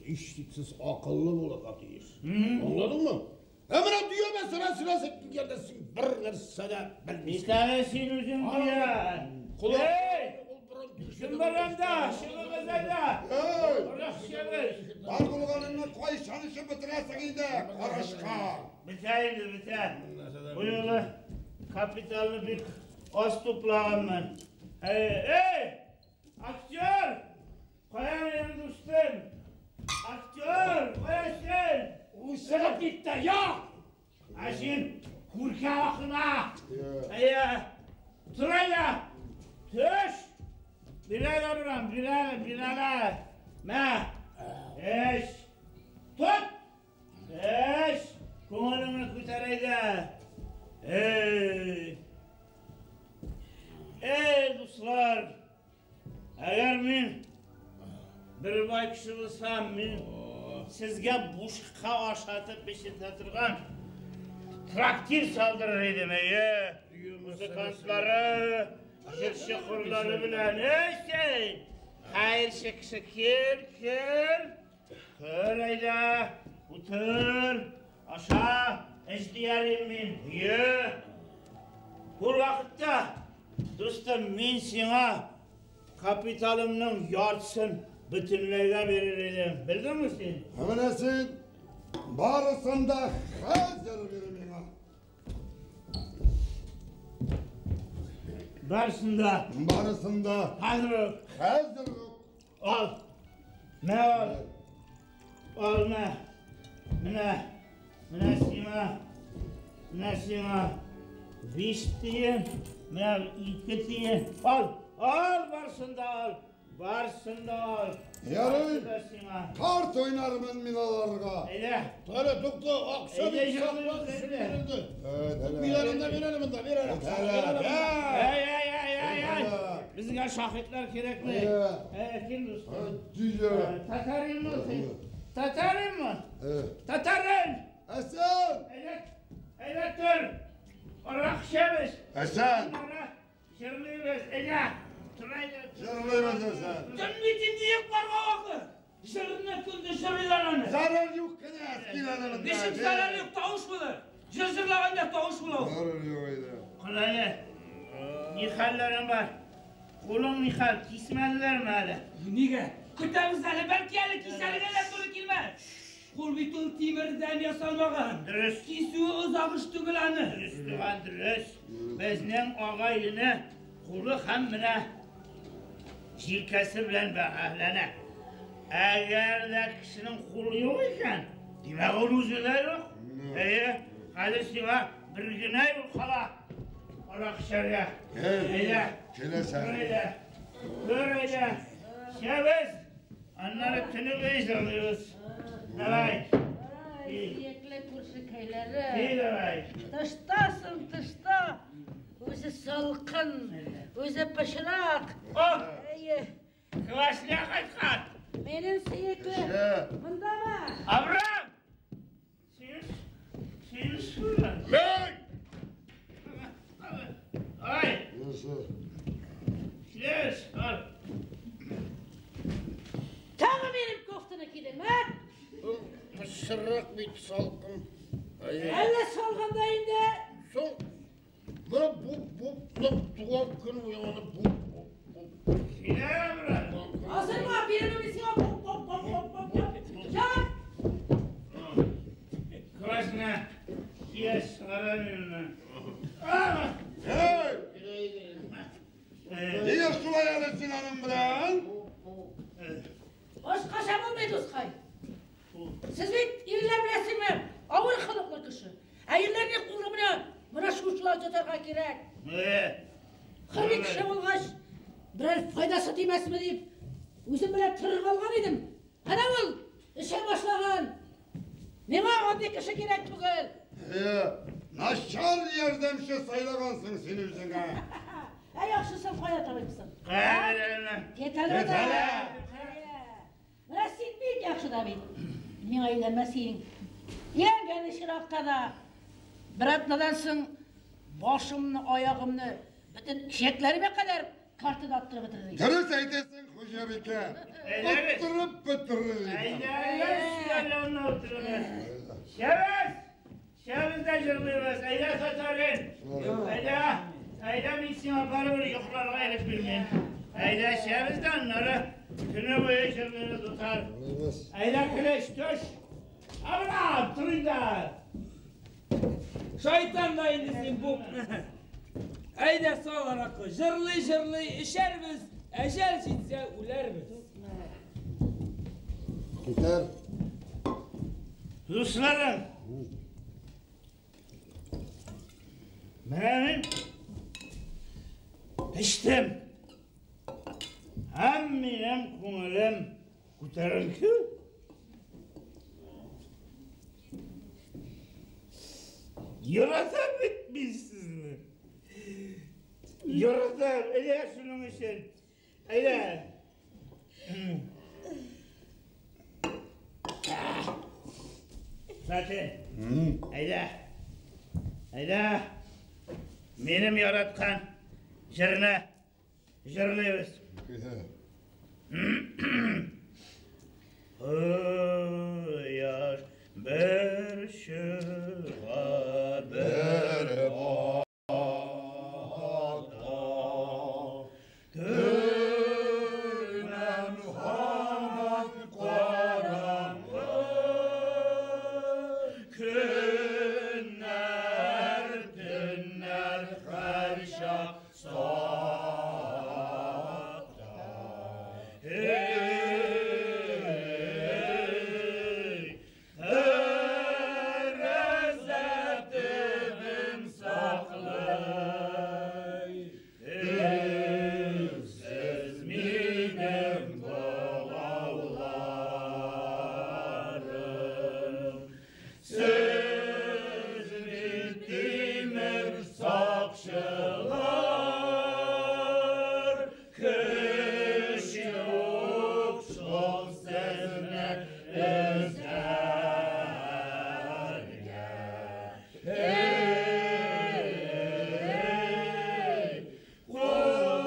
һичшиксез акыллы булырга тиеш. Аңладыңмы? Ә менә дөя мәсьәләсенә килгәндә син бер нәрсә дә белмисең. Итәне син үзең дөя. Эй! Кем бар анда? Чыгыгыз әйдә. Эй! Бар булганыңны кайчан эчеп бетерәсең инде, карашка. Бетә инде, бетә. Бу юлы капиталны бик аз туплаганмын. Эй, актер! Кая минем дустым? Актер, кая син? Ул чыгып китте, юк! Ә син күркә ахына. Әйе, тор әйдә. Төш! Биләлә, Абрам, биләлә, биләлә. Мә. Эш. Тот! Эш! Күңелеңне күтәр әйдә. Эй! Эй, дуслар! Әгәр мин бер бай кеше булсам, мин сезгә бушка ашатып эчертә торган трактир салдырыр идем, әйе. Музыкантлары, җырчы хурлары белән. Эй, син! Хәерче кеше, кил, кил. Кер әйдә, утыр, аша, эч дияр идем мин. Әйе. Ул вакытта, дустым, мин сиңа капиталымның яртысын бөтенләйгә бирер идем. Белдеңме син? Ә менә син барысын да хәзер бир миңа. Барысын да. Барысын да. Хәзер үк. Хәзер үк. Ал. Мә ал. Ал мә. Менә. Менә сиңа. Менә сиңа. 5 тиен. Менә 2 тиен. Ал. Ал барысын да ал. Барысын да ал. Ярый. Барысын да сиңа. Карт уйнармын мин аларга. Әйдә. Әле тукта, акча Әйдә, бит җырлыйбыз, саклап әйдә. бирелде. Evet, hele. Бир әле монда, бир әле монда, бир әле. Hele, Бир әле. Ey ey ey ey ey. Bizga shohidlar kerakmi? Iya. Ey, kim do'stim? Düzü. Tatarinmi sen? Tatarinmi? Evet. Tatarin! Hasan! Әйдә, әйдә тор. Арак эчәбез. Hasan! Ара җырлыйбыз. Әйдә. Тор әйдә. Җырлыйбыз Hasan. Төн бит инде йокларга вакыт. Җырны көндез җырлыйлар аны. Зарар юк кенә, кил әле монда. Ничек зарар юк, тавыш булыр. Җыр җырлаганда тавыш була ул. Зарар юк әйдә. Кыл әле. Ни хәлләрең бар? Кулың ни хәл? Кисмәделәрме әле? Нигә? Көтәбез әле, бәлки әле кисәргә дә туры килмәс. Кул бит ул тимердән ясалмаган. Дөрес. Кисүе озак эш түгел аны. Дөрес, туган, дөрес. Безнең агай-эне кулы һәм менә җилкәсе белән бәһаләнә. Әгәр дә кешенең кулы юк икән, димәк ул үзе дә юк. Әйе, хәзер сиңа бер генә юл кала. Арак эчәргә. Әйдә. Киләсән. Тор әйдә. Тор әйдә. Эчәбез. Аннары төне буе җырлыйбыз. Давай. Сөекле күршекәйләре. Эй, давай. Тыштасың, тышта. Үзе салкын, үзе пычрак. Әйе. Квасля кайткан. Минем сөекле. Мондамы? Авраам! Син, син шулай. Мен! Ай! Nasıl? Килеш, ал. Тагы минем кофтаны кидең, ә? Пычрак бит салкын. Әллә салганда инде. Соң, менә бу бу туган көн уяны бу бу. Килә, брат. Азырма, бирәм мин сиңа. Поп, поп, поп, поп, поп. Чак! Квасня. Килеш, чыгара мине. Hey! Нигә шулай әле син аның белән? Башкача булмый, дускай. Сез бит ирләр беләсеңме, авыр холыклы кеше. Ә ирләрнең кулы менә менә шушылай тотарга кирәк. Хөрри кеше булгач, берәр файдасы тимәсме дип, үзем белән торырга алган идем. Әнә ул эчә башлаган. Миңа андый кеше кирәк түгел. Начар ярдәмче сайлагансың син үзеңә. Ә яхшысын кая табыйсың? Кая Кит әле. Кит әле. Менә син бик яхшы да бит. Миңа өйләнмә син. Өйләнгән очракта да бер атнадан соң башымны, аягымны, бөтен эчәкләремә кадәр картада аттырып бетерер. Дөрес әйтәсең, хуҗабикә. Оттырып бетерер. Әйдә, өстәлне утырабыз. Шәбез! Шәбез дә җырлыйбыз. Әйдә, татарин. Әйдә, әйдә, мин сиңа барыбер йокларга ирек бирмим. Әйдә, шәбез дә аннары көне буе җырлыйбыз, утар. Әйдә, килеш, төш. Абра, тор инде. Шайтан да инде син бу. Әйдә сал аракы. Җырлый-җырлый эчәрбез, әҗәл җитсә үләрбез. Китәр. Дусларым, менә мин эчтем. Һәм минем күңелем күтәренке. Яратам бит мин сезне. Яратам. Әйдә шуның өчен. Әйдә. Фатин, әйдә. Әйдә. Минем яраткан җырны җырлыйбыз. Кояш бер чыга, бер бата. Төнем һаман караңгы, көннәр, төннәр һәрчак сата. Эй, тәрәзә төбен саклый, Өнсез минем богауларым. Сез бит тимер сакчылар, көч юк шул сезне өзәргә. Эй,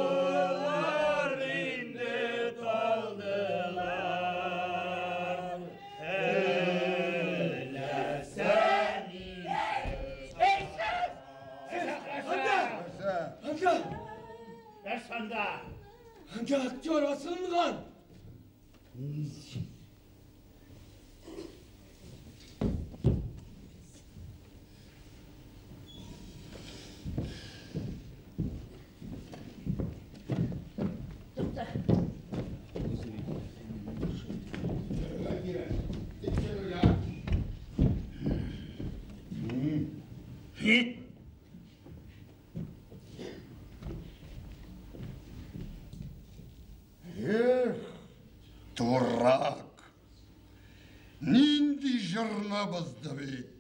куллар инде талдылар, теләсә Эй, сез! Анда! Анда! Нәрсә анда? Анда актер асылынган! Тукта. Эх, дурак! Нинди җырны бозды бит!